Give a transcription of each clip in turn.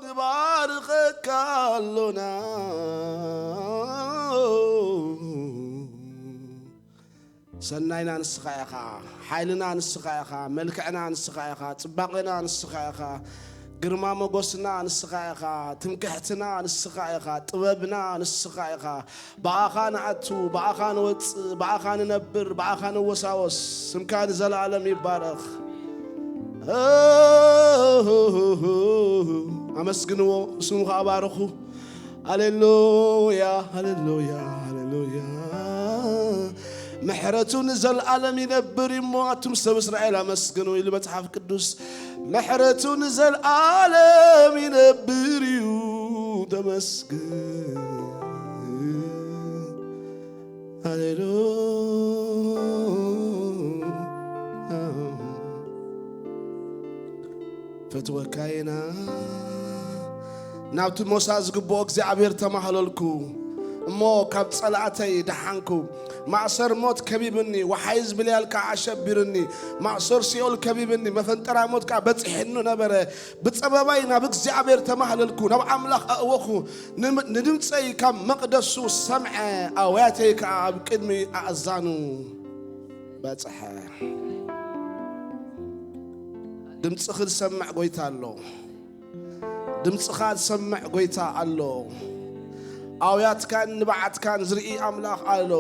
ንባርኸካ ኣሎና። ሰናይና ንስኻ ኢኻ፣ ሓይልና ንስኻ ኢኻ፣ መልክዕና ንስኻ ኢኻ፣ ጽባቐና ንስኻ ኢኻ፣ ግርማ ሞገስና ንስኻ ኢኻ፣ ትምክሕትና ንስኻ ኢኻ፣ ጥበብና ንስኻ ኢኻ። ብኣኻ ንኣቱ፣ ብኣኻ ንወጽእ፣ ብኣኻ ንነብር፣ ብኣኻ ንወሳወስ። ስምካ ንዘለኣለም ይባረኽ። ኣመስግንዎ፣ ስሙ ኸዓ ባርኹ። ሃሌሉያ፣ ሃሌሉያ፣ ሃሌሉያ። ምሕረቱ ንዘለኣለም ይነብር እዩ እሞ፣ ኣቱም ሰብ እስራኤል ኣመስግኑ ኢሉ መጽሓፍ ቅዱስ። ምሕረቱ ንዘለኣለም ይነብር እዩ፣ ተመስግን። ሃሌሉያ። ፈትወካ ኢና። ናብቲ ሞሳ ዝግብኦ እግዚኣብሔር ተማህለልኩ እሞ፣ ካብ ጸላእተይ ደሓንኩ። ማእሰር ሞት ከቢብኒ፣ ወሓይዝ ብልያል ከኣ ኣሸቢርኒ። ማእሰር ሲኦል ከቢብኒ፣ መፈንጠራ ሞት ከኣ በጺሕኒ ነበረ። ብጸበባይ ናብ እግዚኣብሔር ተማህለልኩ፣ ናብ ኣምላኽ ኣእወኹ። ንም-፣ ንድምጸይ ካብ መቕደሱ ሰምዐ፣ ኣውያተይ ከኣ ኣብ ቅድሚ ኣእዛኑ በጽሐ። ድምጽኺ ዝሰምዕ ጐይታ ኣሎ። ድምጽኻ ዝሰምዕ ጐይታ ኣሎ። ኣውያትካን ንብዓትካን ዝርኢ ኣምላኽ ኣሎ።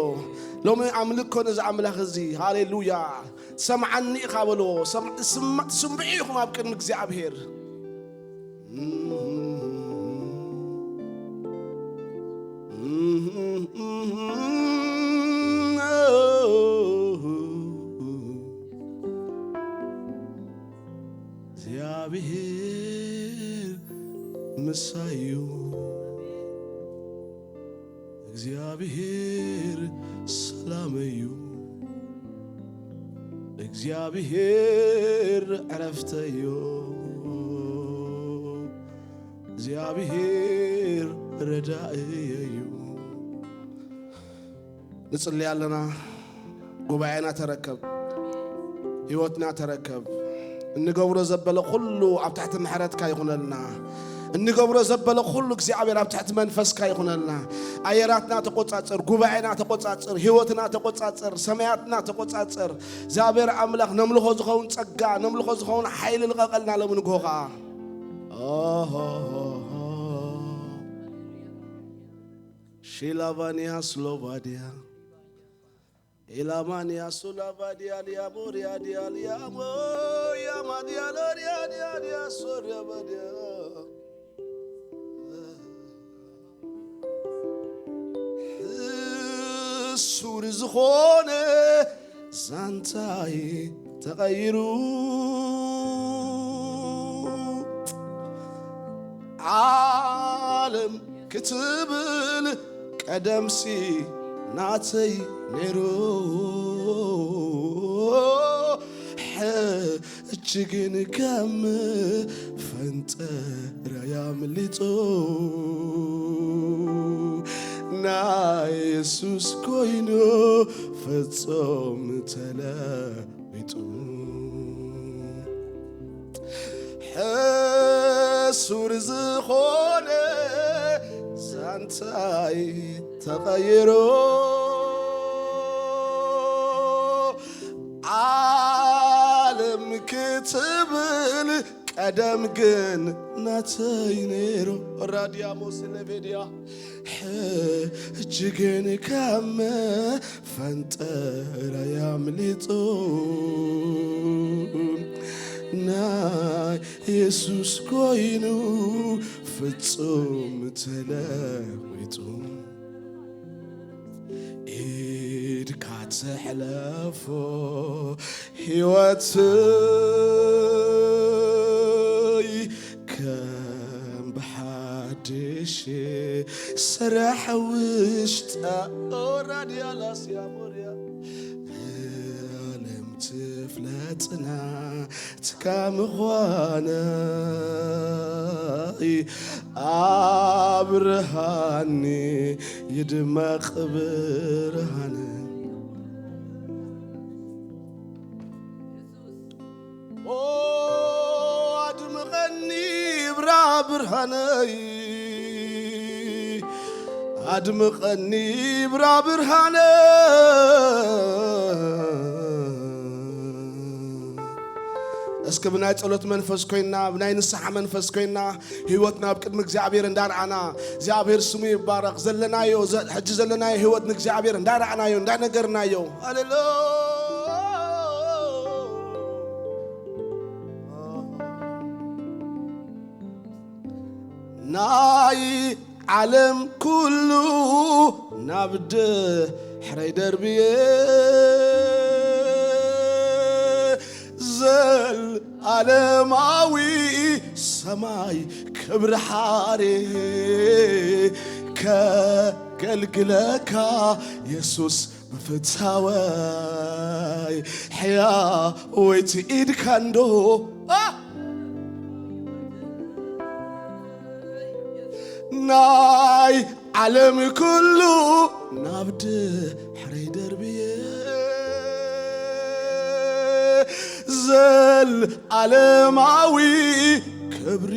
ሎሚ ኣምልኮ ነዚ ኣምላኽ እዚ። ሃሌሉያ። ሰምዓኒ ኢኻ በልዎ። ሰም-፣ ስም-፣ ትስምዑ ኢኹም ኣብ ቅድሚ እግዚኣብሔር። እግዚኣብሔር ምሳዩ፣ እግዚኣብሔር ሰላመዩ፣ እግዚኣብሔር ዕረፍተዮ፣ እግዚኣብሔር ረዳእየዩ። ንጽሊ ኣለና። ጉባኤና ተረከብ፣ ህይወትና ተረከብ። እንገብሮ ዘበለ ኩሉ ኣብ ትሕቲ ምሕረትካ ይኹነልና። እንገብሮ ዘበለ ኩሉ እግዚኣብሔር ኣብ ትሕቲ መንፈስካ ይኹነልና። ኣየራትና ተቆጻጽር፣ ጉባኤና ተቆጻጽር፣ ህይወትና ተቆጻጽር፣ ሰማያትና ተቆጻጽር። እግዚኣብሔር ኣምላኽ ነምልኾ ዝኸውን ጸጋ፣ ነምልኾ ዝኸውን ሓይሊ ልቐቐልና ሎሚ ንግሆ ኸኣ። ኦሆሆሆ። ሺላቫንያ ስሎቫድያ። ኢላማንያ ሱላቫድያ ሊያሞርያ ድያ ሊያሞ ያማድያ ሎርያ ድያ ድያ ሶርያ ባድያ። ሕሱር ዝኾነ ዛንታይ ተቐይሩ ዓለም ክትብል ቀደምሲ ናተይ ነይሩ። ሕጂ ግን ከም ፈንጠራይ ኣምሊጡ ናይ የሱስ ኮይኑ ፍጹም ተለዊጡ። ሕሱር ዝኾነ ዛንታይ ተቐይሩ ዓለም ክትብል ቀደም ግን ናተይ ነይሩ። ራድያሞ ስለቬድያ ሕጂ ግን ካብ መፈንጠራይ ኣምሊጡ ናይ የሱስ ኮይኑ ፍጹም ተለዊጡ። ኢድካ ትሕለፎ ህይወትይ ከም ብሓድሽ ስራሕ ውሽጣ ኦራድያ ላስያ ሞርያ ዓለም ትፍለጥና ትካ ምዃነይ ኣብርሃኒ ይድመቕ ብርሃን። ኦ ኣድምቐኒ ብርሃን ብርሃነይ ኣድምቐኒ ብራ ብርሃነ እስኪ ብናይ ጸሎት መንፈስ ኮይና ብናይ ንስሓ መንፈስ ኮይና ህይወትና ኣብ ቅድሚ እግዚኣብሔር እንዳርኣና እግዚኣብሔር ስሙ ይባረኽ። ዘለናዮ ሕጂ ዘለናዮ ህይወት ንእግዚኣብሔር እንዳርኣናዮ እንዳነገርናዮ። ሃሌሉያ። ናይ ዓለም ኩሉ ናብ ድሕረይ ደርብየ ዘል ዓለማዊ ሰማይ ክብሪ ሓሬ ከገልግለካ የሱስ ብፍታወይ ሕያወይቲ ኢድካ እንዶ ናይ ዓለም ኩሉ ናብ ድሕረይ ደርብየ ዘል ዓለማዊ ክብሪ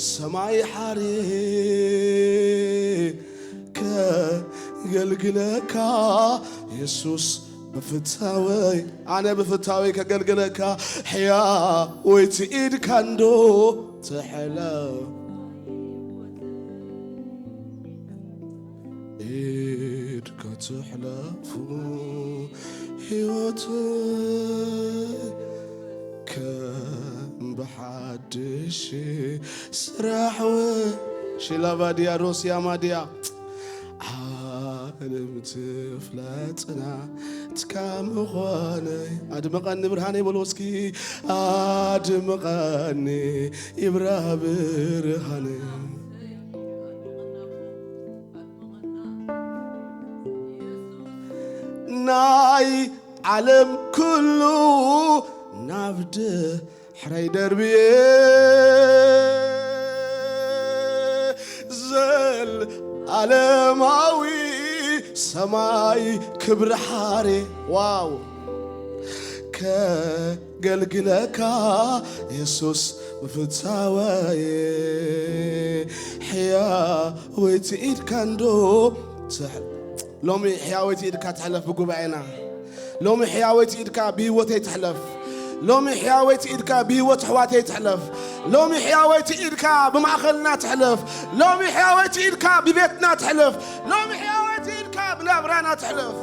ሰማይ ሓሬ ከገልግለካ የሱስ ብፍታወይ ኣነ ብፍታወይ ከገልግለካ ሕያወይቲ ኢድካ እንዶ ትሕለፍ ኢድካ ትሕለፉ ህይወት ከም ብሓድሽ ስራሕ ሺላባድያ ሮስያ ማድያ ዓለም ትፍለጥና ትካ ምዃነይ ኣድምቐኒ ብርሃነይ በልዎ እስኪ ኣድምቐኒ ይብራ ብርሃነይ ናይ ዓለም ኩሉ ናብ ድሕረይ ደርብየ ዘል ዓለማዊ ሰማይ ክብሪ ሓሬ ዋው ከገልግለካ የሱስ ብፍታወይ ሕያወይቲ ኢድካ እንዶ ትሕ- ሎሚ ሕያወይቲ ኢድካ ትሕለፍ ብጉባኤና ሎሚ ሕያወይቲ ኢድካ ብህይወተይ ትሕለፍ ሎሚ ሕያወይቲ ኢድካ ብህይወት ኣሕዋተይ ትሕለፍ ሎሚ ሕያወይቲ ኢድካ ብማእኸልና ትሕለፍ ሎሚ ሕያወይቲ ኢድካ ብቤትና ትሕለፍ ሎሚ ሕያወይቲ ኢድካ ብናብራና ትሕለፍ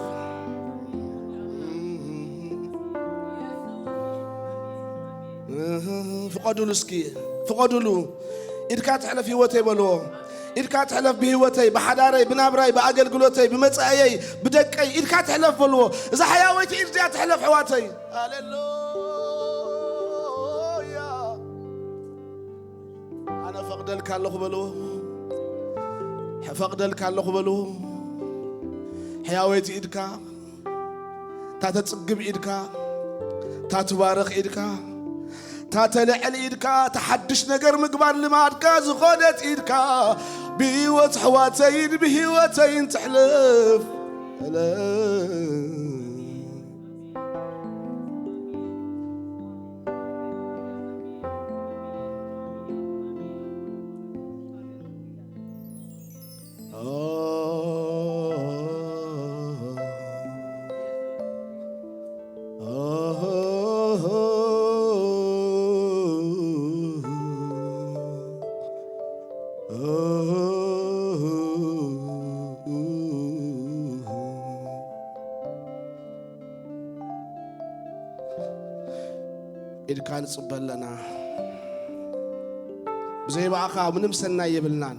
ፍቐዱሉ እስኪ ፍቐዱሉ ኢድካ ትሕለፍ ህይወተይ በልዎ ኢድካ ትሕለፍ ብህይወተይ ብሓዳረይ ብናብራይ ብኣገልግሎተይ ብመጻእየይ ብደቀይ ኢድካ ትሕለፍ በልዎ እዛ ሕያወይቲ ኢድ እዚኣ ትሕለፍ ኣሕዋተይ ሃሌሉያ ኣነ ፈቕደልካ ኣለኹ በልዎ ፈቕደልካ ኣለኹ በልዎ ሕያወይቲ ኢድካ እታ ተጽግብ ኢድካ እታ ትባርኽ ኢድካ እታ ተልዕል ኢድካ እታ ሓድሽ ነገር ምግባር ልማድካ ዝኾነት ኢድካ ብህይወት ኣሕዋተይን ብህይወተይን ትሕልፍ ኢድካ ንጽበ ኣለና። ብዘይ ብኣኻ ምንም ሰናይ የብልናን።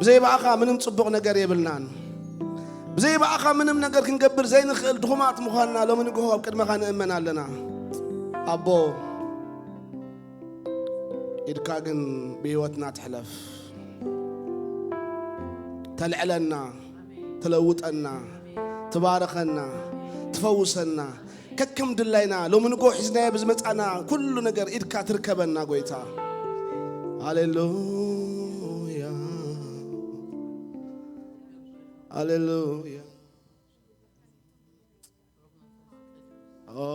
ብዘይ ብኣኻ ምንም ጽቡቕ ነገር የብልናን። ብዘይ ብኣኻ ምንም ነገር ክንገብር ዘይንኽእል ድኹማት ምዃንና ሎሚ ንግሆ ኣብ ቅድመኻ ንእመን ኣለና። ኣቦ ኢድካ ግን ብህይወትና ትሕለፍ። ተልዕለና፣ ትለውጠና፣ ትባርኸና፣ ትፈውሰና። ከከም ድላይና ሎሚ ንጎ ሒዝናዮ ብዝመጻና ኩሉ ነገር ኢድካ ትርከበና ጎይታ። ሃሌሉያ። ሃሌሉያ። ኦ፣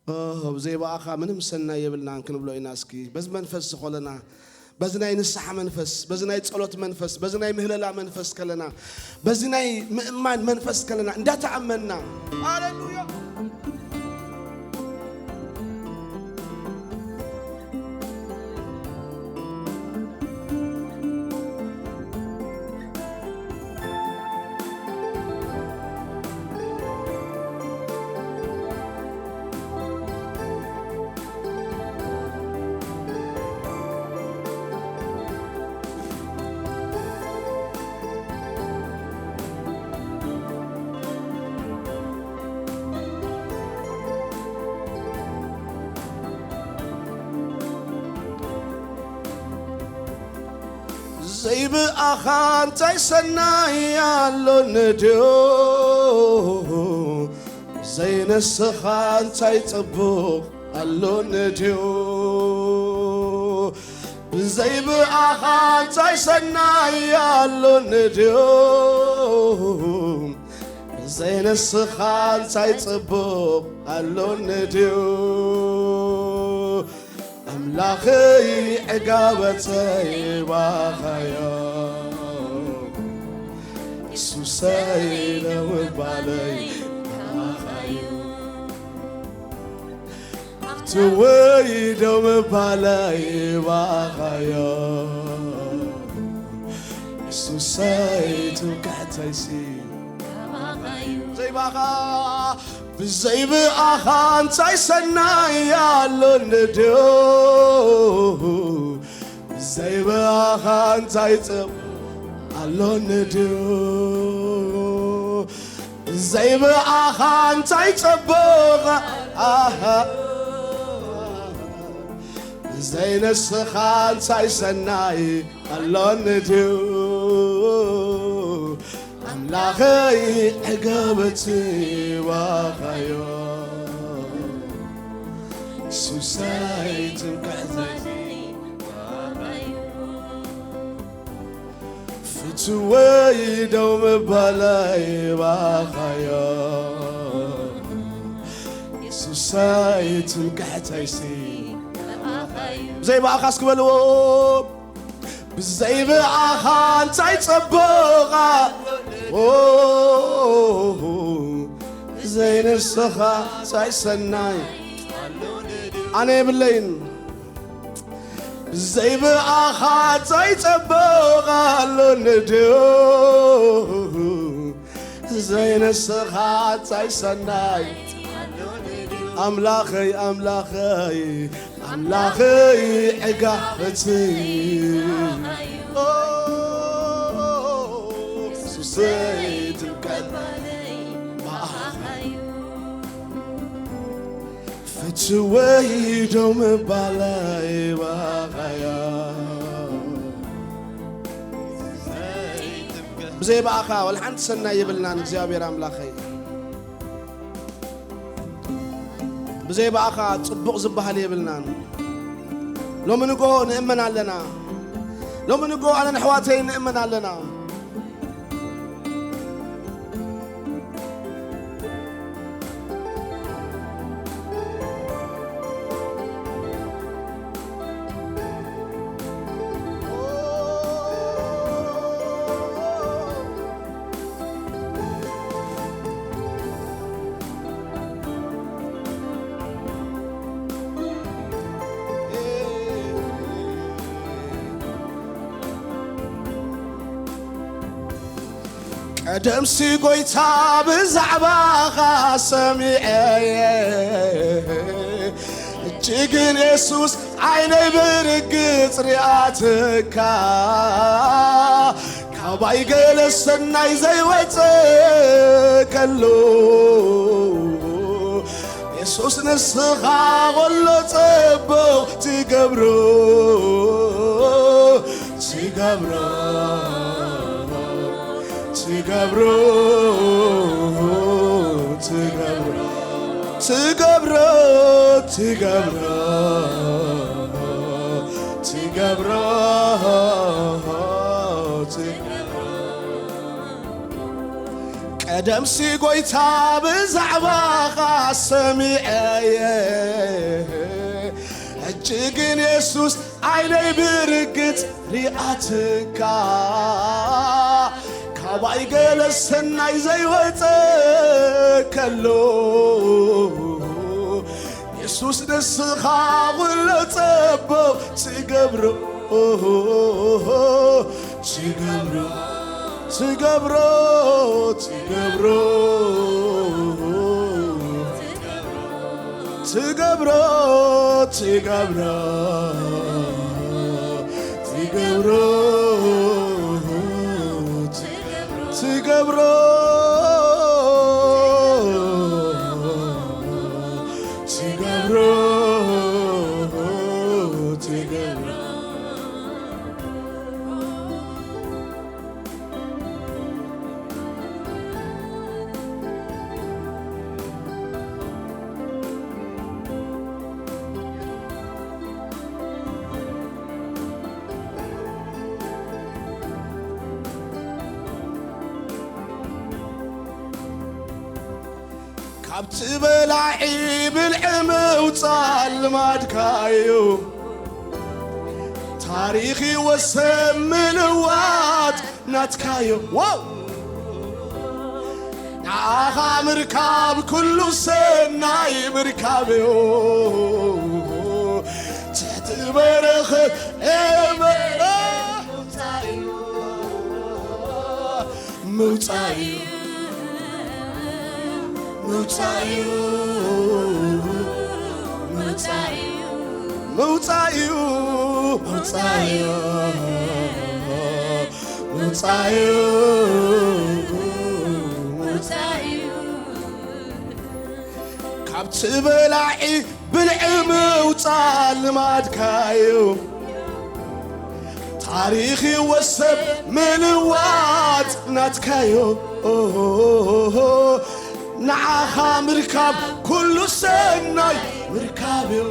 ኦ፣ ብዘይ ብኣኻ ምንም ሰናይ የብልናን ክንብሎ ኢና። እስኪ በዚ መንፈስ ዝኾለና፣ በዚ ናይ ንስሓ መንፈስ፣ በዚ ናይ ጸሎት መንፈስ፣ በዚ ናይ ምህለላ መንፈስ ከለና፣ በዚ ናይ ምእማን መንፈስ ከለና እንዳተኣመንና። ሃሌሉያ። ዘይብኣኻ እንታይ ሰናይ ኣሎ ንድዮ? ዘይነስኻ እንታይ ጽቡቕ ኣሎ ንድዮ? ብዘይ ብኣኻ እንታይ ሰናይ ኣሎ ንድዩ? ብዘይ ንስኻ እንታይ ጽቡቕ ኣሎ ንድዩ? ኣምላኸይ ዕጋበተይ ባኻዮ፣ የሱሰይ ደው ምባለይ ባኻዮ። ትወይ ደው ምባለይ ባኻዮ፣ የሱሰይ ትምክሕተይሲ። ዘይባኻ፣ ብዘይ ብኣኻ እንታይ ሰናይ ኣሎ ንድዩ? ብዘይ ብኣኻ እንታይ ጽቡቕ ኣሎ ንድዩ? ብዘይ ብኣኻ እንታይ ጽቡቕ፣ ኣሃ። ብዘይ ንስኻ እንታይ ሰናይ ኣሎ ንድዩ? ኣምላኸይ ዕገበቲ ባኻዮ፣ የሱሰይ ትምክሕተይ። ፍትወይ ደው ምባለይ ባኻዮ፣ የሱሰይ ትምክሕተይሲ። ብዘይ ብኣኻ እስኪ በልዎ። ብዘይ ብኣኻ እንታይ ጽቡቕ፣ ኦ፣ ብዘይ ንስኻ እንታይ ሰናይ። ኣነ የብለይን። ብዘይ ብኣኻ እንታይ ጽቡቕ ኣሎ ንድዩ? ብዘይ ንስኻ እንታይ ሰናይ። ኣምላኸይ፣ ኣምላኸይ፣ ኣምላኸይ ዕጋበቲ። ኦ፣ የሱሰይ ትምክሕተይ ባኻዮ። ፍትወይ ደው ምባለይ ባኻዮ። ብዘይ ብኣኻ ወላ ሓንቲ ሰናይ የብልናን እግዚኣብሔር ኣምላኸይ። ብዘይ ብኣኻ ጽቡቕ ዝበሃል የብልናን። ሎሚ ንግሆ ንእመን ኣለና። ሎሚ ንግሆ ኣነን ኣሕዋተይ ንእመን ኣለና። ቀደምሲ ጐይታ ብዛዕባኻ ሰሚዐ፣ ሕጂ ግን የሱስ ዓይነይ ብርግጽ ሪኣትካ። ካባይ ገለ ሰናይ ዘይወጸ ከሎ፣ የሱስ ንስኻ ኸሎ ጽቡቕ ትገብሮ፣ ትገብሮ፣ ትገብሮ፣ ትገብሮ፣ ትገብሮ፣ ትገብሮ፣ ትገብሮ። ቀደምሲ ጎይታ ብዛዕባኻ ሰሚዐየ፣ ሕጂ ግን የሱስ ዓይነይ ብርግጽ ሪኣትካ። ካባይ ገለ ሰናይ ዘይወጸ ከሎ፣ የሱስ ንስኻ ኩሉ ጽቡቕ ትገብሮ፣ ትገብሮ፣ ትገብሮ፣ ትገብሮ፣ ትገብሮ፣ ትገብሮ፣ ትገብሮ፣ ትገብሮ፣ ትገብሮ፣ ትገብሮ። ካብቲ በላዒ ብልዒ ምውጻእ ልማድካዩ። ታሪኽ ይወሰን ምልዋጥ ናትካዮ። ዋው! ንዓኻ ምርካብ ኩሉ ሰናይ ምርካብዮ። ትሕቲ በረኸት ኤመራ ምውጻእዩ። ምውጻእዩ፣ ምውጻእዩ፣ ምውጻእዩ፣ ምውጻእዩ፣ ምውጻእዩ፣ ምውጻእዩ፣ ምውጻእዩ። ካብቲ በላዒ ብልዒ ምውጻእ ልማድካዩ። ታሪኽ ይወሰን ምልዋጥ ናትካዮ። ንዓኻ ምርካብ ኩሉ ሰናይ ምርካብዮ።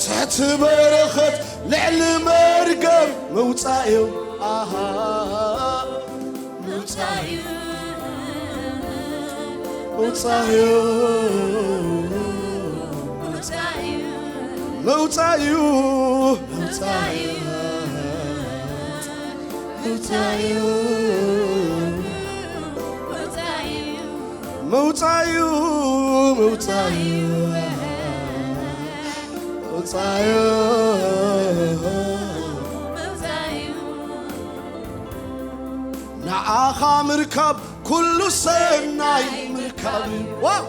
ትሕቲ በረኸት ልዕሊ መርገም ምውጻእዮ። ኣሃ። ምውጻእዩ። ምውጻእዩ። ምውጻእዩ። ምውጻእዩ። ምውጻእዩ። ምውጻእዩ። ምውጻእዩ። ምውጻእዩ። ንዓኻ ምርካብ ኩሉ ሰናይ ምርካብ እዩ። ዋው!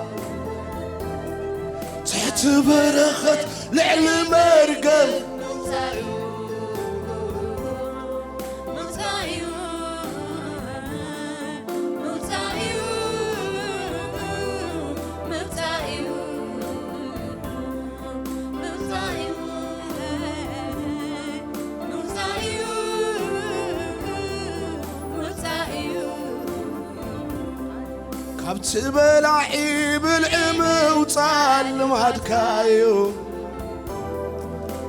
ትሕቲ በረኸት ልዕሊ መርገም ካብቲ በላዒ ብልዒ ምውጻእ ልማድካዩ።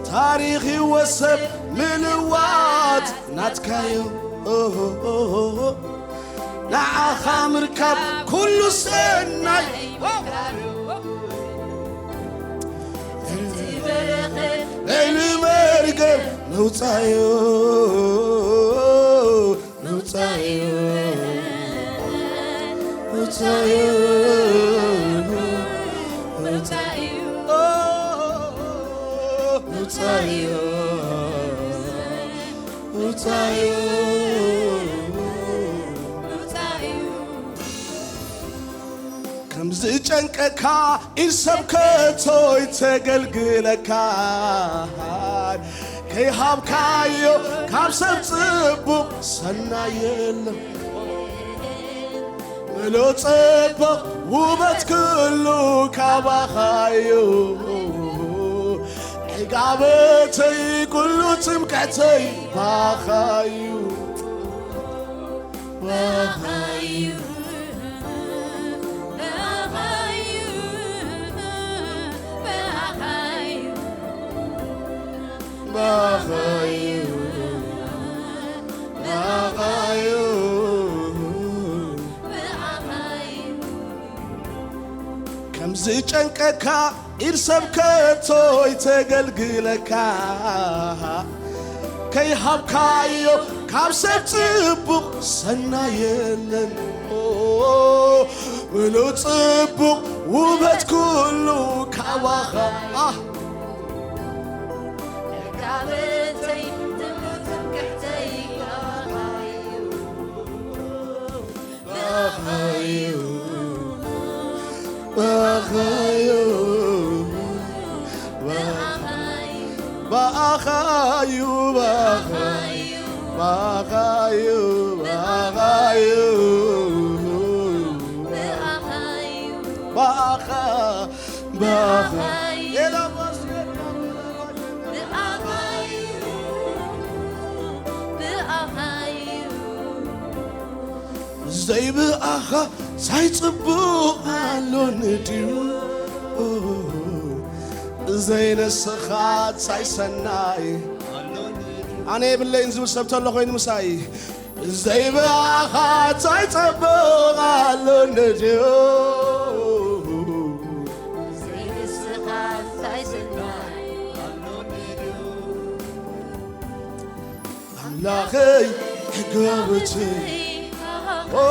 ታሪኽ ይወሰን ምልዋጥ ናትካዩ። ንዓኻ ምርካብ ኩሉ ሰናይ። ልዕሊ መርገም ምውጻእዩ። ምውጻእዩ። ምውጻእዩ። ምውጻእዩ። ምውጻእዩ። ምውጻእዩ። ከም ዝጨንቀካ ኢድ ሰብ ከቶ ይተገልግለካን ከይሃብካዮ ካብ ሰብ ጽቡቕ ሰናይ የለን። ምሉእ ጽቡቕ ውበት ኩሉ ካባኻዩ። ዕጋበተይ ኩሉ ትምክሕተይ ባኻዩ። ባኻዩ። ባኻዩ። ባኻዩ። ባኻዩ። ዝጨንቀካ ኢድ ሰብ ከቶ ይተገልግለካ። ከይሃብካዮ ካብ ሰብ ጽቡቕ ሰናይ የለን። ኦ፣ ምሉእ ጽቡቕ ውበት ኩሉ ካባኻ። ኣህ፣ ዕጋበተይ ትምክሕተይ ባኻዩ። ባኻዩ፣ ባኻዩ፣ ባኻዩ፣ ባኻዩ፣ ባኻዩ፣ ባኻዩ፣ ባኻ፣ ባኻ። ዘይብኣኻ ሳይጽቡቕ ኣሎኒ ድዩ? ዘይንስኻ ሳይሰናይ ኣነ የብለይን ዝብል ሰብ ተሎ ኮይኑ ምሳይ። ዘይብኣኻ ሳይጽቡቕ ኣሎኒ ድዩ? ዘይንስኻ ሳይሰናይ ኣምላኸይ፣ ዕጋበተይ፣ ኦ፣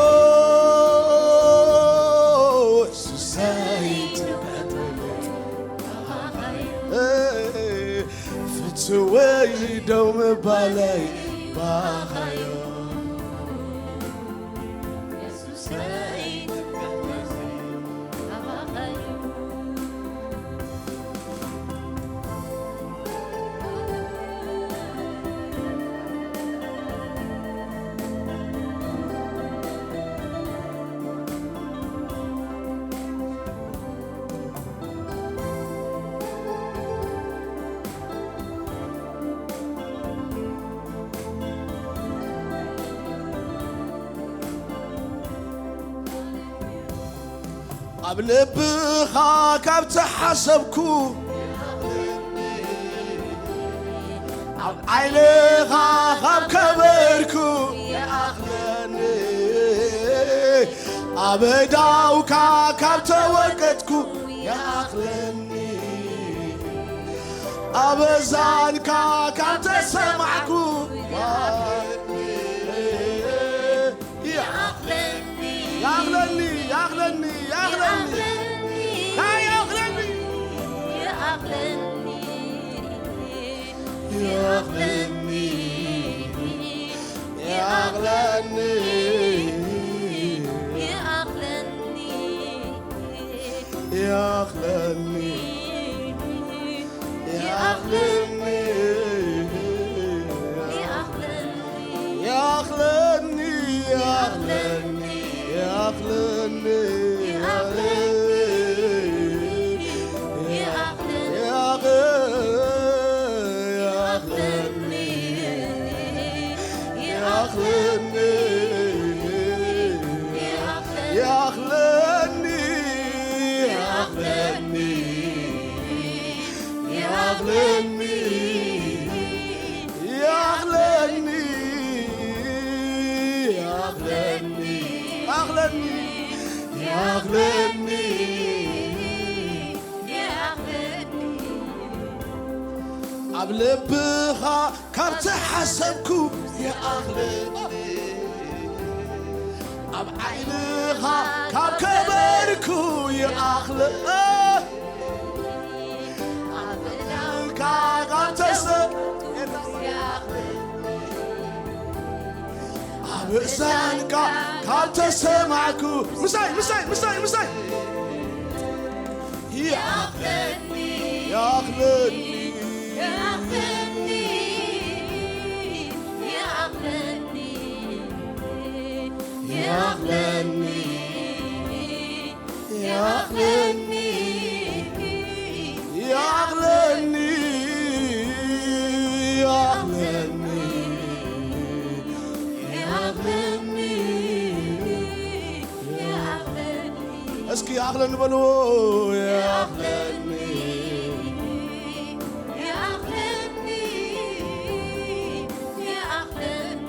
የሱሰይ፣ ፍትወይ ደው ምባለይ ባኻዮ። ኣብ ልብኻ ካብ ተሓሰብኩ፣ ኣብ ዓይንኻ ካብ ከበርኩ ይኣኽለኒ። ኣብ እዳውካ ካብ ተወቀጥኩ ይኣኽለኒ። ኣብ እዛንካ ካብ ተሰማዕኩ ይኣኽለኒ፣ ይኣኽለኒ፣ ይኣኽለኒ፣ ይኣኽለኒ። ናይ ይኣኽለኒ። ይኣኽለኒ፣ ይኣኽለኒ፣ ይኣኽለኒ፣ ይኣኽለኒ፣ ይኣኽለኒ፣ ይኣኽለኒ፣ ይኣኽለኒ፣ ይኣኽለኒ፣ ይኣኽለኒ፣ ይኣኽለኒ፣ ይኣኽለኒ፣ ይኣኽለኒ፣ ይኣኽለኒ፣ ይኣኽለኒ፣ ይኣኽለኒ፣ ይኣኽለኒ፣ ይኣኽለኒ፣ ይኣኽለኒ፣ ይኣኽለኒ። ኣብ ልብኻ ካብ ተሓሰብኩ ይኣኽለኒ፣ ኣብ ዓይንኻ ካብ ከበርኩ ይኣኽለኒ፣ ኣብ እዳውካ ካብ ተሰ-፣ ኣብ እዛንካ ካብ ተሰማዕኩ፣ ምሳይ፣ ምሳይ፣ ምሳይ፣ ምሳይ። ይኣኽለኒ፣ ይኣኽለኒ፣ ይኣኽለኒ፣ ይኣኽለኒ፣ ይኣኽለኒ፣ ይኣኽለኒ፣ ይኣኽለኒ፣ ይኣኽለኒ። እስኪ ይኣኽለኒ በልዎ። ይኣኽለኒ፣ ይኣኽለኒ፣ ይኣኽለኒ።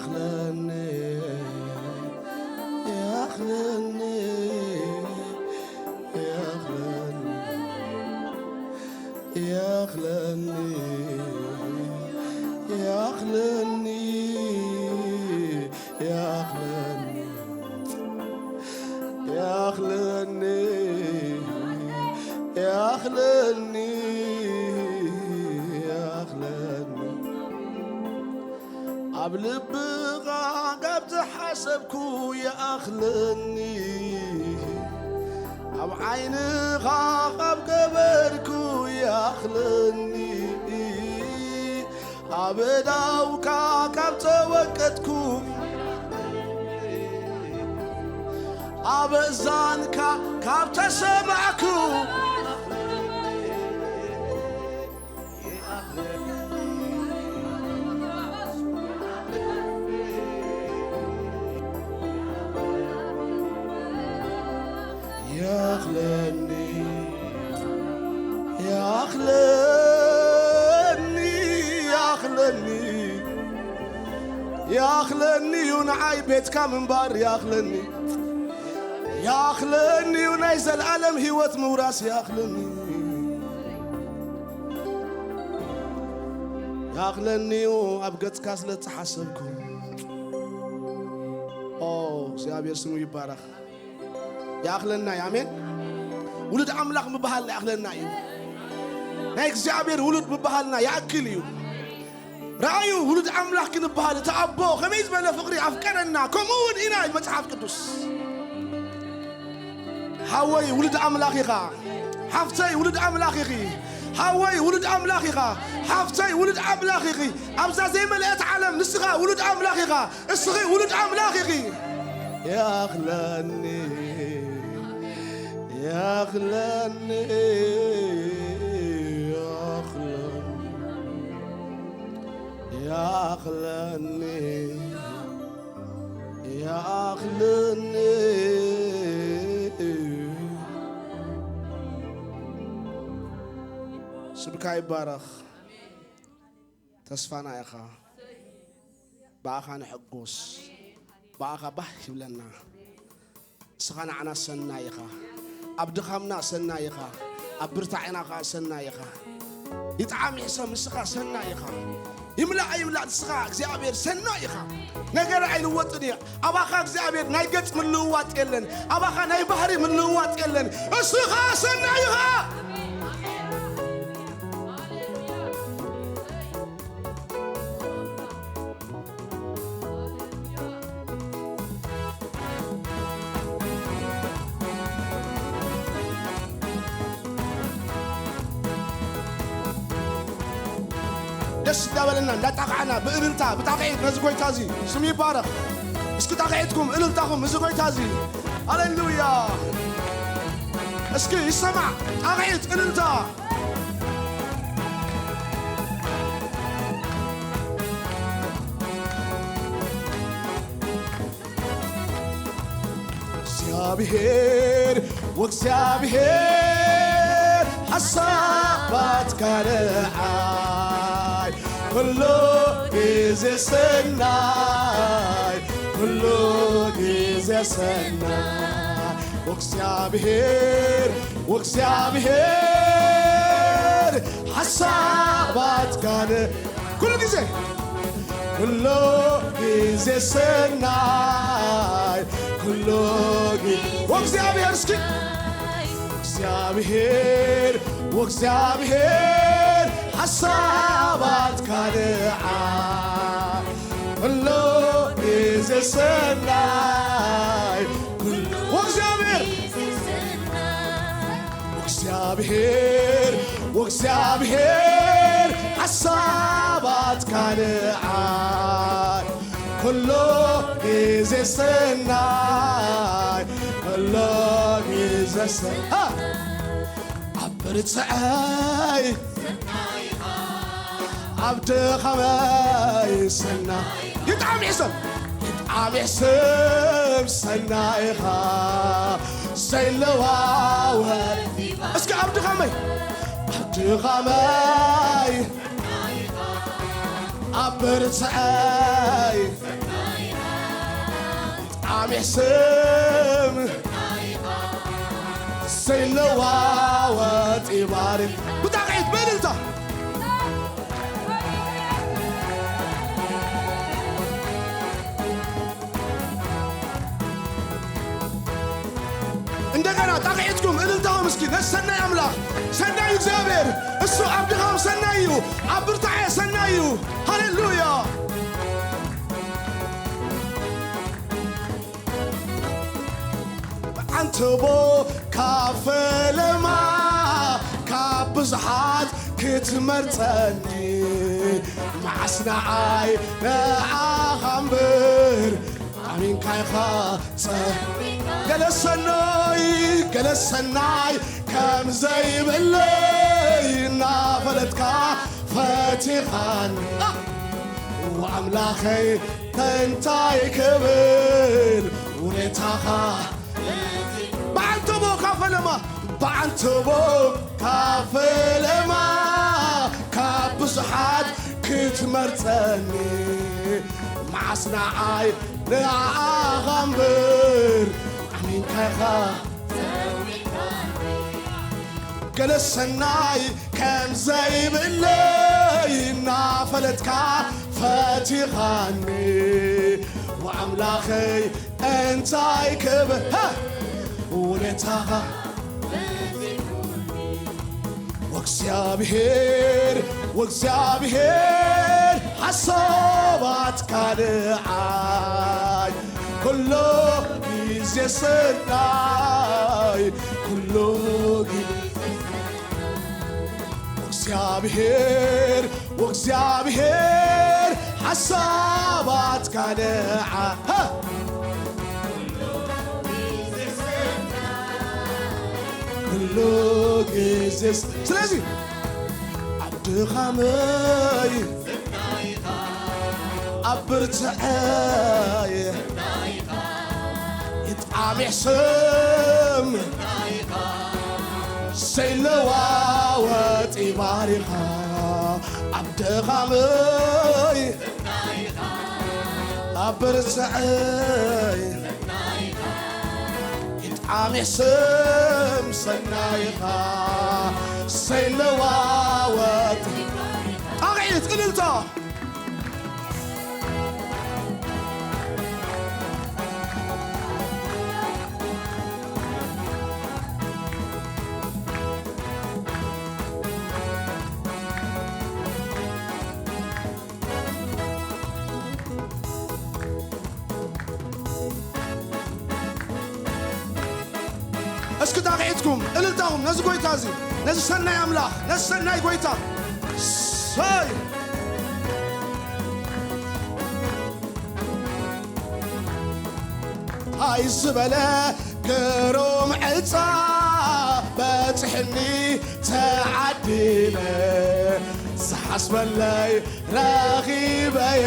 ይኣኽለኒ፣ ይኣኽለኒ፣ ይኣኽለኒ፣ ይኣኽለኒ፣ ይኣኽለኒ፣ ይኣኽለኒ፣ ይኣኽለኒ፣ ይኣኽለኒ፣ ይኣኽለኒ። ኣብ ልብኻ ካብ ዝሓሰብኩ ይኣኽለኒ፣ ኣብ ዓይንኻ ካብ ገበርኩ ይኣኽለኒ፣ ኣብ እዳውካ ካብ ተወቀጥኩ፣ ኣብ እዛንካ ካብ ተሰማዕኩ፣ ይኣኽለኒ፣ ይኣኽለኒ፣ ይኣኽለኒ፣ ይኣኽለኒ እዩ ንዓይ ቤትካ ምንባር፣ ይኣኽለኒ፣ ይኣኽለኒ እዩ ናይ ዘለኣለም ህይወት ምውራስ፣ ይኣኽለኒ፣ ይኣኽለኒ እዩ ኣብ ገጽካ ስለ እተሓሰብኩ። ኦ፣ እግዚኣብሔር ስሙ ይባረኽ። ይኣኽለና እዩ። ኣሜን። ውሉድ ኣምላኽ ምብሃል ይኣኽለና እዩ። ናይ እግዚኣብሔር ውሉድ ምብሃልና ይኣክል እዩ። ረኣዩ፣ ውሉድ ኣምላኽ ክንብሃል እቲ ኣቦ ከመይ ዝበለ ፍቕሪ ኣፍቀረና፣ ከምኡ እውን ኢና እዩ መጽሓፍ ቅዱስ። ሓወይ ውሉድ ኣምላኽ ኢኻ። ሓፍተይ ውሉድ ኣምላኽ ኢኺ። ሓወይ ውሉድ ኣምላኽ ኢኻ። ሓፍተይ ውሉድ ኣምላኽ ኢኺ። ኣብዛ ዘይመልአት ዓለም ንስኻ ውሉድ ኣምላኽ ኢኻ። እስኺ ውሉድ ኣምላኽ ኢኺ። ይኣኽለኒ፣ ይኣኽለኒ፣ ይኣኽለኒ፣ ይኣኽለኒ፣ ይኣኽለኒ። ስምካ ይባረኽ። ተስፋና ኢኻ። ብኣኻ ንሕጎስ። ብኣኻ ባህ ይብለና። ንስኻ ንዓና ሰናይ ኢኻ። ኣብ ድኻምና ሰናይ ኢኻ። ኣብ ብርታዕና ኸኣ ሰናይ ኢኻ። ይጥዓም ይሕሰም ንስኻ ሰናይ ኢኻ። ይምላእ ኣይምላእ ንስኻ እግዚኣብሔር ሰናይ ኢኻ። ነገር ኣይልወጥን እዩ። ኣባኻ እግዚኣብሔር ናይ ገጽ ምልውዋጥ የለን። ኣባኻ ናይ ባህሪ ምልውዋጥ የለን። እስኻ ሰናይ ኢኻ። ደስ እንዳበለና እንዳጣቕዓና ብእልልታ ብጣቕዒት ነዚ ጎይታ እዚ ስሙ ይባረኽ። እስኪ ጣቕዒትኩም እልልታኹም እዚ ጎይታ እዚ። ሃሌሉያ። እስኪ ይሰማዕ ጣቕዒት እልልታ። እግዚኣብሔር ወእግዚኣብሔር ሓሳባትካ ንዓይ ኩሉ ግዜ ሰናይ፣ ኩሉ ግዜ ሰናይ። ወእግዚኣብሔር፣ ወእግዚኣብሔር ሓሳባትካ ን-፣ ኩሉ ግዜ፣ ኩሉ ግዜ ሰናይ፣ ኩሉ ግ-፣ ወእግዚኣብሔር እስኪ፣ እግዚኣብሔር፣ ወእግዚኣብሔር ሓሳባትካ ንዓ፣ ኩሉ ግዜ ሰናይ፣ ኩሉ፣ ወእግዚኣብሔር፣ ወእግዚኣብሔር፣ ወእግዚኣብሔር ሓሳባትካ ንዓይ ኩሉ ግዜ ሰናይ፣ ኩሉ ግዜ ሰናይ። ኣብ ብርትዐይ ኣብ ድኻመይ ሰናይ። ይጥዓም ይሕሰብ፣ ይጥዓም ይሕሰብ ሰናይኻ ዘይለዋወጥ። እስኪ ኣብ ድኻመይ፣ ኣብ ድኻመይ፣ ኣብ ብርትዐይ፣ ኣሜን። ስም ዘይለዋወጥ ይባርክ። ብጣቕዒት በልልታ። እንደገና ጣቕዒትኩም እልልታኹም እስኪ ነቲ ሰናይ ኣምላኽ። ሰናይ እዩ እግዚኣብሔር። እሱ ኣብ ድኻም ሰናይ እዩ፣ ኣብ ብርታዐ ሰናይ እዩ። ሃሌሉያ። ብዓንተቦ ካብ ፈለማ ካብ ብዙሓት ክትመርጸኒ መዓስ ንዓይ ንዓኻ እምበር ኣሚንካ ኢኻ ጸ-፣ ገለ ሰናይ፣ ገለ ሰናይ ከም ዘይብለይ እናፈለጥካ ፈቲኻኒ። ዋ ኣምላኸይ እንታይ ክብል ውለታኻ። ብዓንተቦ ካብ ፈለማ፣ ብዓንተቦ ካብ ፈለማ ካብ ብዙሓት ክትመርጸኒ መዓስ ንዓይ ንዓኻ እምበር ኣሚንካ ኢኻ። ገለ ሰናይ ከም ዘይብለይ እናፈለጥካ ፈቲኻኒ። ወኣምላኸይ እንታይ ክብል፣ ሃ! ውለታኻ ወእግዚኣብሔር፣ ወእግዚኣብሔር ሓሳባትካ ንዓይ ኩሉ ግዜ ሰናይ፣ ኩሉ ግዜ ወእግዚኣብሔር፣ ወእግዚኣብሔር ሓሳባትካ ንዓ-፣ ሃ! ኩሉ ግዜ ስ-፣ ስለዚ ኣብ ድኻመይ ኣብ ብርትዐይ ይጣሚሕ ስም ዘይለዋወጥ ይባሪኻ ኣብ ድኻመይ ኣብ ብርትዐይ ይጣሚሕ ስም ሰናይኻ ዘይለዋወጥ ጣቕዒት እልልታ። እስኪ ጣቕዒትኩም እልልታኹም ነዚ ጎይታ እዚ፣ ነዚ ሰናይ ኣምላኽ፣ ነዚ ሰናይ ጎይታ ሰይ ሃይ ዝበለ ግሩም ዕፃ በፅሕኒ ተዓዲለ ዝሓስበለይ ረኺበየ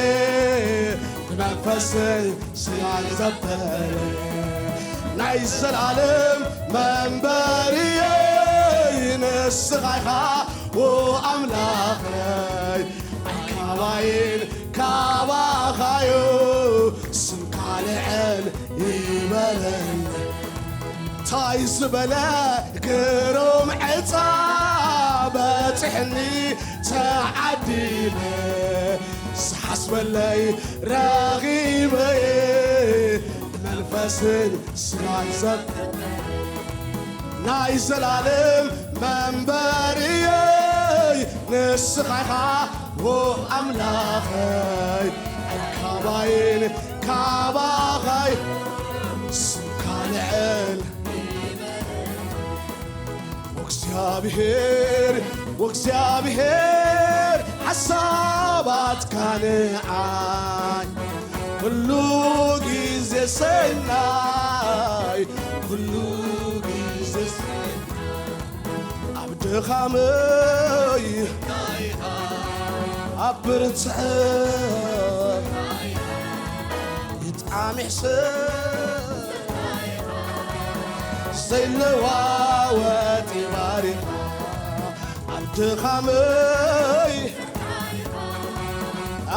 ብመንፈሰይ ስጋን ዘበለ ናይ ዘላለም መንበርየይ ንስኻ ኢኻ ዎ ኣምላኸይ ኣይካባይን ካባኻዩ ስምካ ልዕል ይበለኒ ታይ ዝበለ ግሩም ዕፃ በፅሕኒ ተዓዲለ ዝሓስበለይ ረኺበየ መንፈስን ስጋን ዘብ ናይ ዘላለም መንበርየይ ንስኻ ኢኻ ዎ ኣምላኸይ ኣይካባይን ካባኻይ ስምካ ልዕል ወእግዚኣብሔር ወእግዚኣብሔር ሓሳባትካ ንዓይ ኩሉ ግዜ ሰናይ ኩሉ ግዜ ሰናይ ኣብ ድኻመይ ኣብ ብርትዐ ይጣሚሕ ስም ዘይለዋወጥ ይባሪኻ ኣብ ድኻመይ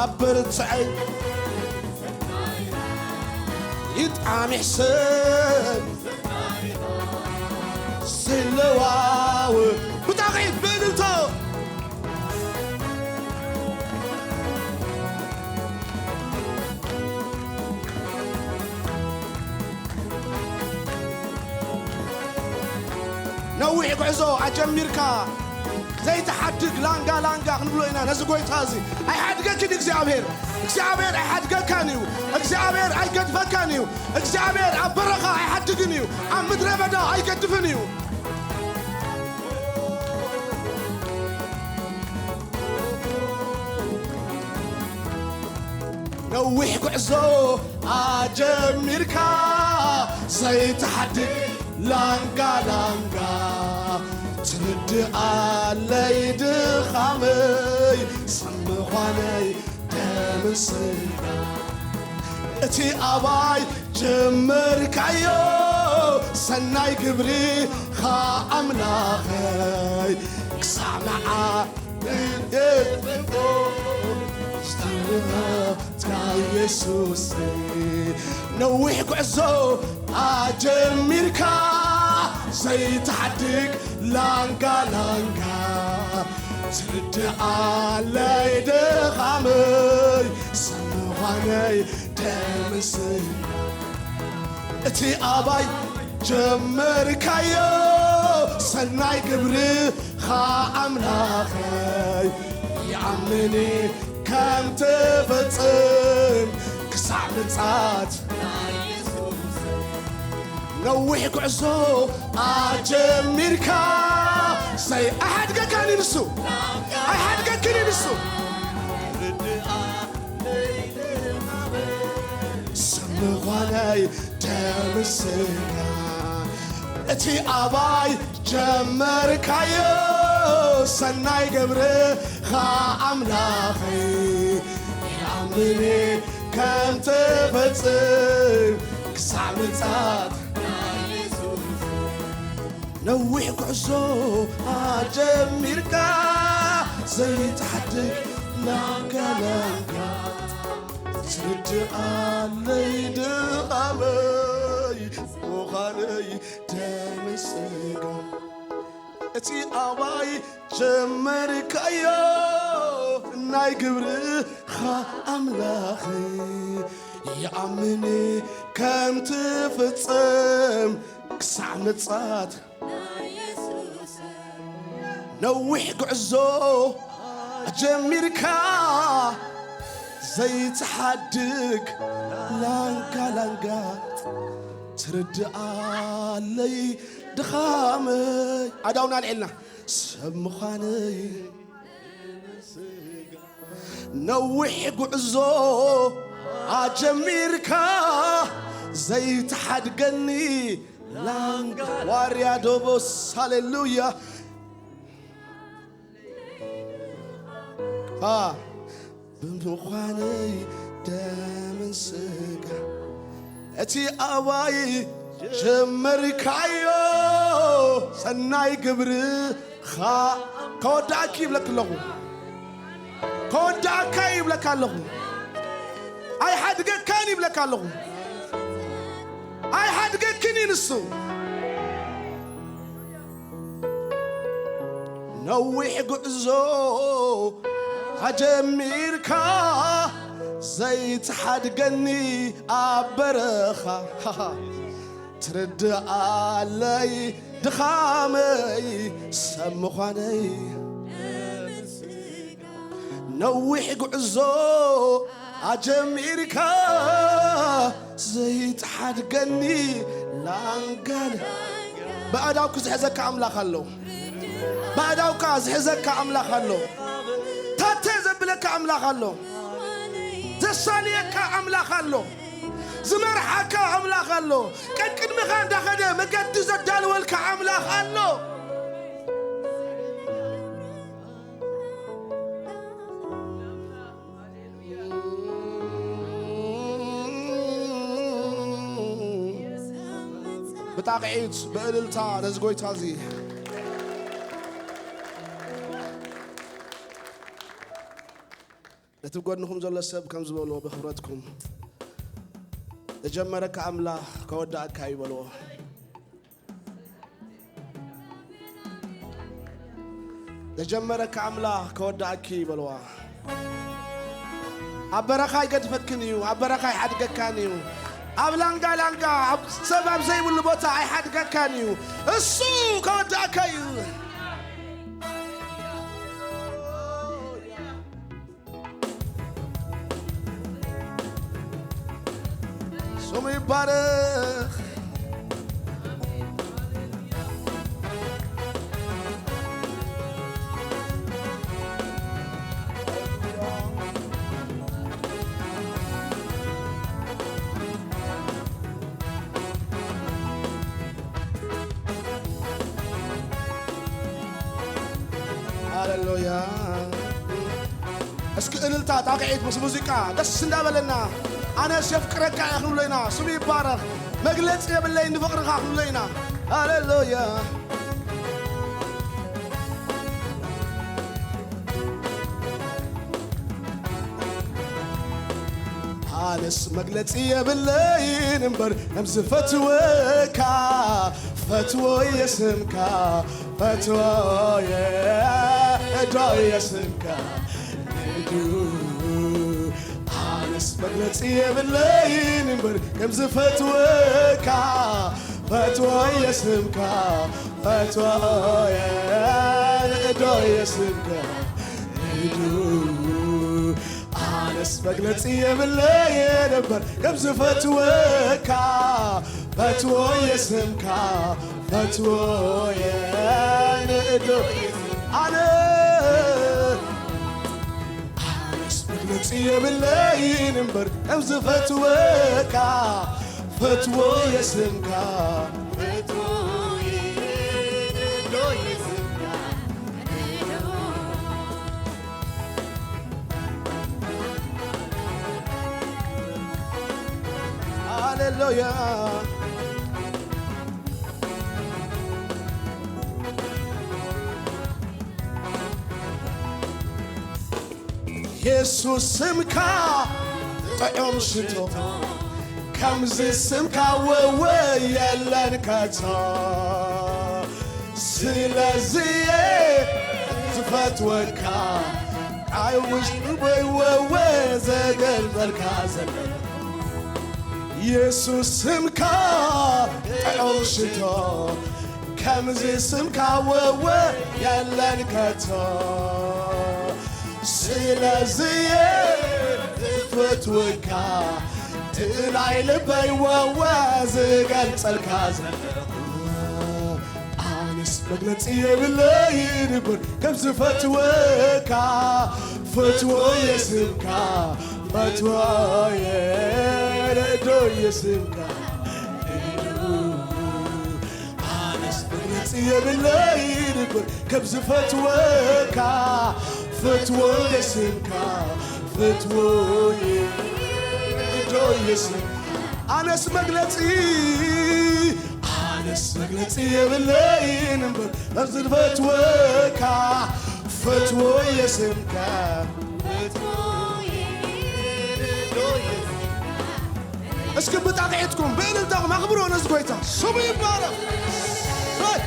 ኣብ ብርትዐይ ይጣሚሕ ሰብ ስለዋው ብጣቕዒት ብእልልታ ነዊሕ ጉዕዞ ኣጀሚርካ ዘይትሓድግ ላንጋ ላንጋ ክንብሎ ኢና ነዚ ጎይታ እዚ። ኣይሓድገክን እግዚኣብሔር። እግዚኣብሔር ኣይሓድገካን እዩ። እግዚኣብሔር ኣይገድፈካን እዩ። እግዚኣብሔር ኣብ በረኻ ኣይሓድግን እዩ። ኣብ ምድረ በዳ ኣይገድፍን እዩ። ነዊሕ ጉዕዞ ኣጀሚርካ ዘይትሓድግ ላንጋ ላንጋ ትርድኣለይ ድኻመይ ሰብ ምዃነይ ደምን ስጋ እቲ ኣባይ ጀመርካዮ ሰናይ ግብሪ ኻ ኣምላኸይ ክሳዕ መዓ ኢየሱስ ነዊሕ ጉዕዞ ኣጀሚርካ ዘይትሓድግ ላንጋ ላንጋ ትርድኣለይ ድኻመይ ሰብ ምዃነይ ደምስል እቲ ኣባይ ጀመርካዮ ሰናይ ግብርኻ ኣምላኸይ ይኣምን ከም ትፍጽም ክሳዕ ምጻት ነዊሕ ጉዕዞ ኣጀሚርካ ሰይ ኣይሓድገካን እዩ ንሱ ኣይሓድገክን እዩ ንሱ ሰብ ምዃነይ ደምስና እቲ ኣባይ ጀመርካዮ ሰናይ ግብርኻ ኣምላኸይ ይኣምን ከም ትፈጽም ክሳዕ ምጻት ነዊሕ ጉዕዞ ኣጀሚርካ ዘይትሓድግ ላንጋ ላንጋ ትርድኣለይ ድኻመይ ምዃነይ ደምስጋ እቲ ኣባይ ጀመርካዮ ናይ ግብርኻ ኣምላኸይ ይኣምን ከም ትፍጽም ክሳዕ ምጻት ነዊሕ ጉዕዞ ጀሚርካ ዘይትሓድግ ላንጋ ላንጋ ትርድኣለይ ድኻመይ ኣዳውና ኣልዒልና ሰብ ምዃነይ ነዊሕ ጉዕዞ ኣጀሚርካ ዘይትሓድገኒ ላንጋ ዋርያ ዶቦስ ሃሌሉያ ብምዃነይ ደምን ስጋ እቲ ኣባይ ጀመርካዮ ሰናይ ግብርኻ ከወዳእኪ ይብለክ ኣለኹ ከወዳእካ ይብለካ ኣለኹ ኣይሓድገካን ይብለካ ኣለኹ ኣይሓድገክን እዩ ንሱ ነዊሕ ጉዕዞ ኣጀሚርካ ዘይትሓድገኒ ኣብ በረኻ ትርድኣለይ ድኻመይ ሰብ ምዃነይ ነዊሕ ጉዕዞ ኣጀሚርካ ዘይትሓድገኒ ላንጋን ብኣዳውካ ዝሕዘካ ኣምላኽ ኣሎ ብኣዳውካ ዝሕዘካ ኣምላኽ ኣሎ ታተ ዘብለካ ኣምላኽ ኣሎ ዘሳንየካ ኣምላኽ ኣሎ ዝመርሓካ ኣምላኽ ኣሎ ቀቅድሚኻ እንዳኸደ መገዲ ዘዳልወልካ ኣምላኽ ኣሎ ብጣቕዒት ብእልልታ ነዚ ጎይታ እዚ ነቲ ብጎድንኹም ዘሎ ሰብ ከም ዝበልዎ ብኽብረትኩም ዘጀመረካ ኣምላኽ ከወዳእካ እዩ በልዎ። ዘጀመረካ ኣምላኽ ከወዳእኪ እዩ በልዋ። ኣብ በረኻ ኣይገድፈክን እዩ፣ ኣብ በረኻ ኣይሓድገካን እዩ። ኣብ ላንጋ ላንጋ፣ ኣብ ሰብ ኣብ ዘይብሉ ቦታ ኣይሓድገካን እዩ። እሱ ከወዳእካ እዩ። ስሙ ይባረኽ። ሃሌሉያ። እስኪ እልልታ ጣቕዒት ምስ ሙዚቃ ደስ እንዳበለና፣ ኣነስ የፍቅረካ እየ ክንብሎ ኢና። ስሙ ይባረኽ። መግለጺ የብለይን ንፍቕርኻ ክንብሎ ኢና። ሃሌሉያ። ኣነስ መግለጺ የብለይን እምበር ከም ዝፈትወካ፣ ፈትዎ የስምካ፣ ፈትዎ የዶ የስምካ ንዱ። ኣነስ መግለጺ የብለይን እምበር ከም ዝፈትወካ፣ ፈትዎ የስምካ፣ ፈትዎ የዶ የስምካ ንዱ። ኣነስ መግለጺ የብለይን እምበር ከም ዝፈትወካ፣ ፈትዎ የስምካ፣ ፈትዎ የንእዶ። ኣነ ኣነስ መግለጺ የብለይን እምበር ከም ዝፈትወካ፣ ፈትዎ የስምካ፣ ፈትዎ የንእዶ የስምካ። ሃሌሉያ። የሱስ ስምካ ጥዑም ሽቶ፣ ከምዚ ስምካ ወወ የለን ከቶ። ስለዚ ዝፈትወካ፣ ኣብ ውሽጡ በይወወ ዘገልገልካ ዘለኹ። የሱስ ስምካ ጥዑም ሽቶ፣ ከምዚ ስምካ ወወ የለን ከቶ። ስለዚ ዝፈትወካ፣ ትናይ ልበይ ወወ ዝገልጸልካ ዘለኹ። ኣነስ መግለጺ የብለይን እምበር ከም ዝፈትወካ፣ ፈትዎ የስምካ፣ ፈትዎ የረዶ የስምካ። ኣነስ መግለጺ የብለይን እምበር ከም ዝፈትወካ፣ ፈትዎ የስምካ፣ ፈትዎ የረዶ የስምካ። ኣነስ መግለጺ ኣነስ መግለጺ የብለይን እምበር፣ ኣብ ዝፈትወካ፣ ፈትዎ የስምካ፣ ፈትዎ የስምካ። እስኪ ብጣቕዒትኩም፣ ብእልልታኹም ኣኽብሮ ነዚ ጎይታ። ስሙ ይባረኽ። ሰይ!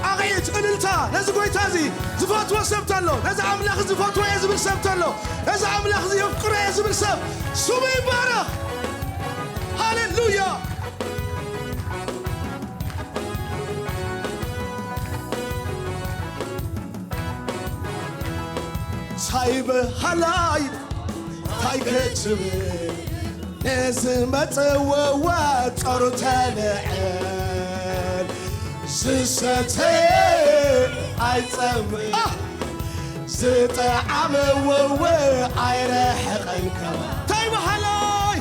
ጣቕዒት፣ እልልታ ነዚ ጎይታ እዚ ዝፈትዎ ሰብ ተሎ፣ ነዚ ኣምላኽ ዝፈትዎ እየ ዝብል ሰብ ተሎ፣ ነዚ ኣምላኽ እዚ የፍቅሮ እየ ዝብል ሰብ ስሙ ይባረኽ። ሃሌሉያ። ሳይበሃላይ እንታይ ክትብል፣ ንዝመጸ ወወ ጾሩ ተልዕል። ዝሰተየ ኣይጸምእ፣ ዝጠዓመ ወወ ኣይረሕቐን ከማ። እንታይ በሃላይ፣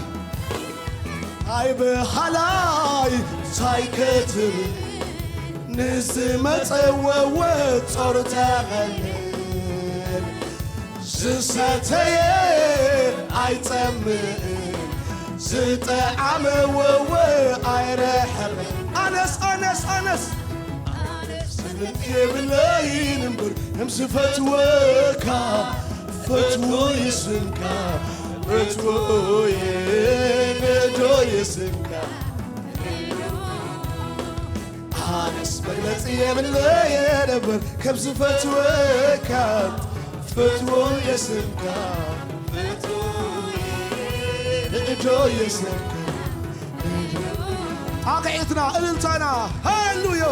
እንታይ በሃላይ፣ እንታይ ክትብል፣ ንዝመጸ ወወ ጾሩ ተቐልል። ዝሰተየ ኣይጸምእን፣ ዝጠዓመ ወወ ኣይረሕቕን። ኣነስ፣ ኣነስ፣ ኣነስ፣ ኣነስ ስምዒት የብለይን እምበር፣ ከም ዝፈትወካ፣ ፈትዎ የስምካ፣ ፈትዎየ፣ ነዶ የስምካ። ኣነስ መግለጺ የብለየ ነበር ከም ዝፈትወካ። ፈትዎ የስምካ፣ ፈትዎየ፣ ነዶ የስምካ። ጣቕዒትና፣ እልልታና፣ ሃሌሉያ።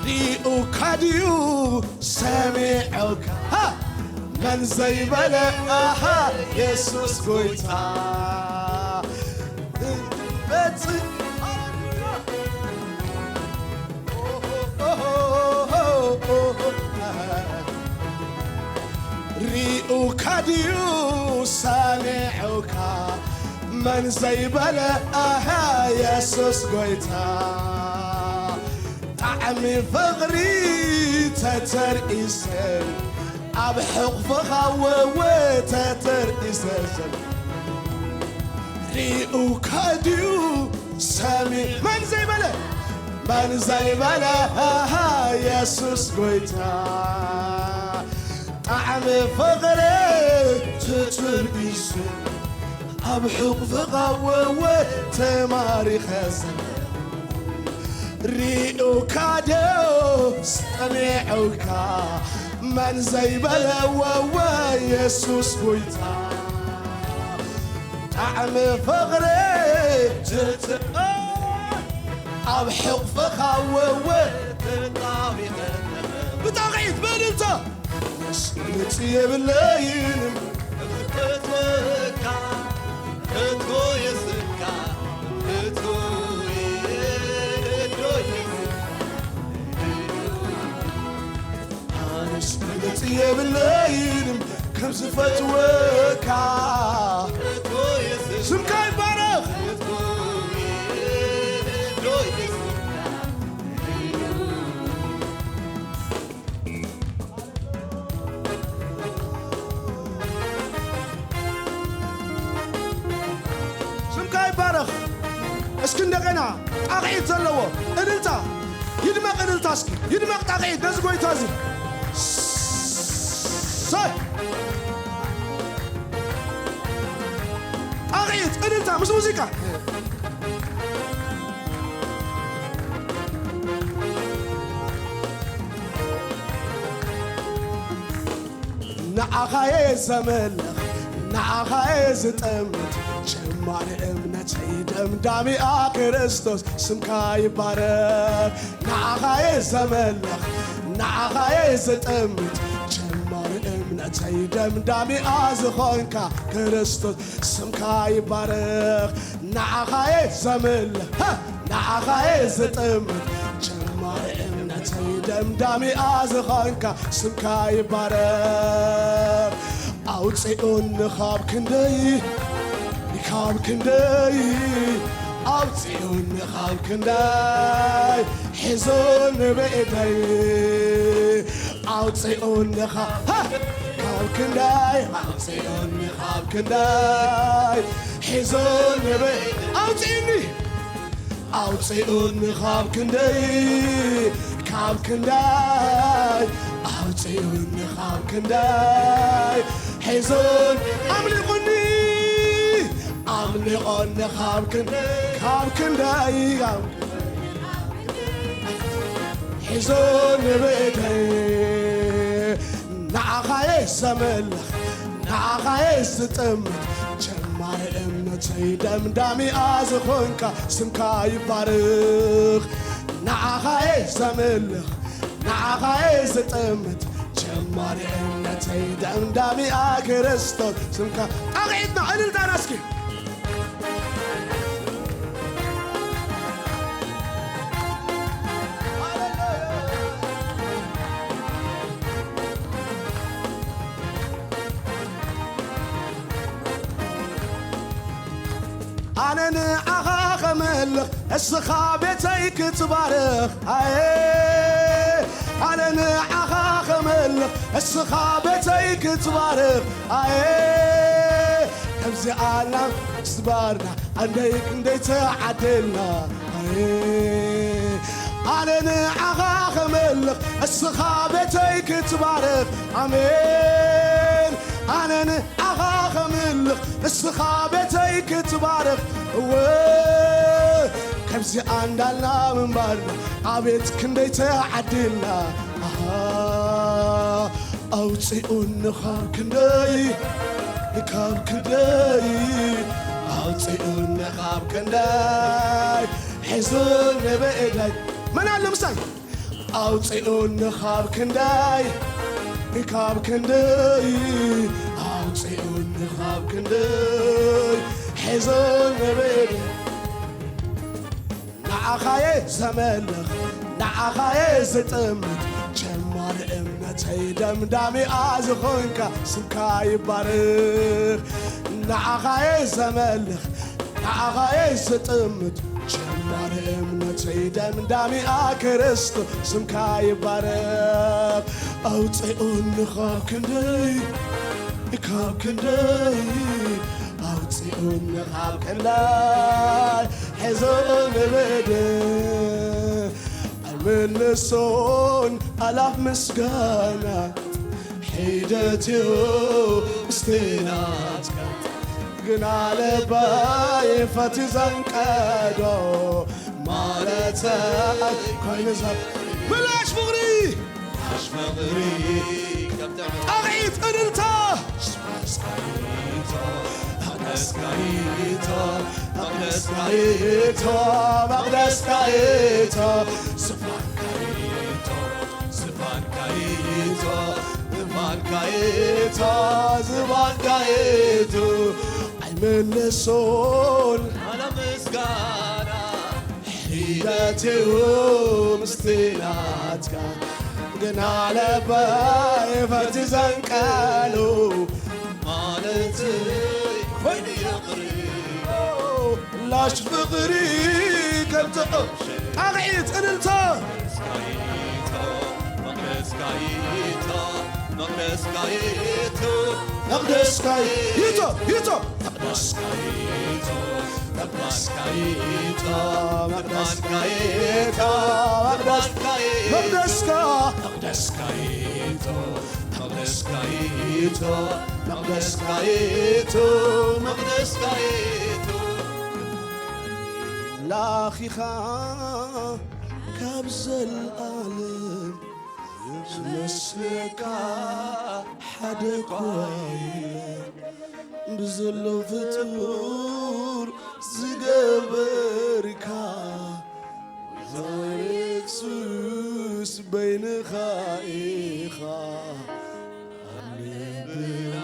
ሪኡካ ድዩ ሰሚዑካ? ሃ! መን ዘይበለ ኣሃ የሱስ ጎይታ። በጽ-፣ ሪኡካ ድዩ ሰሚዑካ? መን ዘይበለ ኣሃ የሱስ ጎይታ። ጣዕሚ ፍቕሪ ተተርኢሰ ኣብ ሕቑፍኻ ወወ ተተርኢሰ ሪኡካ ድዩ ሰሚ-፣ መን ዘይበለ፣ መን ዘይበለ፣ ኣሃ፣ የሱስ ጎይታ። ጣዕሚ ፍቕሪ ትትርኢሱ ኣብ ሕቑፍኻ ወወ ተማሪኸ ዘለ ሪኡካ ድዩ ሰሚዑካ? መን ዘይበለ ወወ የሱስ ጎይታ። ጣዕሚ ፍቕሪ ትት-፣ ኣብ ሕቑፍኻ ወወ ተጣቢቐ ብጣቕዒት በልልታ። መግለጺ የብለይን። እፈትወካ፣ እፈትዎ የስካ፣ እፈትዎ የዶ የስካ። ኣነስ መግለጺ የብለይን ከም ዝፈትወካ። እፈትዎ የስካ፣ ስምካ ይባረኽ። እፈትዎ የዶ የስካ። ስምካ ይባረኽ። እስኪ እንደገና ጣቕዒት ዘለዎ እልልታ ይድመቕ፣ እልልታ እስኪ ይድመቕ፣ ጣቕዒት ነዚ ጎይታ እዚ። ሰይ! ጣቕዒት፣ እልልታ ምስ ሙዚቃ። ንዓኻየ ዘመልኽ፣ ንዓኻየ ዝጥምት፣ ጀማሪ እምነተይ ደምዳሚኣ ክርስቶስ ስምካ ይባረኽ። ንዓኻየ ዘመልኽ፣ ንዓኻየ ዝጥምት፣ ጀማሪ እምነተይ ደምዳሚኣ ዝኾንካ ክርስቶስ ስምካ ይባረኽ። ንዓኻየ ዘምልኽ፣ ሃ! ንዓኻየ ዝጥምት፣ ጀማሪ እምነተይ ደምዳሚኣ ዝኾንካ ስምካ ይባረኽ። ኣውፅኡኒ ካብ ክንደይ፣ ካብ ክንደይ፣ ኣውፅኡኒ ካብ ክንደይ፣ ሒዙኒ ብኢደይ። ኣውፅኡኒ ኻ-፣ ሃ! ካብ ክንደይ፣ ኣውፅኡኒ ካብ ክንደይ፣ ሒዙኒ ብ-፣ ኣውፅኡኒ፣ ኣውፅኡኒ ካብ ክንደይ፣ ካብ ክንደይ፣ ኣውፅኡኒ ካብ ክንደይ፣ ሒዙኒ፣ ኣምሊቑኒ፣ ኣምሊቑኒ ካብ ክንደይ፣ ካብ ክንደይ፣ ካብ ሒዞ ንብእተይ ንዓኻየ ዘምልኽ ንዓኻየ ዝጥምት ጀማሪ እምነተይ ደምዳሚኣ ዝኾንካ ስምካ ይባርኽ። ንዓኻየ ዘምልኽ ንዓኻየ ዝጥምት ጀማሪ እምነተይ ደምዳሚኣ ክርስቶስ ስምካ ጣቕዒትና እልልታና እስኪ ኣነ ንዓኻ ኸመልኽ እስኻ ቤተይ ክትባርኽ ኣየ ኣነ ንዓኻ ኸመልኽ እስኻ ቤተይ ክትባርኽ ኣየ ከምዚ ኣላ ስባርና ኣንደይ ክንደይ ተዓደልና። ኣየ፣ ኣነ ንዓኻ ከመልኽ እስኻ ቤተይ ክትባረኽ። ኣሜን። ኣነ ንዓኻ ከመልኽ እስኻ ቤተይ ክትባረኽ። እወ፣ ከምዚ ኣንዳልና ምንባርና ኣቤት ክንደይ ተዓድልና። ኣሃ፣ ኣውፂኡኒ ካብ ክንደይ፣ ካብ ክንደይ፣ ኣውፂኡኒ ካብ ክንደይ፣ ሒዙኒ ብኢደይ። መን ኣሎ ምሳይ? ኣውፂኡኒ ካብ ክንደይ፣ ካብ ክንደይ፣ ኣውፂኡኒ ካብ ክንደይ፣ ሒዙኒ ብኢደይ። ንዓኻየ ዘመልኽ፣ ንዓኻየ ዝጥምት፣ ጀማሪ እምነተይ ደምዳሚኣ ዝኾንካ ስምካ ይባረኽ። ንዓኻየ ዘመልኽ፣ ንዓኻየ ዝጥምት፣ ጀማሪ እምነተይ ደምዳሚኣ ክርስቶስ ስምካ ይባረኽ። ኣውፅኡኒ ካብ ክንደይ፣ ካብ ክንደይ፣ ኣውፂኡኒ ካብ ክንደይ፣ ሒዙኒ ብኢደይ። ኣይምልሶን ኣላፍ ምስጋና ሒደትዮ ምስቲ ናትካ ግና ልበይ ፈቲ ዘንቀዶ ማለት ኮይኑ ዘ-፣ ምላሽ ፍቕሪ ምላሽ ፍቕሪ ጣቕዒት እልልታ መቕደስካይቶ መቕደስካይቶ መቕደስካይቶ ዝፋንካይቶ ዝፋንካይቶ ዝፋንካይቶ ዝፋንካይቶ ኣይመለሶን ኣለ ምስጋና ሒደትዩ ምስቲ ናትካ ግና ለበይ ፈቲ ዘንቀሉ ማለት ኮይኑ የቕርቦ ላሽ ፍቕሪ ከም ተቐምሸ ጣቕዒት እልልታ መቕደስካይቶ መቕደስካይቶ መቕደስካይቶ ይቶ መቕደስካይቶ መቕደስካይቶ መቕደስካይቶ መቕደስካ መቕደስካይቶ መቕደስካይቶ መቕደስካይቶ መቕደስካይቶ ላኺኻ ካብ ዘልኣለም ዝመስለካ ሓደ እኳ የለን። ብዘሎ ፍጡር ዝገበርካ የሱስ በይንኻ ኢኻ ኣብ ልብና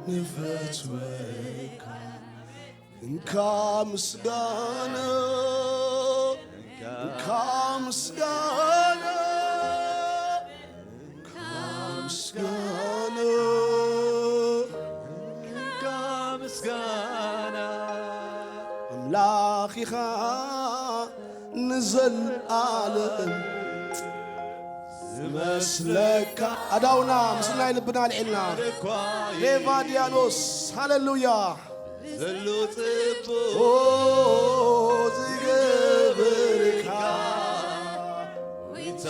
ንፈትወካ። እንካ ምስጋና እንካ ምስጋና እንካ ምስጋና እንካ ምስጋና ኣምላኽ ኢኻ ንዘልኣለም ዝመስለካ ኣዳውና ምስናይ ልብና ኣልዒልና ሬቫድያኖስ ሃሌሉያ ዘሎ ጽቡቕ ኦ ዝገብርካ ጎይታ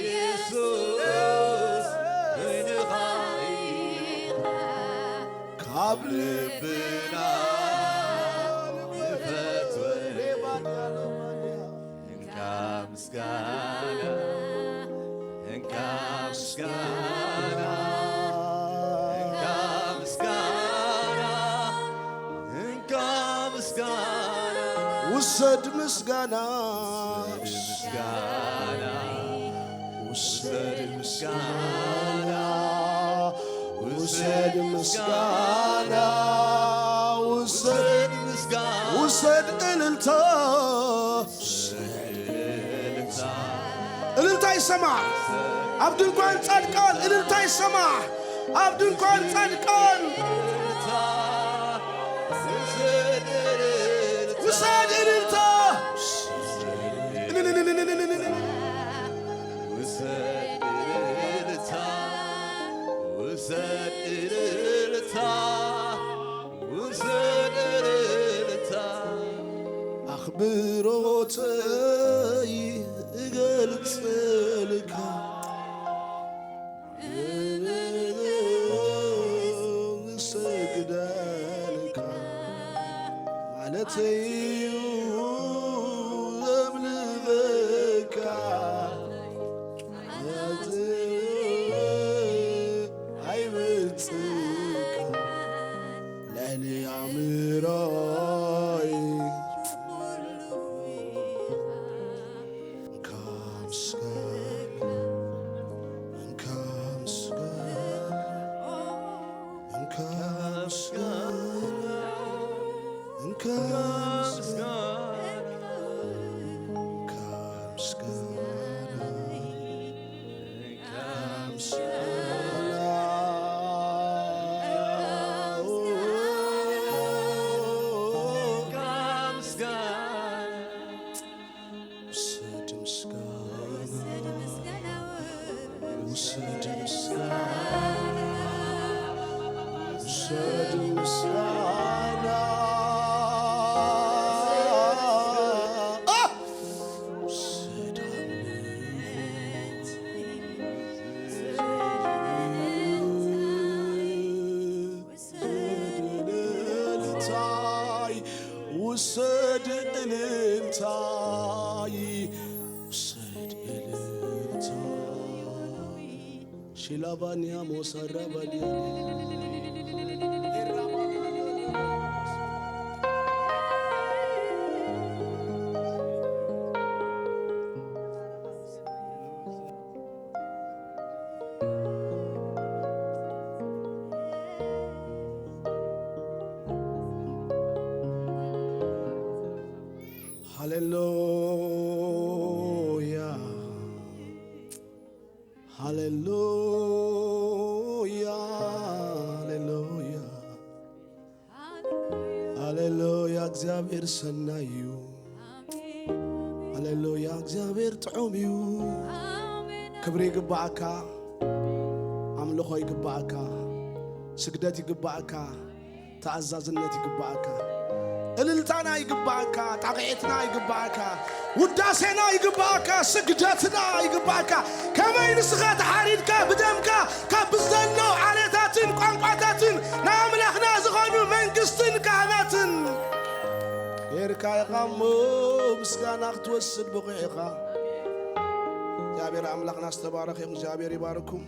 የሱስ በይንኻ ኢኻ ካብ ልብና ንፈትወካ እንካ ምስጋና እንካ ምስጋና እንካ ምስጋና እንካ ምስጋና ውሰድ ምስጋና ምስጋና ውሰድ ምስጋና ውሰድ ምስጋና ውሰድ ውሰድ ምስጋና ውሰድ እልልታ እልልታ ይሰማዕ ኣብ ድንኳን ጻድቃን እልልታ ይሰማዕ ኣብ ድንኳን ጻድቃን ውሰድ እልልታ ውሰድ እልልታ ውሰድ እልልታ ብሮተይ እገልጽልካ እሰግደልካ ማለተይ እዩ ዘምልኸካ ኣይበጽካ ልዕሊ ኣእምሮይ እንካ ምስጋና እንካ ምስጋና እንካ ምስጋና እንካ ምስጋና እንካ ምስጋና ውሰድ ምስጋና፣ ውሰድ ምስጋና፣ ውሰድ ምስጋና። አ! ውሰድ አምልኮ። ውሰድ እልልታይ፣ ውሰድ እልልታይ፣ ውሰድ እልልታይ። ሺላባንያ ሞሳራ ባዲያ ሃሌሉያ፣ ሃሌሉያ፣ ሃሌሉያ። ሃሌሉያ፣ እግዚኣብሔር ሰናይ እዩ። ሃሌሉያ፣ እግዚኣብሔር ጥዑም እዩ። ክብሪ ይግባኣካ፣ ኣምልኾ ይግባኣካ፣ ስግደት ይግባኣካ፣ ተኣዛዝነት ይግባኣካ፣ እልልታና ይግባኣካ፣ ጣቕዒትና ይግባኣካ፣ ውዳሴና ይግባኣካ፣ ስግደትና ይግባኣካ። ከመይ ንስኻ ተሓሪድካ ብደምካ ካብ ብዘሎ ዓሌታትን ቋንቋታትን ናይ ኣምላኽና ዝኾኑ መንግስትን ካህናትን ጌርካ ኢኻ እሞ ምስጋና ክትወስድ ብቑዕ ኢኻ። እግዚኣብሔር ኣምላኽና ዝተባረኸ ይኹን። እግዚኣብሔር ይባርኩም።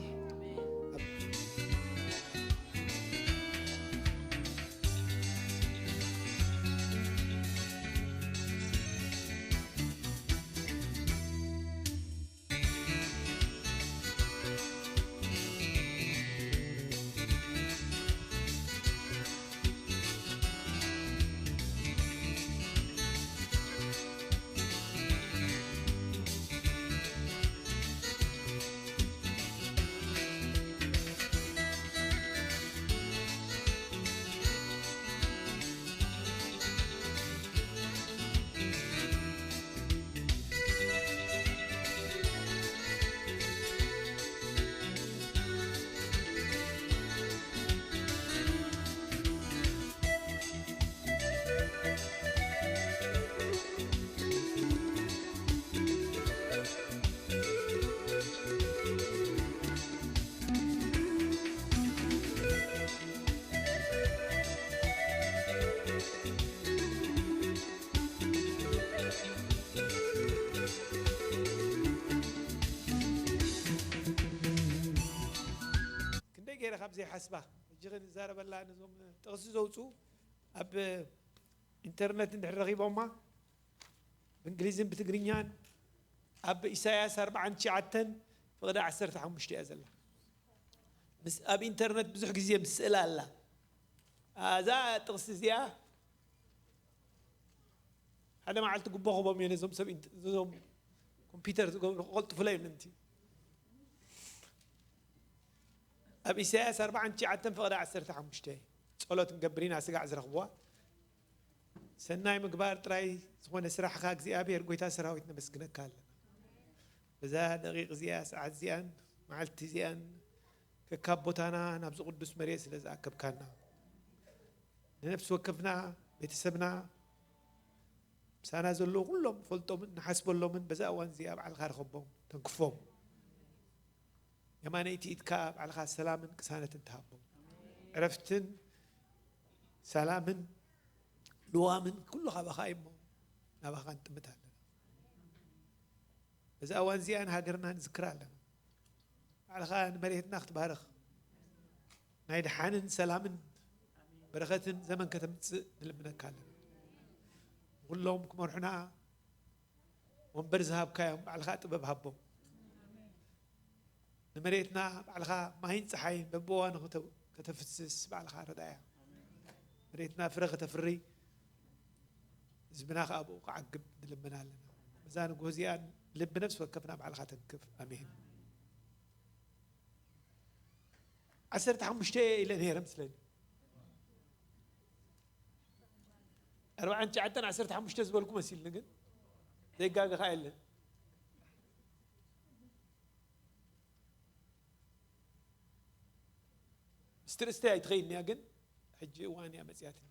ክንደይ ገይረ ካብ ዘይሓስባ፣ ሕጂ ክንዛረበላ ነዞም ጥቕሲ ዘውፅኡ ኣብ ኢንተርነት እንድሕር ረኺቦማ ብእንግሊዝን ብትግርኛን ኣብ ኢሳያስ ኣርባዓን ትሽዓተን ፍቕዲ ዓሰርተ ሓሙሽተ እያ ዘላ። ምስ ኣብ ኢንተርነት ብዙሕ ግዜ ምስ ስእላ ኣላ። እዛ ጥቕሲ እዚኣ ሓደ መዓልቲ ጉቦ ክቦም እየ ነዞም ሰብ ኢንት-፣ ነዞም ኮምፒውተር ዝገብሩ ክቐልጥፉለይ ምእንቲ። ኣብ ኢሳያስ ኣርባዓን ትሽዓተን ፍቕዲ ዓሰርተ ሓሙሽተ ጸሎት ክንገብር ኢና ስጋዕ ዝረኽብዋ። ሰናይ ምግባር ጥራይ ዝኾነ ስራሕኻ እግዚኣብሔር ጎይታ ሰራዊት ነመስግነካ ኣለና። በዛ ደቂቕ እዚኣ፣ ሰዓት እዚኣን፣ መዓልቲ እዚኣን ከካብ ቦታና ናብዚ ቅዱስ መሬት ስለ ዝኣከብካና፣ ንነፍሲ ወከፍና፣ ቤተሰብና፣ ምሳና ዘለዉ ኩሎም ንፈልጦምን ንሓስበሎምን በዛ እዋን እዚኣ ባዕልኻ ርኸቦም፣ ተንክፎም። የማነይቲ ኢድካ ባዕልኻ ሰላምን ቅሳነትን ትሃቦም። ዕረፍትን ሰላምን ልዋምን ኩሉ ካባኻ እዩ እሞ ናባኻ ንጥምት ኣለና። በዛ እዋን እዚኣ ንሃገርና ንዝክር ኣለና። ባዕልኻ ንመሬትና ክትባርኽ ናይ ድሓንን ሰላምን በረኸትን ዘመን ከተምጽእ ንልምነካ ኣለና። ኩሎም ክመርሑና ወንበር ዝሃብካዮም ባዕልኻ ጥበብ ሃቦም። ንመሬትና ባዕልኻ ማይን ፀሓይን በብእዋኑ ከተፍስስ ባዕልኻ ረዳያ። መሬትና ፍረ ከተፍሪ ህዝብና ከዓ ብኡ ክዓግብ ንልምን ኣለና። በዛ ንግሆ እዚኣ ልቢ ነፍሲ ወከፍና ባዕልኻ ተንክፍ። ኣሜን። ዓሰርተ ሓሙሽተ ኢለ ነይረ ምስለኒ። ኣርባዓን ትሽዓተን ዓሰርተ ሓሙሽተ ዝበልኩ መሲልኒ፣ ግን ዘይጋገኻ የለን። ምስቲ ርእስተይ ኣይትኸይድን እያ፣ ግን ሕጂ እዋን እያ መፅያትኒ።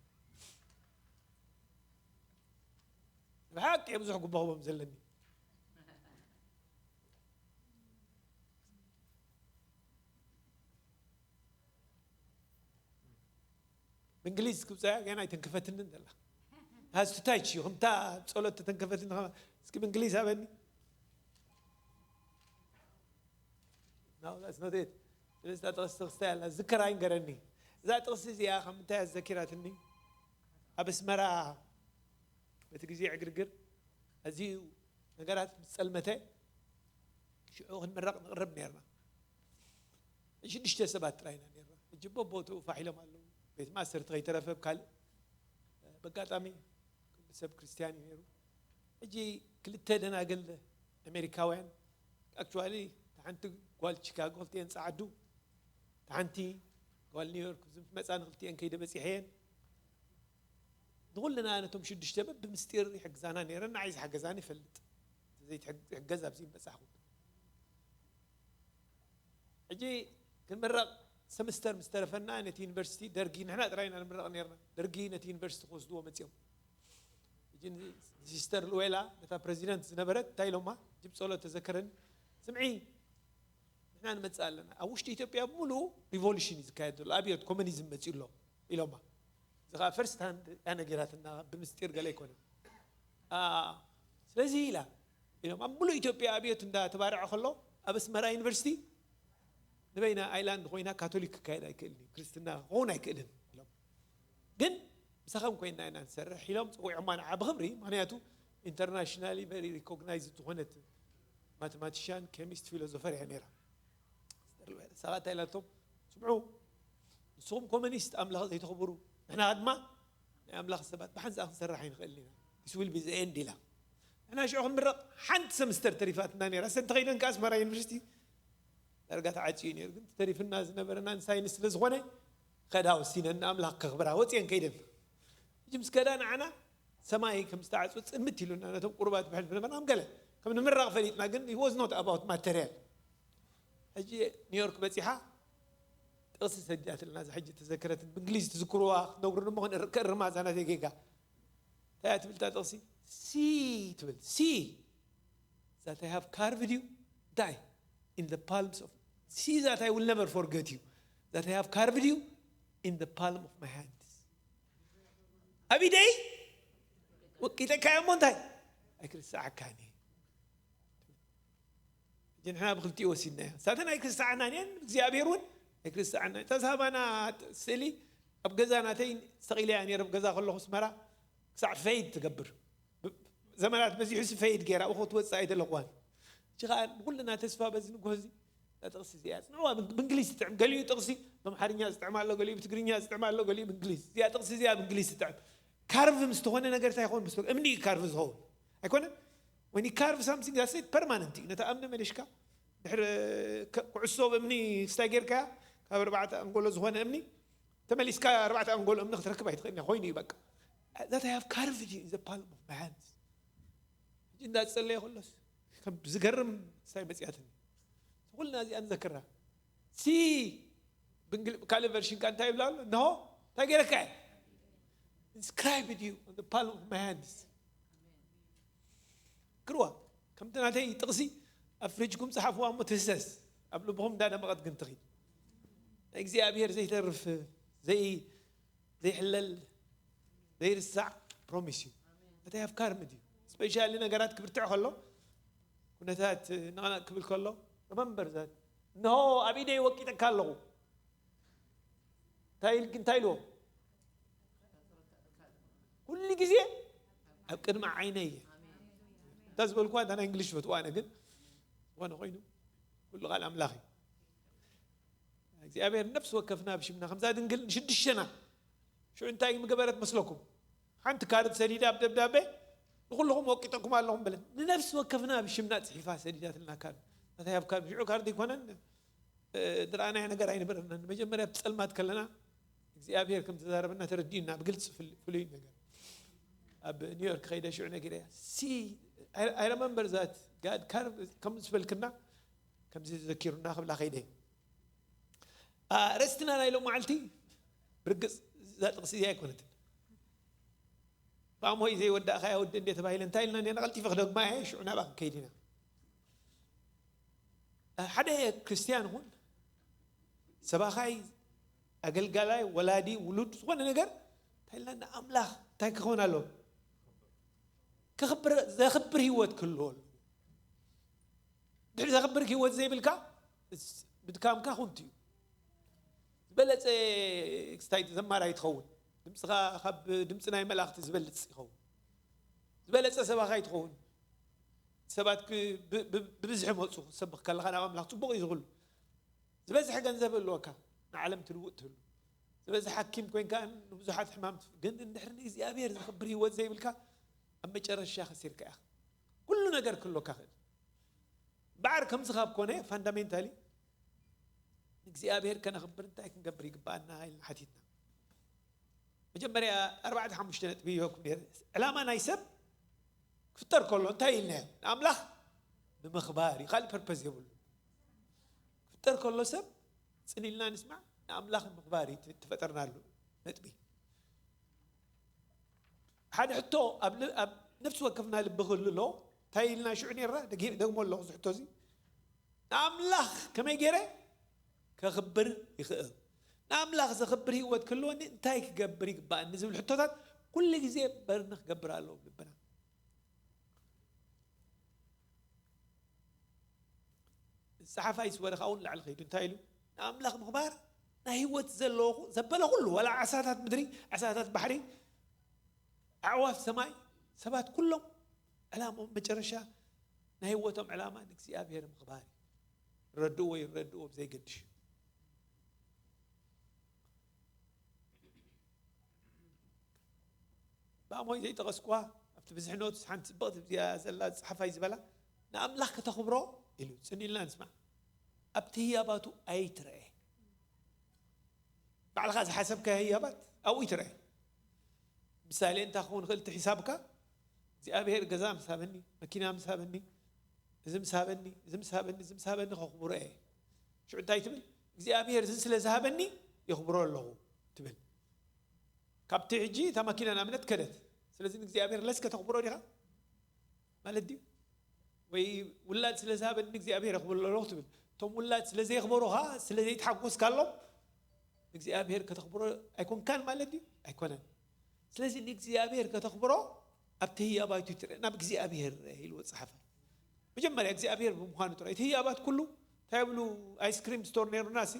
ብሓቂ ብዙሕ ክበኽቦም ዘለኒ። ብእንግሊዝ ክብፀያ ገና ኣይተንከፈትንን ዘላ። Has to touch you፣ ከምታ ጸሎት ተተንከፈትኒ ከማ፣ እስኪ ብእንግሊዝ ሃበኒ። No, that's not it። ስለዚ እዛ ጥቕሲ ተኽስታይ ኣላ፣ ዝከር ኣይንገረኒ። እዛ ጥቕሲ እዚኣ ከም እንታይ ኣዘኪራትኒ? ኣብ ኣስመራ በቲ ግዜ ዕግርግር ኣዝዩ ነገራት ምስ ጸልመተ፣ ሽዑ ክንምረቕ ንቕርብ ነርና። ሽዱሽተ ሰባት ጥራይ ኢና ነርና። ሕጂ በቦትኡ ፋሕ ኢሎም ኣለዉ። ቤት ማእሰርቲ ከይተረፈ፣ ኣብ ካልእ፣ በጋጣሚ ኩሉ ሰብ ክርስትያን እዩ ነይሩ። ሕጂ ክልተ ደናግል ኣሜሪካውያን፣ ኣክቹዋሊ፣ እታ ሓንቲ ጓል ቺካጎ፣ ክልቲኤን ጸዓዱ፣ እታ ሓንቲ ጓል ኒውዮርክ፣ ዝመጻ ንክልቲኤን ከይደ በጺሐየን። ንኹልና ነቶም ሽዱሽተ በብ ብምስጢር ይሕግዛና ነይረን፣ ንዓይ ዝሓገዛኒ ይፈልጥ። ዘይትሕግ-፣ ይሕገዝ ኣብዚ ምበጻሕኩ። ሕጂ ክንምረቕ ሰምስተር ምስ ተረፈና፣ ነቲ ዩኒቨርሲቲ ደርጊ፣ ንሕና ጥራይ ኢና ንምረቕ ነይርና። ደርጊ ነቲ ዩኒቨርሲቲ ክወስድዎ መጺኦም። ሕጂ ን-፣ ሲስተር ሉዌላ፣ ነታ ፕረዚደንት ዝነበረት፣ እንታይ ኢሎማ? ሕጂ ብጸሎት ተዘከረኒ። ስምዒ፣ ንሕና ንመጽእ ኣለና። ኣብ ውሽጢ ኢትዮጵያ ብምሉኡ ሪቮሉሽን እዩ ዝካየድ ዘሎ። ኣብዮት፣ ኮሙኒዝም መጺኡ ኣሎ ኢሎማ። እዚ ኸኣ ፈርስት ሃንድ እያ ነጊራትና፣ ብምስጢር ገለ ኣይኮነን። አ፣ ስለዚ ኢላ ኢሎም ኣብ ምሉእ ኢትዮጵያ ኣብዮት እንዳተባርዐ ከሎ፣ ኣብ ኣስመራ ዩኒቨርሲቲ ንበይና ኣይላንድ ኮይና ካቶሊክ ክካየድ ኣይክእልን እዩ፣ ክርስትና ክኸውን ኣይክእልን ኢሎም። ግን ምሳኸም ኮይና ኢና ንሰርሕ ኢሎም ጸዊዖማ ንዓ ብኽብሪ። ምኽንያቱ ኢንተርናሽናሊ ቨሪ ሪኮግናይዝድ ዝኾነት ማተማቲሻን፣ ኬሚስት፣ ፊሎዞፈር እያ ነይራ። ሰባት እንታይ ኢላቶም? ስምዑ፣ ንስኹም ኮሙኒስት ኣምላኽ ዘይተኽብሩ፣ ንሕና ድማ ናይ ኣምላኽ ሰባት ብሓንሳእ ክንሰርሕ ኣይንኽእልን ኢና። This will be the end ኢላ። ንሕና ሽዑ ክንምረቕ ሓንቲ ሰምስተር ተሪፋትና ነይራ። ሰን ተኸይደን ከኣ ኣስመራ ዩኒቨርሲቲ ዳርጋ ተዓጽዩ ነይሩ። ግን ተሪፍና ዝነበረና ንሳይንስ ስለ ዝኾነ፣ ከዳ ወሲነን ንኣምላኽ ከኽብራ ወጺአን ከይደን። ሕጂ ምስ ከዳ ንዓና ሰማይ ከም ዝተዓጽወ ጽልምት ኢሉና፣ ነቶም ቁሩባት ብሕልፊ ነበርና፣ ከም ገለ ከም ንምራቕ ፈሊጥና፣ ግን it was not about material። ሕጂ ኒውዮርክ በጺሓ ጥቕሲ ሰዲኣትልና፣ እዛ ሕጂ ተዘከረትን ብእንግሊዝ ትዝክርዋ ክትነግሩኒ እሞ ክንር-፣ ክእርማ እዛ ናተይ ጌጋ። እንታይ እያ ትብል እታ ጥቕሲ? See ትብል፣ see that I have carved you, እንታይ? In the palms of, see that I will never forget you, that I have carved you in the palm of my hands። ኣብ ኢደይ ወቂጠካ እሞ እንታይ? ኣይክርስዓካን እየ። ሕጂ ንሕና ብክልቲኡ ወሲድናዮ። ንሳተን ኣይክርስዓናን እየን፣ እግዚኣብሔር እውን ኣይክርስዓና። እታ ዝሃባና ስእሊ ኣብ ገዛ ናተይ ሰቒለያ ነይረ፣ ኣብ ገዛ ከለኹ ኣስመራ ክሳዕ ፈይድ ትገብር። ብ-፣ ዘመናት በዚሑሲ ፈይድ ገይራ፣ ኣብኡ ክትወጽእ ኣይደለኽዋን። ሕጂ ኸኣ ንኹልና ተስፋ በዚ ንግሆ እዚ እዛ ጥቕሲ እዚኣ ጽንዕዋ፣ ብ-፣ ብእንግሊዝ ትጥዕም። ገሊኡ ጥቕሲ ብኣምሓርኛ ዝጥዕም ኣሎ፣ ገሊኡ ብትግርኛ ዝጥዕም ኣሎ፣ ገሊኡ ብእንግሊዝ። እዚኣ ጥቕሲ እዚኣ ብእንግሊዝ ትጥዕም። ካርቭ ምስ ተኾነ ነገር እንታይ ይኸውን? ምስ በቃ እምኒ እዩ ካርቭ ዝኸውን። ኣይኮነን? When you carve something, that's it, permanent እዩ። ነታ እምኒ መሊሽካ ድሕሪ ከ-፣ ኩዕሶ ብእምኒ ስታይ ጌርካያ፣ ካብ ኣርባዕተ ኣንጎሎ ዝኾነ እምኒ፣ ተመሊስካ ኣርባዕተ ኣንጎሎ እምኒ ክትረክብ ኣይትኽእልን። ኮይኑ እዩ በቃ። That I have carved you in the palm of my hands። ሕጂ እንዳጸለየ ከሎስ ከም ዝገርም ስታይ መጽያትኒ። ኩልና እዚኣ ንዘክራ። ሲ ብእንግሊ-፣ ካልእ ቨርሽን ከ እንታይ ይብላ ኣሎ? እንሆ፣ እንታይ ገይረካ እየ? Inscribed you on the palm of my hands። ክርዋ ከምቲ ናተይ ጥቕሲ ኣብ ፍሪጅኩም ጸሓፍዋ እሞ ትህሰስ፣ ኣብ ልብኹም እንዳደመቐት ግን ትኺድ። ናይ እግዚኣብሔር ዘይተርፍ፣ ዘይ-፣ ዘይሕለል፣ ዘይርሳዕ ፕሮሚስ እዩ። እንታይ ኣፍካር ምድ እዩ። ስፔሻሊ ነገራት ክብርትዕ ከሎ፣ ኩነታት ነቕነቕ ክብል ከሎ፣ ሪመምበር ዛት፣ እንሆ ኣብ ኢደይ ወቂጠካ ኣለኹ። እንታይ ኢል-፣ እንታይ ኢልዎ? ኩሉ ግዜ ኣብ ቅድሚ ዓይነይ እየ። እንታ ዝበልኩዋ፣ እታ ናይ እንግሊሽ ፈትዋ ኣነ ግን፣ ዝኾነ ኮይኑ፣ ኩሉ ቃል ኣምላኽ እዩ። እግዚኣብሔር ነፍሲ ወከፍና ብሽምና፣ ከምዛ ድንግል ንሽዱሽተና። ሽዑ እንታይ ምገበረት መስለኩም? ሓንቲ ካርድ ሰዲዳ ኣብ ደብዳቤ፣ ንኹልኹም ወቂጠኩም ኣለኹም በለት። ንነፍሲ ወከፍና ብሽምና ጽሒፋ ሰዲዳትልና ካርድ። እንታይ ኣብ ካርድ? ሽዑ ካርድ ኣይኮነን፣ እ፣ ዝረኣናዮ ነገር ኣይነበረናን። መጀመርያ ብጸልማት ከለና እግዚኣብሔር ከም ተዛረበና ተረዲኡና ብግልጺ ፍል-፣ ፍሉይ ነገር። ኣብ ኒውዮርክ ከይደ ሽዑ ነጊረያ። ሲ፣ I, I remember that God ካርድ ከም ዝበልክና፣ ከምዚ ዘኪሩና ክብላ ከይደ። ኣርእስትና ናይ ሎም መዓልቲ ብርግጽ እዛ ጥቕሲ እዚኣ ኣይኮነትን። ብኣምሆይ ዘይወዳእኻያ ወዲ እንዴ ተባሂለ እንታይ ኢልና እኒና ቀልጢፈ ክደግማ እየ፣ ሽዑ ናብኣ ክንከይድ ኢና። ሓደ ክርስትያን ይኹን ሰባኻይ፣ ኣገልጋላይ፣ ወላዲ፣ ውሉድ፣ ዝኾነ ነገር እንታይ ኢልና ንኣምላኽ እንታይ ክኸውን ኣለዎ? ከኽብር፣ ዘኽብር ህይወት ክህልዎ ኣለዎ። ድሕሪ ዘኽብር ህይወት ዘይብልካ፣ እስ-፣ ምድካምካ ኩንቱ እዩ። ዝበለጸ ክስታይ ዘማራይ ትኸውን። ድምጽኻ ካብ ድምጺ ናይ መላእኽቲ ዝበልጽ ይኸውን። ዝበለጸ ሰባኻይ ትኸውን። ሰባት ክ-፣ ብ-፣ ብ-፣ ብብዝሒ መጹ ክትሰብኽ ከለኻ ናብ ኣምላኽ ጽቡቕ እዩ ዝኽሉ። ዝበዝሐ ገንዘብ ኣለወካ፣ ንዓለም ትልውጥ ትህሉ። ዝበዝሐ ሓኪም ኮይንካ ንብዙሓት ሕማም ትፍ-፣ ግን እንድሕር ንእግዚኣብሔር ዘኽብር ህይወት ዘይብልካ፣ ኣብ መጨረሻ ከሲርካ ኢኻ። ኩሉ ነገር ክህልወካ ክእል። እምበኣር ከምዚ ካብ ኮነ፣ ፋንዳሜንታሊ ንእግዚኣብሔር ከነኽብር እንታይ ክንገብር ይግብኣና ኢልና ሓቲትና። መጀመርያ ኣርባዕተ ሓሙሽተ ነጥቢ ይህበኩም ነይረ። ዕላማ ናይ ሰብ ክፍጠር ከሎ እንታይ ኢልናዮ? ንኣምላኽ ንምኽባር እዩ፣ ካልእ ፐርፐዝ የብሉ። ክፍጠር ከሎ ሰብ ጽን ኢልና ንስማዕ፣ ንኣምላኽ ንምኽባር እዩ ት-፣ ተፈጠርናሉ። ነጥቢ። ሓደ ሕቶ ኣብ ል-፣ ኣብ ነፍሲ ወከፍና ልቢ ክህሉ ኣለዎ። እንታይ ኢልና ሽዑ ነይርና? ደጊ-፣ ደግሞ ኣለኹ እዚ ሕቶ እዚ። ንኣምላኽ ከመይ ገይረ ከኽብር ይኽእል? ንኣምላኽ ዘኽብር ህይወት ክህልወኒ እንታይ ክገብር ይግባእኒ? ዝብል ሕቶታት ኩሉ ግዜ በርኒ ክገብር ኣለዎ ኣብ ልብና። ጸሓፋይ እዚ ወረኻ እውን ላዕሊ ከይዱ እንታይ ኢሉ? ንኣምላኽ ምኽባር ናይ ህይወት ዘለዎ ዘበለ ኩሉ፣ ዋላ ዓሳታት ምድሪ፣ ዓሳታት ባሕሪ፣ ኣዕዋፍ ሰማይ፣ ሰባት ኩሎም ዕላምኦም መጨረሻ ናይ ህይወቶም ዕላማ ንእግዚኣብሔር ምኽባር እዩ። ረድእዎ ይረድእዎ ብዘይገድሽ። ብኣሞይ ዘይጠቐስኩዋ ኣብቲ ብዝሒ ኖትስ ሓንቲ ጽብቕቲ እዚኣ ዘላ ጸሓፋይ ዝበላ ንኣምላኽ ከተኽብሮ ኢሉ ጽን ኢልና ንስማዕ። ኣብቲ ህያባቱ ኣይትረአ። ባዕልኻ ዝሓሰብካዮ ህያባት ኣብኡ ይትረአ። ምሳሌ እንታይ ክኸውን ይኽእል እቲ ሒሳብካ? እግዚኣብሔር ገዛ ምስ ሃበኒ፣ መኪና ምስ ሃበኒ፣ እዚ ምስ ሃበኒ፣ እዚ ምስ ሃበኒ፣ እዚ ምስ ሃበኒ ከኽብሮ እየ። ሽዑ እንታይ ትብል? እግዚኣብሔር እዚ ስለ ዝሃበኒ የኽብሮ ኣለኹ ትብል። ካብቲ ሕጂ እታ መኪና ንኣብነት ከደት። ስለዚ ንእግዚኣብሔር ለስ ከተኽብሮ ዲኻ ማለት ድዩ? ወይ ውላድ ስለ ዝሃበኒ እግዚኣብሔር የኽብሮ ኣለኹ ትብል። እቶም ውላድ ስለ ዘየኽበሩኻ፣ ስለ ዘይተሓጎስካሎም እግዚኣብሔር ከተኽብሮ ኣይኮንካን ማለት ድዩ? ኣይኮነን። ስለዚ ንእግዚኣብሔር ከተኽብሮ ኣብቲ ህያብ ኣይትትርእ፣ ናብ እግዚኣብሔር ኢልዎ ጸሓፋ። መጀመርያ እግዚኣብሔር ብምዃኑ ጥራይ። እቲ ህያባት ኩሉ እንታይ ይብሉ? ኣይስክሪም ስቶር ነይሩና ሲ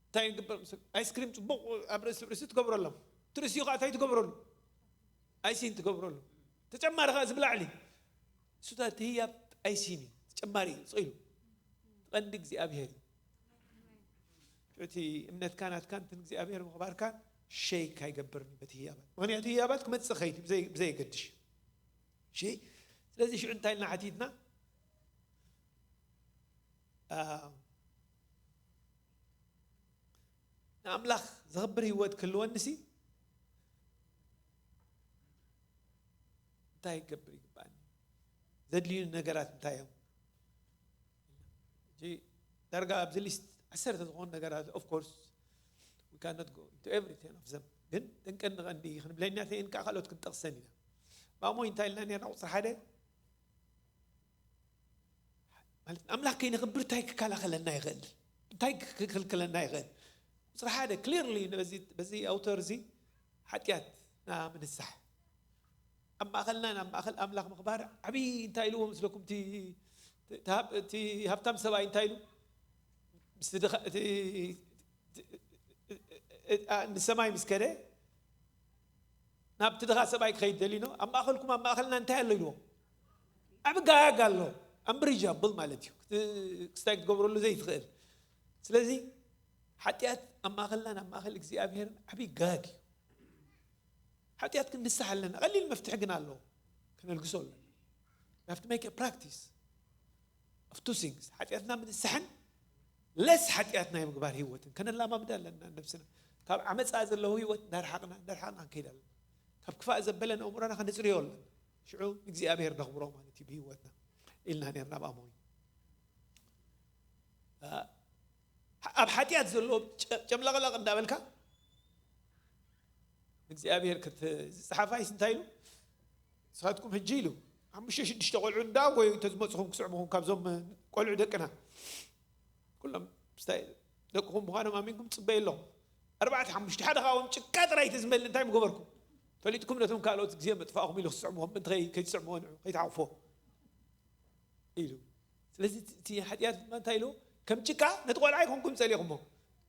እንታይ ንግበር ምስ-፣ ኣይስክሪም ጽቡቕ ኣብ ርእሲ ርእሲ ትገብረሎም። እቲ ርእሲኡ ኸዓ እንታይ ትገብረሉ? ኣይሲን ትገብረሉ። ተጨማሪ ኸዓ ዝብላዕሊ። እሱታት እቲ ህያብ ኣይሲን እዩ። ተጨማሪ እዩ። ስቕ ኢሉ። እቲ ቀንዲ እግዚኣብሔር እዩ። እቲ እምነትካ ናትካን እትን እግዚኣብሔር ምኽባርካን ሸይክ ኣይገብርን እዩ በቲ ህያባት። ምኽንያቱ ህያባት ክመጽእ ኸይድ ብዘይ-፣ ብዘየገድሽ። እሺ? ስለዚ ሽዑ እንታይ ኢልና ሓቲትና? አ፣ ንኣምላኽ ዘኽብር ህይወት ክህልወኒሲ እንታይ ክገብር ይግባኣኒ? ዘድልዩ ነገራት እንታይ እዮም? ሕጂ ዳርጋ ኣብዚ ሊስት ዓሰርተ ዝኾኑ ነገራት፣ of course, we cannot go into every ten of them። ግን እተን ቀንዲ ቀንዲ ክንብለኛ ተይን ከዓ ካልኦት ክንጠቕሰን ኢና። ብኣሞይ እንታይ ኢልና ነርና? ቁፅሪ ሓደ፣ ማለት ኣምላኽ ከይነኽብር እንታይ ክከላኸለና ይኽእል? እንታይ ክክልክለና ይኽእል? ቁፅሪ ሓደ ክሊርሊ በዚ ኣውተር እዚ ሓጢኣትና ምንሳሕ። ኣብ ማእኸልና ናብ ማእኸል ኣምላኽ ምኽባር ዓብዪ እንታይ ኢልዎ ምስለኩም? እቲ እቲ ሃብ- እቲ ሃብታም ሰብኣይ እንታይ ኢሉ? ምስቲ ድኻ- እቲ- እቲ- እቲ- ኣ- ንሰማይ ምስ ከደ ናብቲ ድኻ ሰብኣይ ክኸይድ ደሊኖ ኣብ ማእኸልኩም ኣብ ማእኸልና እንታይ ኣሎ ኢልዎ? ዓብ ጋግ ኣሎ። ኣምብሪጃብል ማለት እዩ። ክስታይ ክትገብረሉ ዘይትኽእል። ስለዚ ሓጢኣት ኣብ ማእኸልና ናብ ማእኸል እግዚኣብሄርን ዓብዪ ጋግ እዩ። ሓጢኣት ክንንሳሕ ኣለና። ቀሊል መፍትሒ ግን ኣለዎ። ከነልግሶ ኣለና። We have to make a practice of two things. ሓጢኣትና ምንሳሕን ለስ ሓጢኣት ናይ ምግባር ህይወትን ከነላማምድ ኣለና። ነብስና ካብ ዓመፃ ዘለዎ ህይወት እንዳርሓቕና እንዳርሓቕና ክንከይድ ኣለና። ካብ ክፋእ ዘበለ ንእምሮና ከነፅርዮ ኣለና። ሽዑ እግዚኣብሔር ነኽብሮ ማለት እዩ ብህይወትና ኢልና ነርና ብኣሞይ ኣብ ሓጢኣት ዘሎ ጨምለቕለቕ እንዳበልካ እግዚኣብሔር ዝፀሓፋይስ እንታይ ኢሉ? ንስኻትኩም ሕጂ ኢሉ ሓሙሽተ ሽዱሽተ ቆልዑ እንዳ ጎዩ እንተዝመፅኹም ክስዕምኹም ካብዞም ቆልዑ ደቅና ኩሎም ስታይ ደቅኹም ምዃኖም ኣሚንኩም ትፅበዩ ኣለኹም። ኣርባዕተ ሓሙሽተ ሓደ ካብኦም ጭቃ ጥራይ ተዝመል እንታይ ምገበርኩም? ፈሊጥኩም ነቶም ካልኦት ግዜ መጥፋእኹም ኢሉ ክስዕምኹም ምእንቲ ከይትስዕምዎ ንዑ ከይትሓቑፎ ኢሉ። ስለዚ እቲ ሓጢኣት ድማ እንታይ ኢሉ? ከም ጭቃ ነቲ ቆልዓ ኣይኮንኩም ጸሊኹሞ።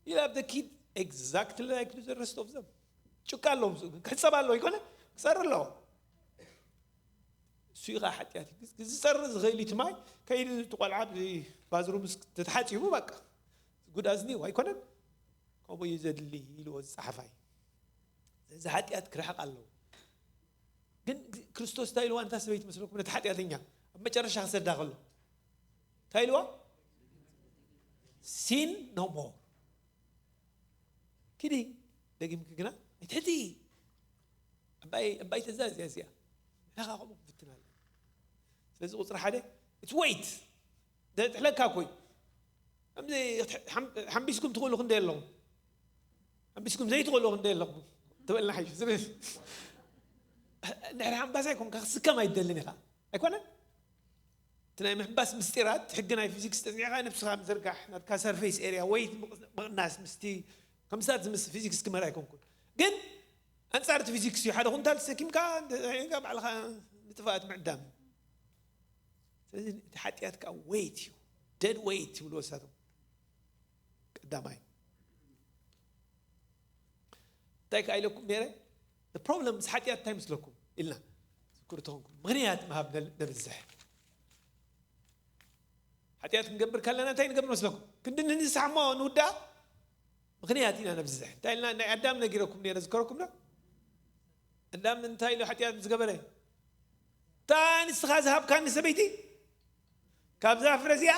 You have the kid exactly like the rest of them. ጭቃ ኣለዎም ስኡ ግን ክሕጸብ ኣለዎ ይኮነ ክጸሪ ኣለዎ። እሱ ኢኻ ሓጢኣት እዩ። ዝጸሪ ዝኽእል እቲ ማይ ከይዱ እቲ ቆልዓ ባዝሩም ተተሓጺቡ በቃ ጉዳዝኒ ኣይኮነን። ከምኡ እዩ ዘድሊ ኢልዎ ዝጸሓፋይ። እዚ ሓጢኣት ክርሕቕ ኣለዎ። ግን ክርስቶስ እንታይ ኢልዋ ነታ ሰበይቲ መስለኩም? ነቲ ሓጢኣተኛ ኣብ መጨረሻ ክሰዳ ከሎ እንታይ ኢልዋ? Sin no more። ኪዲ ደጊምኪ ግና ኣይትሕቲ። እምባይ እምባይ ትእዛዝ እያ እዚኣ። ንሕና ከምኡ ክንፍትን ኣለና። ስለዚ ቁፅሪ ሓደ it's wait። ዘጥሕለካ እኮ እዩ። ከምዚ ሓምቢስኩም ትኽእሉ ክንደይ ኣለኹም? ሓምቢስኩም ዘይትኽእሉ ክንደይ ኣለኹም? ትበልና ሓይሽ። ስለዚ እንድሕር ሓምባስ ኣይኮንካ ክትስከም ኣይትደልን ኢኻ። ኣይኮነን? እቲ ናይ ምሕንባስ ምስጢራት ሕጊ ናይ ፊዚክስ ጠዚዕካ ነብስኻ ምዝርጋሕ ናትካ ሰርፌስ ኤርያ ወይ ምቕናስ ምስቲ ከምሳት ዝምስ ፊዚክስ ክመር ኣይኮንኩን ግን ኣንጻር እቲ ፊዚክስ እዩ ሓደ ኩንታል ተሰኪምካ ባዕልኻ ንጥፋኣት ምዕዳም። ስለዚ እቲ ሓጢኣት ከዓ ወይት እዩ። ደድ ወይት ይብሉ ወሳቶም ቀዳማይ እንታይ ከዓ ኢለኩም ነረ ፕሮብለም ምስ ሓጢኣት እንታይ ምስለኩም ኢልና ዝክሩ ተኾንኩም ምኽንያት ምሃብ ነብዝሕ። ሓጢኣት ክንገብር ከለና እንታይ ንገብር መስለኩም? ክንዲ ንንስሓ እሞ ንውዳእ ምኽንያት ኢና ነብዝሕ። እንታይ ኢልና ናይ ኣዳም ነጊረኩም ነረ ዝከረኩም ዶ? ኣዳም እንታይ ኢሉ ሓጢኣት ዝገበረ? እታ ንስኻ ዝሃብካኒ ሰበይቲ ካብዛ ፍረ እዚኣ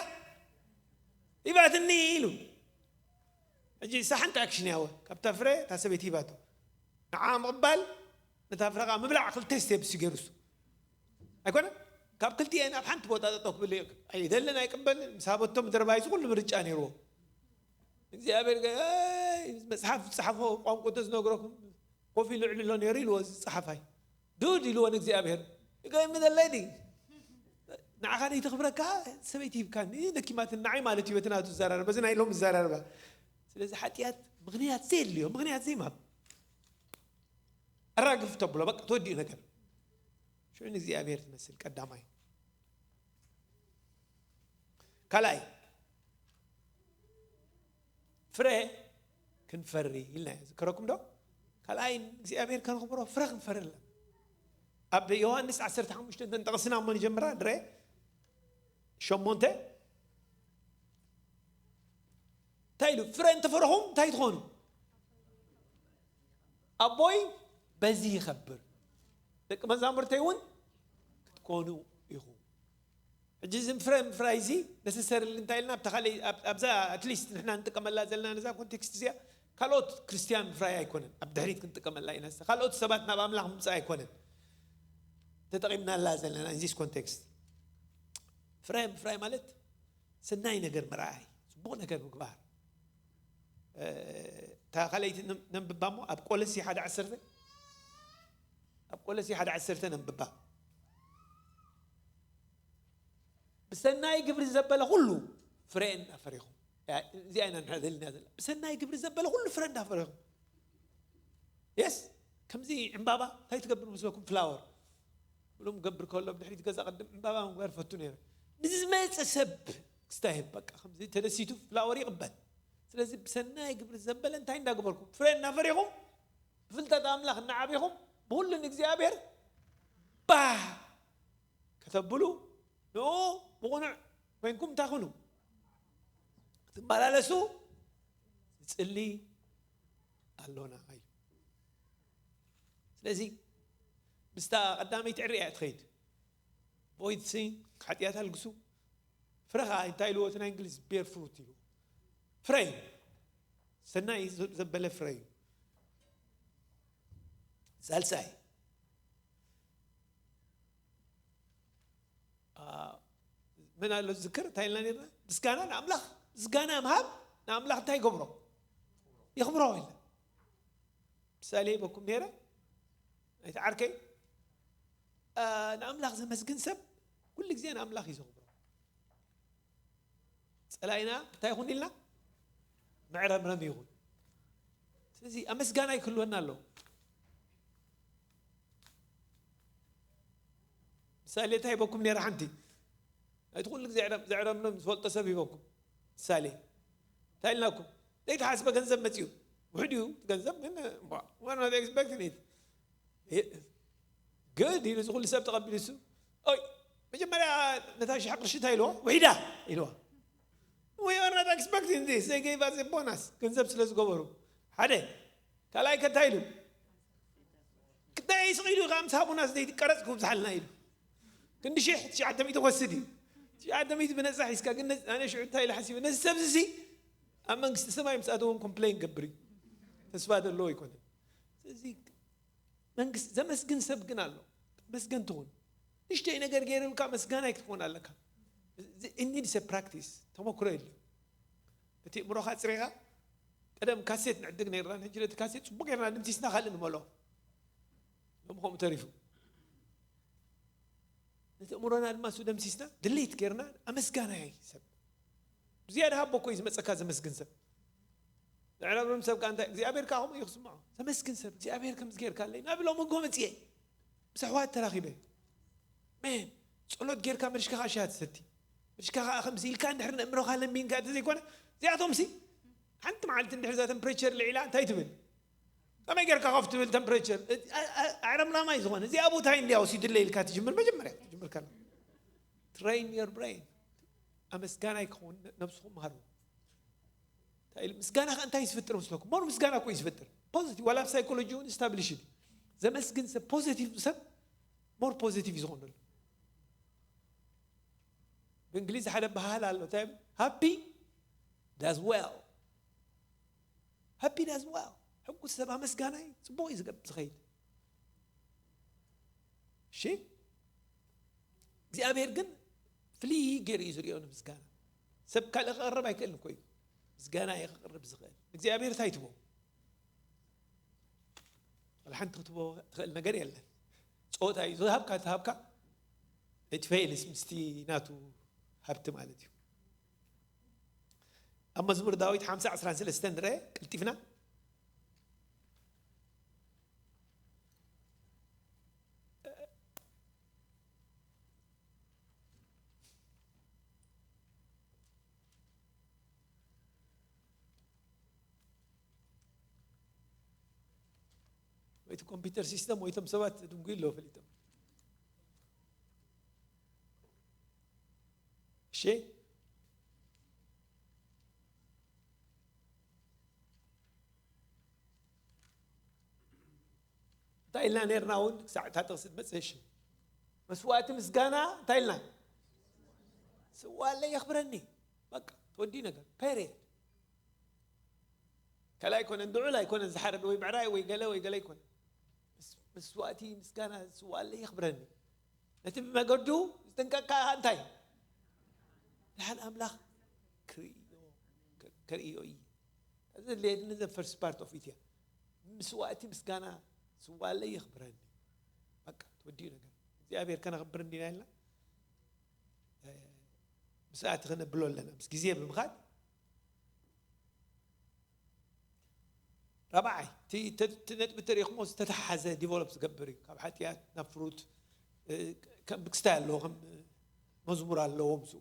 ሂባትኒ ኢሉ። ሕጂ እሳ ሓንቲ ኣክሽን ያወ ካብታ ፍረ እታ ሰበይቲ ሂባቶ ንዓ ምቕባል ነታ ፍረ ከዓ ምብላዕ ክልተ ስቴፕስ ገይሩ እሱ ኣይኮነ ካብ ክልቲኤን ኣብ ሓንቲ ቦታ ጠጠው ክብል ኣይደልን ኣይቅበልን ምስ ሃበቶም ዘረባይ እዚ ኩሉ ምርጫ ነይርዎ እግዚኣብሔር መፅሓፍ ዝፀሓፎ ቋንቋ ተዝነግረኩም ኮፍ ኢሉ ዕልሎ ነይሩ ኢልዎ ዝፀሓፋይ ዱድ ኢልዎ ንእግዚኣብሔር ይገርም ዘለይ ድዩ ንዓኻ ደይተኽብረካ ሰበይቲ ሂብካኒ ደኪማትን ንዓይ ማለት እዩ በቲ ናቱ ዝዘራረበ እዚ ናይ ሎም ዝዘራረበ ስለዚ ሓጢኣት ምኽንያት ዘየድልዮ ምኽንያት ዘይማብ ኣራግፍ ተብሎ በቃ ተወዲኡ ነገር ሽዑ ንእግዚኣብሔር ትመስል ቀዳማይ ካልኣይ ፍረ ክንፈሪ ኢልና ዝከረኩም ዶ ካልኣይ እግዚኣብሔር ከነኽብሮ ፍረ ክንፈሪ ኣለና ኣብ ዮሃንስ ዓሰርተ ሓሙሽተ እንተንጠቕስና እሞ ንጀምራ ድረ ሸሞንተ እንታይ ኢሉ ፍረ እንተፈረኹም እንታይ ትኾኑ ኣቦይ በዚ ይኸብር ደቂ መዛሙርተይ እውን ክትኮኑ ኢኹም ሕጂ እዚ ፍረ ምፍራይ እዚ ነሰሰርሊ እንታይ ኢልና ኣብታ ካልእ ኣብዛ ኣትሊስት ንሕና ንጥቀመላ ዘለና ነዛ ኮንቴክስት እዚኣ ካልኦት ክርስትያን ምፍራይ ኣይኮነን ኣብ ድሕሪት ክንጥቀመላ ኢና ካልኦት ሰባት ናብ ኣምላኽ ምምፃእ ኣይኮነን ተጠቒምናላ ዘለና ኢንዚስ ኮንቴክስት ፍረ ምፍራይ ማለት ሰናይ ነገር ምርኣይ ፅቡቕ ነገር ምግባር እታ ካልኣይቲ ነንብባ እሞ ኣብ ቆለሲ ሓደ ዓሰርተ ኣብ ቆለሲ ሓደ ዓሰርተ ነንብባ ምስ ሰናይ ግብሪ ዘበለ ኩሉ ፍረ እናፈሪኹም። እዚኣ ኢና ንሕዘልና ዘላ። ብሰናይ ግብሪ ዘበለ ኩሉ ፍረ እናፈሪኹም። የስ፣ ከምዚ ዕምባባ እንታይ ትገብር መስለኩም? ፍላወር ብሎም ገብር ከሎ ብድሕሪት ገዛ ቅድም ዕምባባ ምግባር ፈቱ ነይረ። ንዝመፀ ሰብ ክስታይ ይህብ። በቃ ከምዚ ተደሲቱ ፍላወር ይቕበል። ስለዚ ብሰናይ ግብሪ ዘበለ እንታይ እንዳገበርኩም? ፍረ እናፈሪኹም፣ ብፍልጠት ኣምላኽ እናዓቢኹም፣ ብኹሉ ንእግዚኣብሔር ባህ ከተብሉ፣ ንኡ ብቕኑዕ ኮይንኩም እንታይ ኩኑ? ትመላለሱ። ዝጽሊ ኣሎና እዩ። ስለዚ ምስታ ቀዳመይቲ ዕሪ እያ ትኸይድ። ቮይድ ሲን፣ ሓጢኣት ኣልግሱ። ፍረ ኸዓ እንታይ ኢልዎ እቲ ናይ እንግሊዝ? ቤር ፍሩት ኢልዎ። ፍረ እዩ። ሰናይ ዘ-፣ ዘበለ ፍረ እዩ። ሳልሳይ፣ አ፣ መን ኣሎ ዝዝክር? እንታይ ኢልና ነርና? ምስጋና ንኣምላኽ፣ ምስጋና ምሃብ ንኣምላኽ እንታይ ይገብሮ? የኽብሮ ኢልና። ምሳሌ ሂበኩም ነይረ። ናይቲ ዓርከይ፣ አ፣ ንኣምላኽ ዘመስግን ሰብ ኩሉ ግዜ ንኣምላኽ እዩ ዘኽብሮ። ጸላኢና እንታይ ይኹን ኢልና? መዕረምረም ይኹን። ስለዚ ኣመስጋናይ ክህልወና ኣለዎ። ምሳሌ እንታይ ሂበኩም ነይረ? ሓንቲ ናይቲ ኩሉ ግዜ ዘዕረምረም ዝፈልጦ ሰብ ሂበኩም። ምሳሌ እንታይ ኢልናኩም? ዘይተሓስበ ገንዘብ መጺኡ። ውሕድ እዩ እቲ ገንዘብ፣ ግን እምቧ፣ we're not expecting it። እ-፣ good ኢሉ እዚ ኩሉ ሰብ ተቐቢሉ፣ እሱ፣ ኦይ፣ መጀመርያ ነታ ሽሕ ቅርሺ እንታይ ኢልዎ? ውሒዳ ኢልዎ። We are not expecting this. They gave us a bonus. ገንዘብ ስለ ዝገበሩ። ሓደ። ካልኣይ ከ እንታይ ኢሉ? ክዳይ ስቕ ኢሉ፣ "ካብ ምስ ሃቡና ዘይቲ ቀረጽ ክብዝሓልና" ኢሉ። ክንዲ ሽሕ ትሽዓተ ሚእቲ ክወስድ እዩ። ትሽዓተ ሚእቲ ብነጻ ሒዝካ፣ ግን ነዚ፣ ኣነ ሽዑ እንታይ ኢለ ሓሲበ? ነዚ ሰብዚ ሲ ኣብ መንግስቲ ሰማይ ምስ ኣተወ እውን ኮምፕሌን ገብር እዩ። ተስፋ ዘለዎ ኣይኮነን። ስለዚ መንግስቲ ዘመስግን ሰብ ግን ኣሎ። መስገን ትኹን። ንእሽተይ ነገር ገይሩልካ መስጋናይ ክትኮን ኣለካ። It needs a practice። ተመክሮ የድልዮ። እቲ እምሮኻ ኣጽሪኻ፣ ቀደም ካሴት ንዕድግ ነይርና፣ ሕጂ ነቲ ካሴት ጽቡቕ ጌርና ደምሲስና ካልእ ንመልኦ። ሎም ከምኡ ተሪፉ። ነቲ እምሮና ድማ እሱ ደምሲስና፣ ድሌት ጌርና፣ ኣመስጋናይ ሰብ። ብዝያዳ ሃቦ እኮ እዩ ዝመጸካ ዘመስግን ሰብ። ዘዕረብርም ሰብ ከኣ እንታይ፣ እግዚኣብሔር ከኣ ከምኡ እዩ ክስምዖ። ዘመስግን ሰብ፣ እግዚኣብሔር ከምዚ ጌርካለይ፣ ናብ ሎሚ እኮ መጽየ። ምስ ኣሕዋት ተራኺበ። መን፣ ጸሎት ጌርካ መሪሽካ ከኣ ሻሂ ትሰቲ። መሪሽካ ከኣ ከምዚ ኢልካ እንድሕር ነእምሮኻ ለሚንካ እንተዘይኮነ፣ እዚኣቶምሲ፣ ሓንቲ መዓልቲ እንድሕር እዛ ተምፕሬቸር ልዒላ እንታይ ትብል? ከመይ ጌርካ ኮፍ ትብል ተምፕሬቸር? እ-፣ እ-፣ እ-፣ ኣዕረምራማይ ዝኾነ፣ እዚኣ ቦታ እንድያ ወሲዱለይ ኢልካ ትጅምር መጀመርያ፣ ትጅምር ከላ። Train your brain። ኣመስጋናይ ክኸውን ነብስኹም ምሃሩ። እንታይ ኢሉ? ምስጋና ከ እንታይ እዩ ዝፍጥር መስለኩም? ሞር ምስጋና እኮ እዩ ዝፍጥር። ፖዚቲቭ፣ ዋላ ኣብ ሳይኮሎጂ እውን ስታብሊሽድ። ዘመስግን ሰብ፣ ፖዚቲቭ ሰብ ሞር ፖዚቲቭ እዩ ዝኾነሉ። ብእንግሊዝ ሓደ በሃል ኣሎ፣ እንታይ ይብል? ሃፒ ዳዝ ዌል። ሃፒ ዳዝ ዌል። ሕጉስ ሰብ ኣመስጋናይ ጽቡቕ እዩ ዝገብ-፣ ዝኸይድ። እሺ? እግዚኣብሔር ግን ፍልይ ገይሩ እዩ ዝሪኦ ንምስጋና። ሰብ ካልእ ከቕርብ ኣይክእልን እኮ እዩ። ምስጋና እዩ ከቕርብ ዝኽእል። እግዚኣብሔር እንታይ ትቦ? ዋላ ሓንቲ ክትቦ ትኽእል ነገር የለን። ጾታ እዩ ዝሃብካ፣ ዝሃብካ። እቲ ፌልስ ምስቲ ናቱ ሃብቲ ማለት እዩ። ኣብ መዝሙር ዳዊት ሓምሳ ዕስራን ሰለስተን ንርአ፣ ቀልጢፍና። ወይ እቲ ኮምፒውተር ሲስተም ወይ እቶም ሰባት ድንጉይ ኣለዎ ፈሊጦም። እሺ፣ እንታይ ኢልና ነርና እውን ክሳዕ እታ ጥቕሲ ትመጽእ? እሺ፣ መስዋእቲ ምስጋና እንታይ ኢልና? ስዋለይ የኽብረኒ። በቃ ተወዲ ነገር ፔሪየድ። ካልእ ኣይኮነን፣ ድዑል ኣይኮነን ዝሓረድ ወይ ብዕራይ ወይ ገለ ወይ ገለ ኣይኮነን። ምስ-፣ መስዋእቲ ምስጋና ዝስዋኣለይ የኽብረኒ። ነቲ ብመገዱ ዝጥንቀቅ ከኣ እንታይ? ደሓን ኣምላኽ ክርእዮ፣ ከርእዮ እዩ። እዚ ሌድኒ ዘ ፈርስት ፓርት ኦፍ ኢትያ። መስዋእቲ ምስጋና ዝስዋኣለይ የኽብረኒ። በቃ ተወዲኡ ነገር። እግዚኣብሔር ከነኽብር እንዲና ኢልና፣ እ፣ ምስኣቲ ክነብሎ ኣለና ምስ ግዜ ብምኻድ። ራብዓይ እቲ ነጥቢ ተሪእኹሞ ዝተተሓዘ ዲቨሎፕ ዝገብር እዩ። ካብ ሓጢኣት ናብ ፍሩት ብክስታይ ኣለዎ ከም መዝሙር ኣለዎ ምስኡ።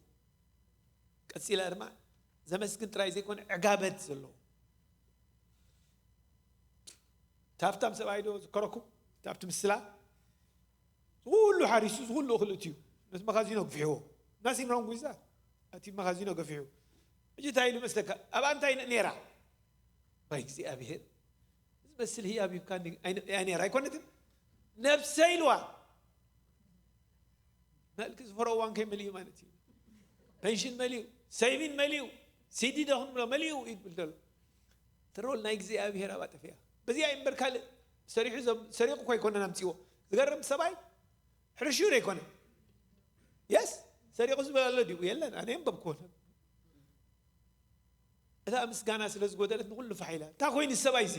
ቀፂላ ድማ ዘመስግን ጥራይ ዘይኮነ ዕጋበት ዘለዎ ታፍታም ሰብኣይ ዶ ዝከረኩም ታብቲ ምስላ ዝኩሉ ሓሪሱ ዝኩሉ እኽሊ እትዩ ነቲ መኻዚኖ ግፊሕዎ ናሲም ሮንግ ዊዛ እቲ መኻዚኖ ገፊሑ ሕጂ እንታይ ኢሉ መስለካ ኣብኣ እንታይ ነራ ባይ እግዚኣብሔር ዝመስል ህያብ ሂብካኒ እያ ነራ ኣይኮነትን ነብሰ ኢልዋ መልክ ዝፈረዋን ከይመልዩ ማለት እዩ ፔንሽን መሊኡ ሰይቪን መሊኡ ሲዲ ዶ ክንብሎ መሊኡ ይብል ዘሎ ትሮል ናይ እግዚኣብሔር ኣብ ኣጠፍያ በዚኣ እምበር ካልእ ሰሪሑ ሰሪቑ እኮ ኣይኮነን ኣምፅዎ ዝገርም ሰብኣይ ሕርሹ ዘይኮነ የስ ሰሪቑ ዝበል ኣሎ ድዩ የለን ኣነ የንበብክዎ እታ ምስጋና ስለ ዝጎደለት ንኩሉ ፋሕ ኢላ እንታይ ኮይኑ ሰብኣይ ሲ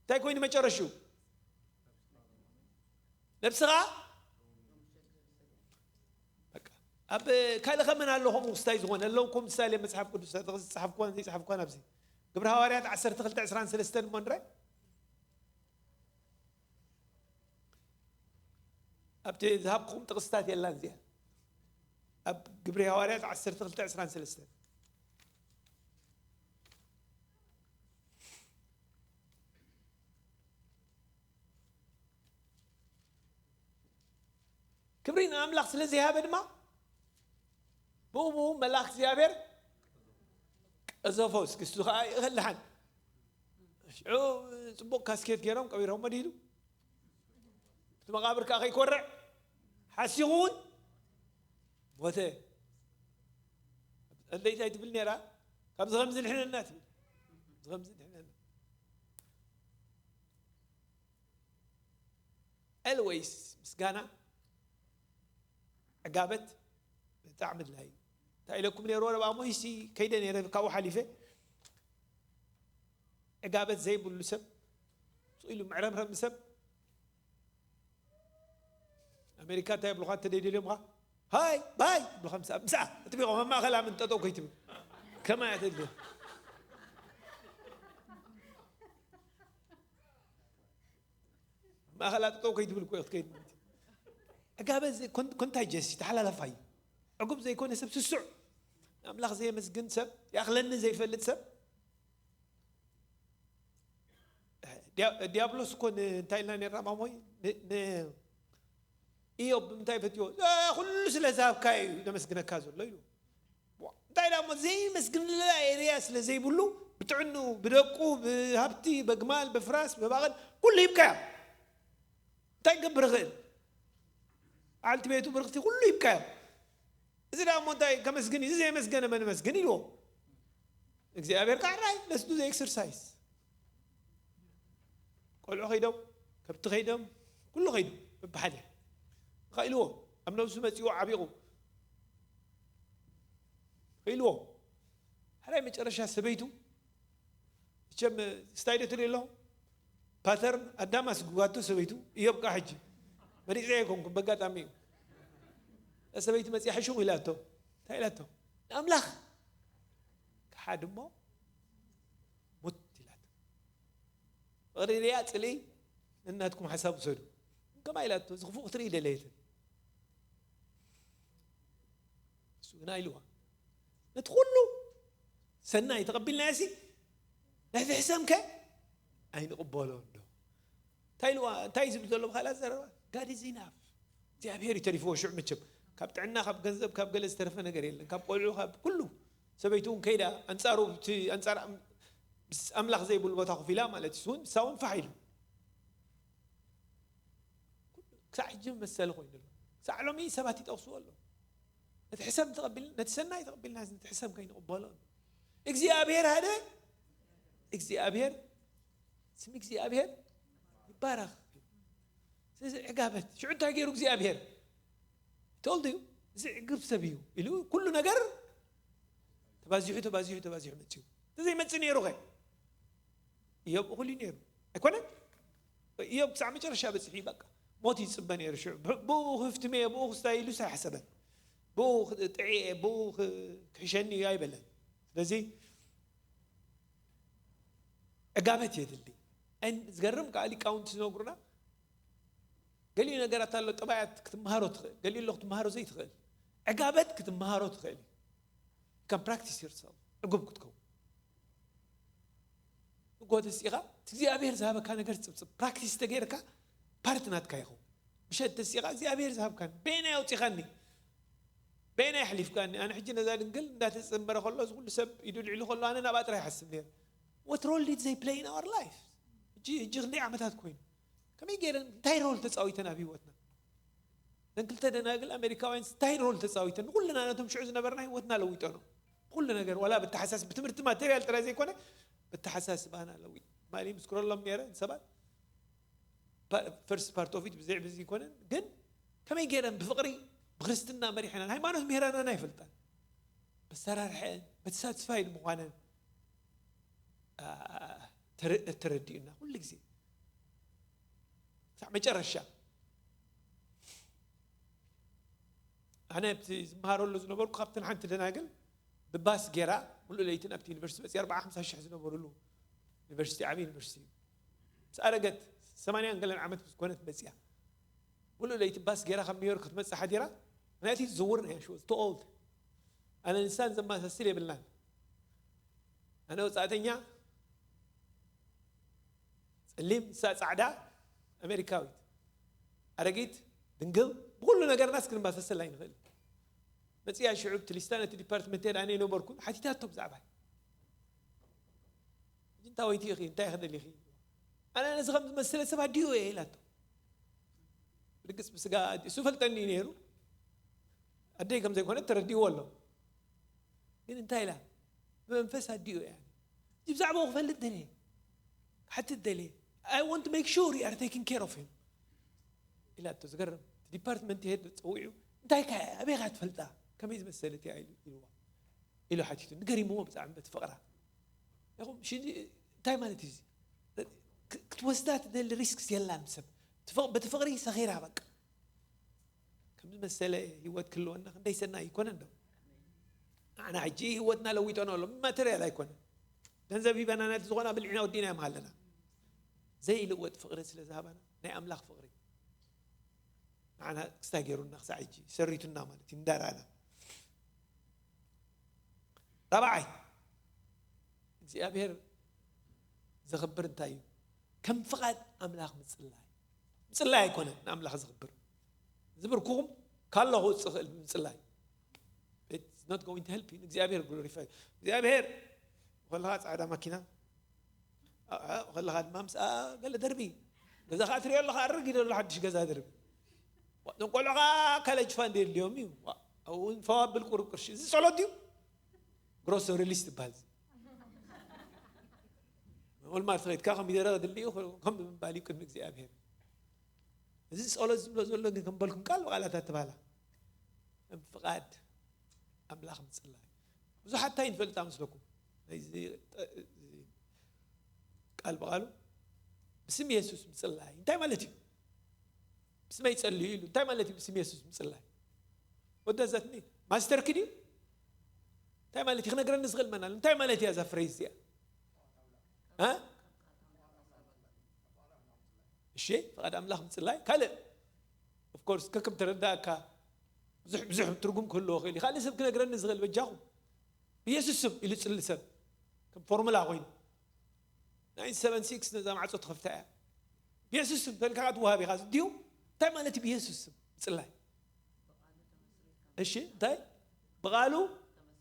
እንታይ ኮይኑ መጨረሹ ነብስኻ ኣብ ካልእ ከመን ኣሎ ከምኡ ክስታይ ዝኾነ ኣለውኩም ምሳሌ መፅሓፍ ቅዱስ ዝፀሓፍኳን ዘይፀሓፍኳን ኣብዚ ግብሪ ሃዋርያት ዓሰርተ ክልተ ዕስራን ሰለስተን እሞ ንረ ኣብቲ ዝሃብኩም ጥቕስታት የላን እዚኣ ኣብ ግብሪ ሃዋርያት ዓሰርተ ክልተ ዕስራን ሰለስተን ክብሪ ንኣምላኽ ስለ ዘይሃበ ድማ ብኡ ብኡ መልኣኽ እግዚኣብሔር ቀዘፎ እስኪ እሱ ከዓ ይኸልሓን ሽዑ ፅቡቕ ካስኬት ገይሮም ቀቢሮም መዲዱ እቲ መቃብር ከዓ ከይኮርዕ ሓሲኹ እውን ሞተ ኣለይታይ ትብል ነራ ካብዚ ከምዚ ድሕነና ትብል ከምዚ ድሕነና always ምስጋና ዕጋበት ብጣዕሚ ድላይ እዩ እንታይ ኢለኩም ነይሩ ወረብ ኣሞይሲ ከይደ ነይረ ካብኡ ሓሊፈ ዕጋበት ዘይብሉ ሰብ ኢሉ ምዕረምረም ሰብ ኣሜሪካ እንታይ ይብሉኻ እንተደይደልዮምኻ ሃይ ባይ ይብሉኻ ምሳ ምሳ እጥቢቖም ኣብ ማእኸል ኣምን ጠጠው ከይትብል ከማይ ኣተድልዮ ማእኸል ኣጠጠው ከይትብል እኮ ክትከይድ ማለት እዩ ዕጋበት ኮንታጀስ ተሓላለፋ እዩ ዕጉብ ዘይኮነ ሰብ ስሱዕ ኣምላኽ ዘየመስግን ሰብ ይኣኽለኒ ዘይፈልጥ ሰብ ዲያብሎስ እኮ እንታይ ኢልና ነርና ማሞይ ኢዮብ ብምንታይ ፈትዎ ኩሉ ስለ ዝሃብካ እዩ ዘመስግነካ ዘሎ ኢሉ እንታይ ኢላ እሞ ዘይመስግንላ ኤርያ ስለ ዘይብሉ ብጥዕኑ ብደቁ ብሃብቲ በግማል ብፍራስ ብባቕል ኩሉ ሂብካዮ እንታይ ክገብር ይኽእል ዓልቲ ቤቱ ብርክቲ ኩሉ ሂብካዮ እዚ ዳ እሞ እንታይ ከመስግን እዩ ዘየመስገነ መን መስግን ኢልዎ እግዚኣብሔር ከዓ ራይ ለስዱ ዘኤክሰርሳይዝ ቆልዑ ከይዶም ከብቲ ከይዶም ኩሉ ከይዱ በብሓደ ኸኢልዎ ኣብ ነብሱ መፂዎ ዓቢቑ ኸኢልዎ ሓዳይ መጨረሻ ሰበይቱ እቸም ስታይ ዶ ትርኢ ኣለኹ ፓተርን ኣዳም ኣስጉጋቶ ሰበይቱ እዮብ ከዓ ሕጂ መሪፀ ኣይኮንኩም በጋጣሚ እዩ ሰበይቲ መፅያ ሕሹቕ ኢላቶ እንታይ ኢላቶ ንኣምላኽ ክሓድ እሞ ሙት ኢላቶ ፍቕሪ ሪያ ፅልኢ ነናትኩም ሓሳብ ውሰዱ ከማ ኢላቶ እዚ ክፉእ ክትርኢ ደለየትን እሱ ግና ኢልዋ ነቲ ኩሉ ሰናይ ተቐቢልናዮ ሲ ናይ ፍሕሰምከ ኣይንቕበሎ እንዶ እንታይ ኢልዋ እንታይ ዝብል ዘሎ ብካልኣት ዘረባ ጋድ ኢዝ ኢናፍ እግዚኣብሔር እዩ ተሪፍዎ ሽዑ መቸም ካብ ጥዕና ካብ ገንዘብ ካብ ገለ ዝተረፈ ነገር የለን ካብ ቆልዑ ካብ ኩሉ ሰበይቱ እውን ከይዳ ኣንፃሩ እቲ ኣንፃር ኣምላኽ ዘይብሉ ቦታ ኮፍ ኢላ ማለት እዩ እውን ንሳ እውን ፋሕ ኢሉ ክሳዕ ሕጂ መሰሊ ኮይኑ ኣሎ ክሳዕ ሎሚ ሰባት ይጠቕስዎ ኣለዉ ነቲ ሕሰም ተቐቢልና ነቲ ሰናይ ተቐቢልና ነቲ ሕሰም ከይንቕበሎ እግዚኣብሔር ሓደ እግዚኣብሔር ስም እግዚኣብሔር ይባረኽ ስለዚ ዕጋበት ሽዑ እንታይ ገይሩ እግዚኣብሔር ተወልዱ እዩ እዚ ዕግብ ሰብ እዩ ኢሉ ኩሉ ነገር ተባዚሑ ተባዚሑ ተባዚሑ መፅኡ እንተዘይመፅእ ነይሩ ኸ እዮብ እኹል እዩ ነይሩ ኣይኮነን እዮብ ክሳዕ መጨረሻ በፂሑ እዩ በቃ ሞት ይፅበ ነይሩ ሽዑ ብኡ ክፍትመየ ብኡ ክስታይ ኢሉ ኣይሓሰበን ብኡ ጥዒ ብኡ ክሕሸኒ እዩ ኣይበለን። ስለዚ ዕጋበት የድሊ። ዝገርም ከዓ ሊቃውንቲ ዝነግሩና፣ ገሊኡ ነገራት ኣሎ፣ ጠባያት ክትመሃሮ ትኽእል፣ ገሊኡ ኣሎ ክትመሃሮ ዘይትኽእል። ዕጋበት ክትመሃሮ ትኽእል እዩ። ከም ፕራክቲስ ይርሰው ዕጉብ ክትከውን እጎ ተሲኻ እግዚኣብሔር ዝሃበካ ነገር ጽብጽብ ፕራክቲስ ተገይርካ ፓርት ናትካ ይኸውን። ምሸት ተሲኻ እግዚኣብሔር ዝሃብካን በየናይ ኣውፂኻኒ፣ በየናይ ኣሕሊፍካኒ። ኣነ ሕጂ ነዛ ድንግል እንዳተጸመረ ከሎ እዚ ኩሉ ሰብ ኢዱ ልዕሉ ከሎ ኣነ ናብኣ ጥራይ ይሓስብ ነይረ። What role did they play in our life? ሕጂ ሕጂ ክንደይ ዓመታት ኮይኑ ከመይ ገይረን እንታይ ሮል ተጻዊተን ኣብ ህይወትና? እዘን ክልተ ደናግል ኣሜሪካውያን እንታይ ሮል ተጻዊተን ንኩልና ነቶም ሽዑ ዝነበርና ህይወትና ለዊጠኖ። ኩሉ ነገር ዋላ ብተሓሳስ ብትምህርቲ ማቴሪያል ጥራይ ዘይኮነ ብተሓሳስባና ለዊጥ ማሊ ምስክረሎም ነይረ ንሰባት ፈርስት ፓርት ኦፍ ኢት ብዘይ ብዚ ይኮነን ግን ከመይ ገይረን ብፍቅሪ ብክርስትና መሪሐናን ሃይማኖት ምሄራናን ኣይፈልጣን። በሰራርሐን በተሳትፋይድ ምኳነን ተረዲኡና ኩሉ ግዜ ክሳዕ መጨረሻ። ኣነ ኣብቲ ዝመሃረሉ ዝነበርኩ ካብተን ሓንቲ ደናግል ብባስ ጌራ ሙሉእ ለይቲ ናብቲ ዩኒቨርሲቲ መፅያ ኣርባዓ ሓምሳ ሽሕ ዝነበሩሉ ዩኒቨርሲቲ ዓብዪ ዩኒቨርሲቲ እዩ። ምስ ኣረገት ሰማንያን ገለን ዓመት ምስ ኮነት መፅያ ሙሉእ ለይቲ ባስ ጌራ ካብ ኒውዮርክ ክትመፅእ ሓዲራ ናይቲ ዝዝውር ናይ ሽወ ዝተኦልድ ኣነ ንሳን ዘማሳስል የብልናን። ኣነ ወፃእተኛ ጸሊም ንሳ ጻዕዳ ኣሜሪካዊት ኣረጊት ድንግል ብኩሉ ነገርናስ ክንመሳሰል ኣይንኽእል። መጽያ ሽዑ ብቲ ሊስታ ነቲ ዲፓርትመንት ሄድ ኣነ ነበርኩ ሓቲታቶ ብዛዕባ እንታይ ወይቲ ኢኺ እንታይ ክደሊ ኢኺ ኣነ ነዚ ከም ዝመስለ ሰብ ኣዲኡ እየ ኢላቶ። ብርግጽ ብስጋ እሱ ፈልጠኒ እዩ ነይሩ ኣደይ ከም ዘይኮነ ተረዲእዎ ኣሎ። ግን እንታይ ኢላ ብመንፈስ ኣዲኡ እያ ብዛዕባኡ ክፈልጥ ደልየ ክሓትት ደልየ I want to make sure you are taking care of him ኢላቶ። ዝገርም ዲፓርትመንት ሄድ ፀዊዑ እንታይ ከ ኣበይ ካ ትፈልጣ ከመይ ዝመሰለት እያ ኢልዋ ኢሉ ሓቲቱ ንገሪምዎ ብጣዕሚ በቲ ፍቕራ ኢኹም ሽዚ እንታይ ማለት እዩ ክትወስዳ ትደሊ ሪስክስ የላን ሰብ በቲ ፍቕሪ ሰኺራ በቃ ከምዚ መሰለ ህይወት ክህልወና ክንደይ ሰናይ ይኮነ እንዶ ንዓና ሕጂ ህይወትና ለዊጠና ኣሎ ማተርያል ኣይኮነ ገንዘብ ሂበና ነቲ ዝኾና ብልዕና ወዲና እዮም ኣለና ዘይልወጥ ፍቕሪ ስለ ዝሃባና ናይ ኣምላኽ ፍቕሪ ንዓና ክስታይ ገይሩና ክሳዕ ሕጂ ሰሪቱና ማለት እዩ እንዳረኣና ራብዓይ እግዚኣብሔር ዘኽብር እንታይ እዩ ከም ፍቓድ ኣምላኽ ምፅላይ ምፅላይ ኣይኮነን ንኣምላኽ ዘኽብር ዝብርኩኹም ካለኹ ዝኽእል ምፅላይ it's not going to help you እግዚኣብሔር glorify እግዚኣብሔር ከለኻ ፃዕዳ ማኪና ከለኻ ድማ ምስ ገለ ደርቢ ገዛ ከዓ ትሪኦ ኣለኻ ኣረጊ ዘሎ ሓድሽ ገዛ ደርቢ እዞም ቆልዑ ከዓ ካለጅ ፋንድ የድልዮም እዩ ኣብኡ ፈዋብል ቁሩብ ቅርሺ እዚ ጸሎት ድዩ ግሮሰሪ ሊስት ይበሃል ወልማርት ከይድካ ኮሚደረ ክድልዩ ከም ምባል እዩ ቅድሚ እግዚኣብሔር እዚ ጸሎት ዝብሎ ዘሎ ግን ከም በልኩም ቃል ብቃላት ኣትባላ ፍቓድ ኣምላኽ ምጽላይ ብዙሓት እንታይ ንፈልጣ መስለኩም ናይዚ ቃል ብቃሉ ብስም የሱስ ምጽላይ እንታይ ማለት እዩ ብስመይ ጸልዩ ኢሉ እንታይ ማለት እዩ ብስም የሱስ ምጽላይ ወደዘትኒ ማስተርኪ ድዩ እንታይ ማለት እዩ ክነግረኒ ዝኽእል መናል እንታይ ማለት እያ እዛ ፍሬዝ እዚኣ እሺ ፍቓድ ኣምላኽ ምጽላይ ካልእ ኦፍኮርስ ከክም ተረዳእካ ብዙሕ ብዙሕ ትርጉም ክህልዎ ክእል እዩ ካልእ ሰብ ክነግረኒ ዝኽእል በጃኹም ብየሱስ ስም ኢሉ ጽሊ ሰብ ከም ፎርሙላ ኮይኑ ናይ ሰቨን ሲክስ ነዛ ማዕጾ ትኸፍታ እያ ብየሱስ ስም ተልካ ትወሃብ ኢኻ ድዩ እንታይ ማለት እዩ ብየሱስ ስም ምጽላይ እሺ እንታይ ብቓሉ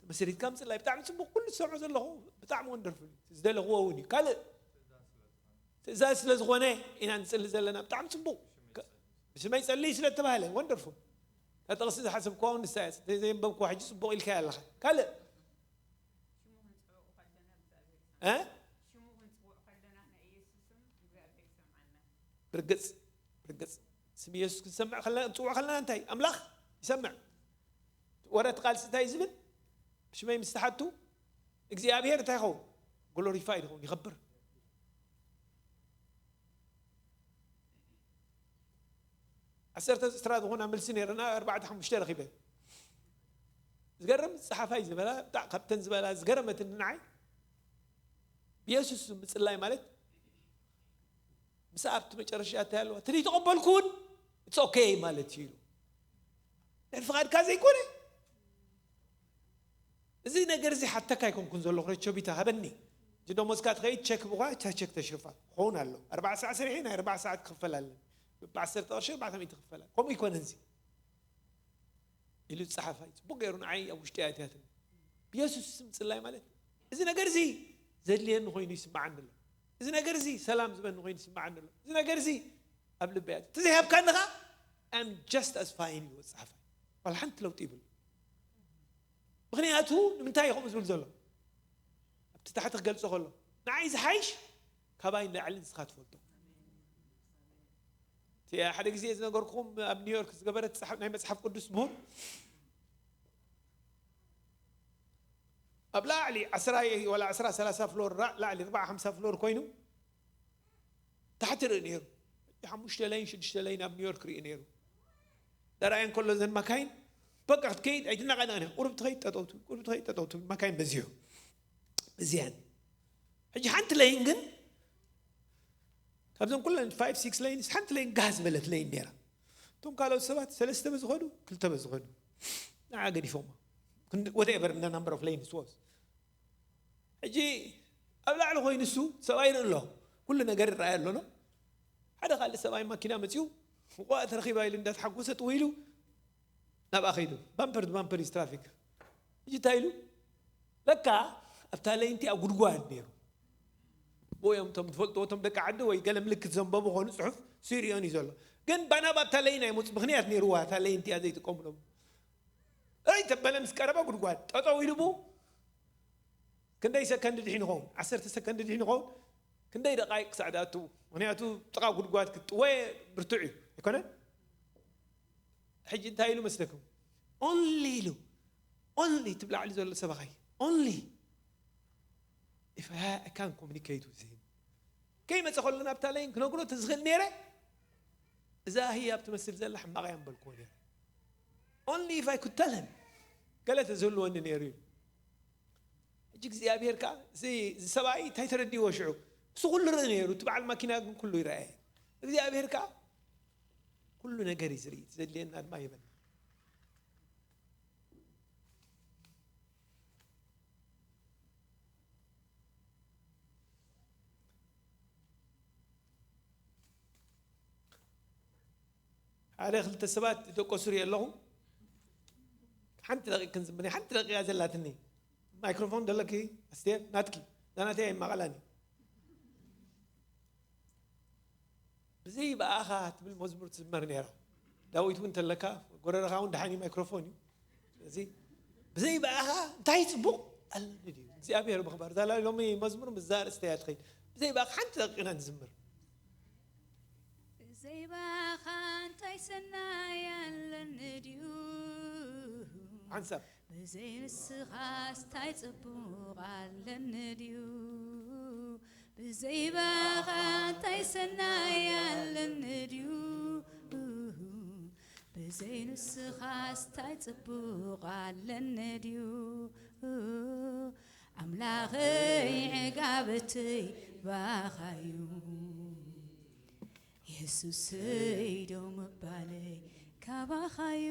ተመስሪትካ ምጽላይ ብጣዕሚ ጽቡቕ ኩሉ ዝሰምዖ ዘለኹ ብጣዕሚ ወንደርፉል እዩ ዝደለኽዎ እውን እዩ ካልእ ትእዛዝ ስለ ዝኾነ ኢና ንጽሊ ዘለና ብጣዕሚ ጽቡቕ ብስመይ ጸልይ ስለ ተባህለ ወንደርፉል እታ ጥቕሲ ዝሓሰብክዋ እውን ንሳ እያ ዘንበብክዋ ሕጂ ጽቡቕ ኢልካያ ኣለኻ ካልእ ብርግጽ ብርግጽ ስም ኢየሱስ ክንሰምዕ ከለና ክንጽውዖ ከለና እንታይ ኣምላኽ ይሰምዕ ወረት ቃልሲ እንታይ ዝብል ብሽመይ ምስ ተሓቱ እግዚኣብሔር እንታይ ይኸውን ግሎሪፋይድ ይኸውን ይኸብር ዓሰርተ ዕስራ ዝኾና መልሲ ነይረና ኣርባዕተ ሓሙሽተ ረኺበ ዝገርም ጸሓፋይ ዝበላ፣ ብጣዕ ካብተን ዝበላ ዝገረመትኒ ንዓይ፣ ብየሱስ ምጽላይ ማለት ምስ ኣብቲ መጨረሻ እንታይ ኣለዋ? እቲ ዘይተቐበልኩ እውን it's okay ማለት እዩ ኢሉ። ድሕሪ ፍቓድካ ዘይኮነ። እዚ ነገር እዚ ሓተካ ኣይኮንኩን ዘለኹ፣ ረቸቢታ ሃበኒ። እቲ ደሞዝካ ትኸይድ ቸክ ብኳ፣ እታ ቸክ ተሽርፋ። ክኸውን ኣሎ። ኣርባዓ ሰዓት ሰሪሐ ናይ ኣርባዓ ሰዓት ክኽፈል ኣለኒ። ብዓሰርተ ቅርሺ ኣርባዕተ ሚእቲ ክኽፈል ኣሎ። ከምኡ ኣይኮነን እዚ። ኢሉ ዝጸሓፋይ ጽቡቕ ገይሩ ንዓይ ኣብ ውሽጢ ኣእትያትኒ። ብየሱስ ስም ጽላይ ማለት እዚ ነገር እዚ ዘድልየኒ ኮይኑ ይስምዓኒ ኣሎ። እዚ ነገር እዚ ሰላም ዝበኒ ኮይኑ ይስምዓኒ ኣሎ። እዚ ነገር እዚ ኣብ ልበይ ኣትዩ። እቲ ዘይሃብካኒ ኸኣ I'm just as fine ይብል ጸሓፋይ። ዋላ ሓንቲ ለውጢ ይብሉ። ምኽንያቱ ንምንታይ እዩ ከምኡ ዝብል ዘሎ? ኣብቲ ታሕቲ ክገልጾ ከሎ ንዓይ ዝሓይሽ ካባይ ንላዕሊ ንስኻ ትፈልጦ። እቲ ሓደ ግዜ ዝነገርኩኹም ኣብ ኒውዮርክ ዝገበረት ጸሓፍ-፣ ናይ መጽሓፍ ቅዱስ ምሁር ኣብ ላዕሊ ዓስራ ወላ ዓስራ ሰላሳ ፍሎር ራ-፣ ላዕሊ ኣርባዓ ሓምሳ ፍሎር ኮይኑ ታሕቲ ርኢ ነይሩ። ሓሙሽተ ለይን ሽዱሽተ ለይን ኣብ ኒውዮርክ ርኢ ነይሩ። ዳርኣየን ከሎ ዘን ማካይን በቃ ክትከይድ ኣይትናቐናቐን። ቁሩብ ትኸይድ ጠጠው ትብል፣ ቁሩብ ትኸይድ ጠጠው ትብል፣ ማካይን በዚሑ። እዚኣን ሕጂ ሓንቲ ለይን ግን ካብዘን ኩለን ፋይቭ ሲክስ ለይንስ ሓንቲ ለይን ጋህ ዝበለት ለይን ነይራ። እቶም ካልኦት ሰባት ሰለስተ በዚ ኸዱ፣ ክልተ በዚ ኸዱ። ንዓ ገዲፎማ። ክንዲ-፣ whatever the number of lanes was። ሕጂ ኣብ ላዕሊ ኮይኑ እሱ ሰብኣይ ይርኢ ኣሎ። ኩሉ ነገር ይረኣይ ኣሎ። ሓደ ካልእ ሰብኣይ ማኪና መጺኡ፣ "እንቋዕ ተረኺባ" ኢሉ እንዳተሓጎሰ ጥው ኢሉ ናብኣ ከይዱ። ባምፐር ባምፐር እዩ ትራፊክ። ሕጂ እንታይ ኢሉ? ለካ ኣብታ ለይንቲ ኣብ ጉድጓድ ነይሩ። ብኡ እዮም እቶም ትፈልጥዎ፣ እቶም ደቂ ዓዲ ወይ ገለ ምልክት ዘንበቡ ኾኑ ጽሑፍ ስሪኦን እዩ ዘሎ። ግን ባና ኣብታ ለይን ኣይመጹ፣ ምኽንያት ነይርዋ እታ ለይንቲ እያ ዘይጥቀሙሎም። እይ ተበለ ምስ ቀረበ ጉድጓድ ጠጠው ኢሉ ብኡ ክንደይ ሰከንድ ድሒኑ ይኸውን? ዓሰርተ ሰከንድ ድሒኑ ይኸውን? ክንደይ ደቃይቅ ክሳዕ ዝኣትዉ? ምኽንያቱ ጥቓ ጉድጓድ ክትጥወ ብርቱዕ እዩ። ኣይኮነን? ሕጂ እንታይ ኢሉ መስለኩም? Only ኢሉ። Only ትብላዕሉ ዘሎ ሰባኻይ። Only if I can communicate with him። ከይመጸ ከሎ ናብታ ለይን ክነግሮ ተዝኽእል ነይረ፣ እዛ ህያብ ትመስል ዘላ ሕማቕ እያ ምበልክዎ ነይረ። Only if I could tell him። ገለ ተዝህልወኒ ነይሩ እዩ። ሕጂ እግዚኣብሔር ከኣ እዚ፣ እዚ ሰብኣይ እንታይ ተረዲእዎ ሽዑ? እሱ ኩሉ ርኢ ነይሩ፣ እቲ በዓል ማኪና ግን ኩሉ ይረኣየ። እግዚኣብሔር ከኣ ኩሉ ነገር እዩ ዝርኢ፣ ዘድልየና ድማ ይህበና። ሓደ ክልተ ሰባት ደቆሱ ርኢ ኣለኹ። ሓንቲ ደቂቕ ክንዝምር፣ ሓንቲ ደቂቓ ዘላትኒ። ማይክሮፎን ደለኪ ኣስቴር? ናትኪ። እዛ ናተይ ኣይማቐላን እዩ። ብዘይ ብኣኻ ትብል መዝሙር ትዝመር ነይራ። ዳዊት እውን ተለካ፣ ጎረረኻ እውን ደሓን እዩ፣ ማይክሮፎን እዩ። ስለዚ ብዘይ ብኣኻ እንታይ ጽቡቕ ኣለኒ ድዩ? እግዚኣብሔር ምኽባር። እዛ ሎሚ መዝሙር ምስዛ ኣርእስቲ እያ ትኸይድ። ብዘይ ብኣኻ ሓንቲ ደቂቕ ኢና ንዝምር። ብዘይ ብኣኻ እንታይ ሰናይ ኣለኒ ድዩ? ሓንሳብ። ብዘይ ንስኻስ እንታይ ጽቡቕ ኣለኒ ድዩ? ብዘይ ብኣኻ እንታይ ሰናይ ኣለኒ ድዩ? ብዘይ ንስኻስ እንታይ ጽቡቕ ኣለኒ ድዩ? ኣምላኸይ ዕጋበተይ ባኻዩ፣ የሱሰይ ደው ምባለይ ካባኻዩ።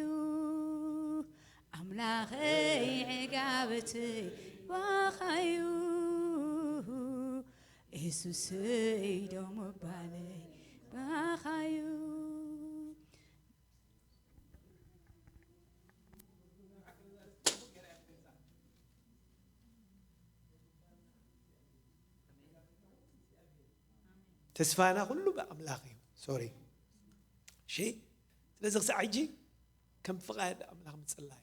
ኣምላኸይ ዕጋበተይ ባኻዩ፣ የሱሰይ ደው ምባለይ ባኻዩ። ተስፋና ኩሉ ብኣምላኽ እዩ። ሶሪ። እሺ፣ ስለዚ ክሳዕ ሕጂ ከም ፍቓድ ኣምላኽ ምጽላይ።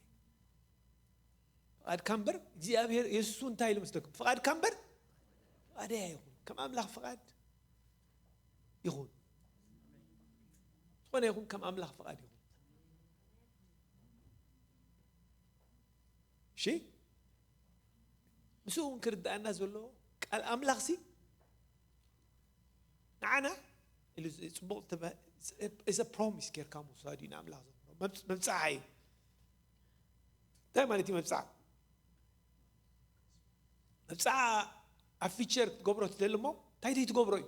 ፍቓድካ እምበር እግዚኣብሔር የሱስ እንታይ ኢሉ መስለኩም? ፍቓድካ እምበር ፍቓደይ ኣይኹን። ከም ኣምላኽ ፍቓድ ይኹን። ዝኾነ ይኹን ከም ኣምላኽ ፍቓድ ይኹን። እሺ? ምስኡ እውን ክርድኣና ዘለዎ ቃል ኣምላኽሲ ንዓና ኢሉ ጽቡቕ ተባ-፣ is a promise ጌርካ ምውሳድ እዩ ንኣምላኽ ዘምሮ። መብጽ-፣ መብጽዓ እዩ። እንታይ ማለት እዩ መብፃዕ? መብፃዕ ኣብ ፊቸር ክትገብሮ ትደሊ እሞ እንታይ ዘይትገብሮ እዩ?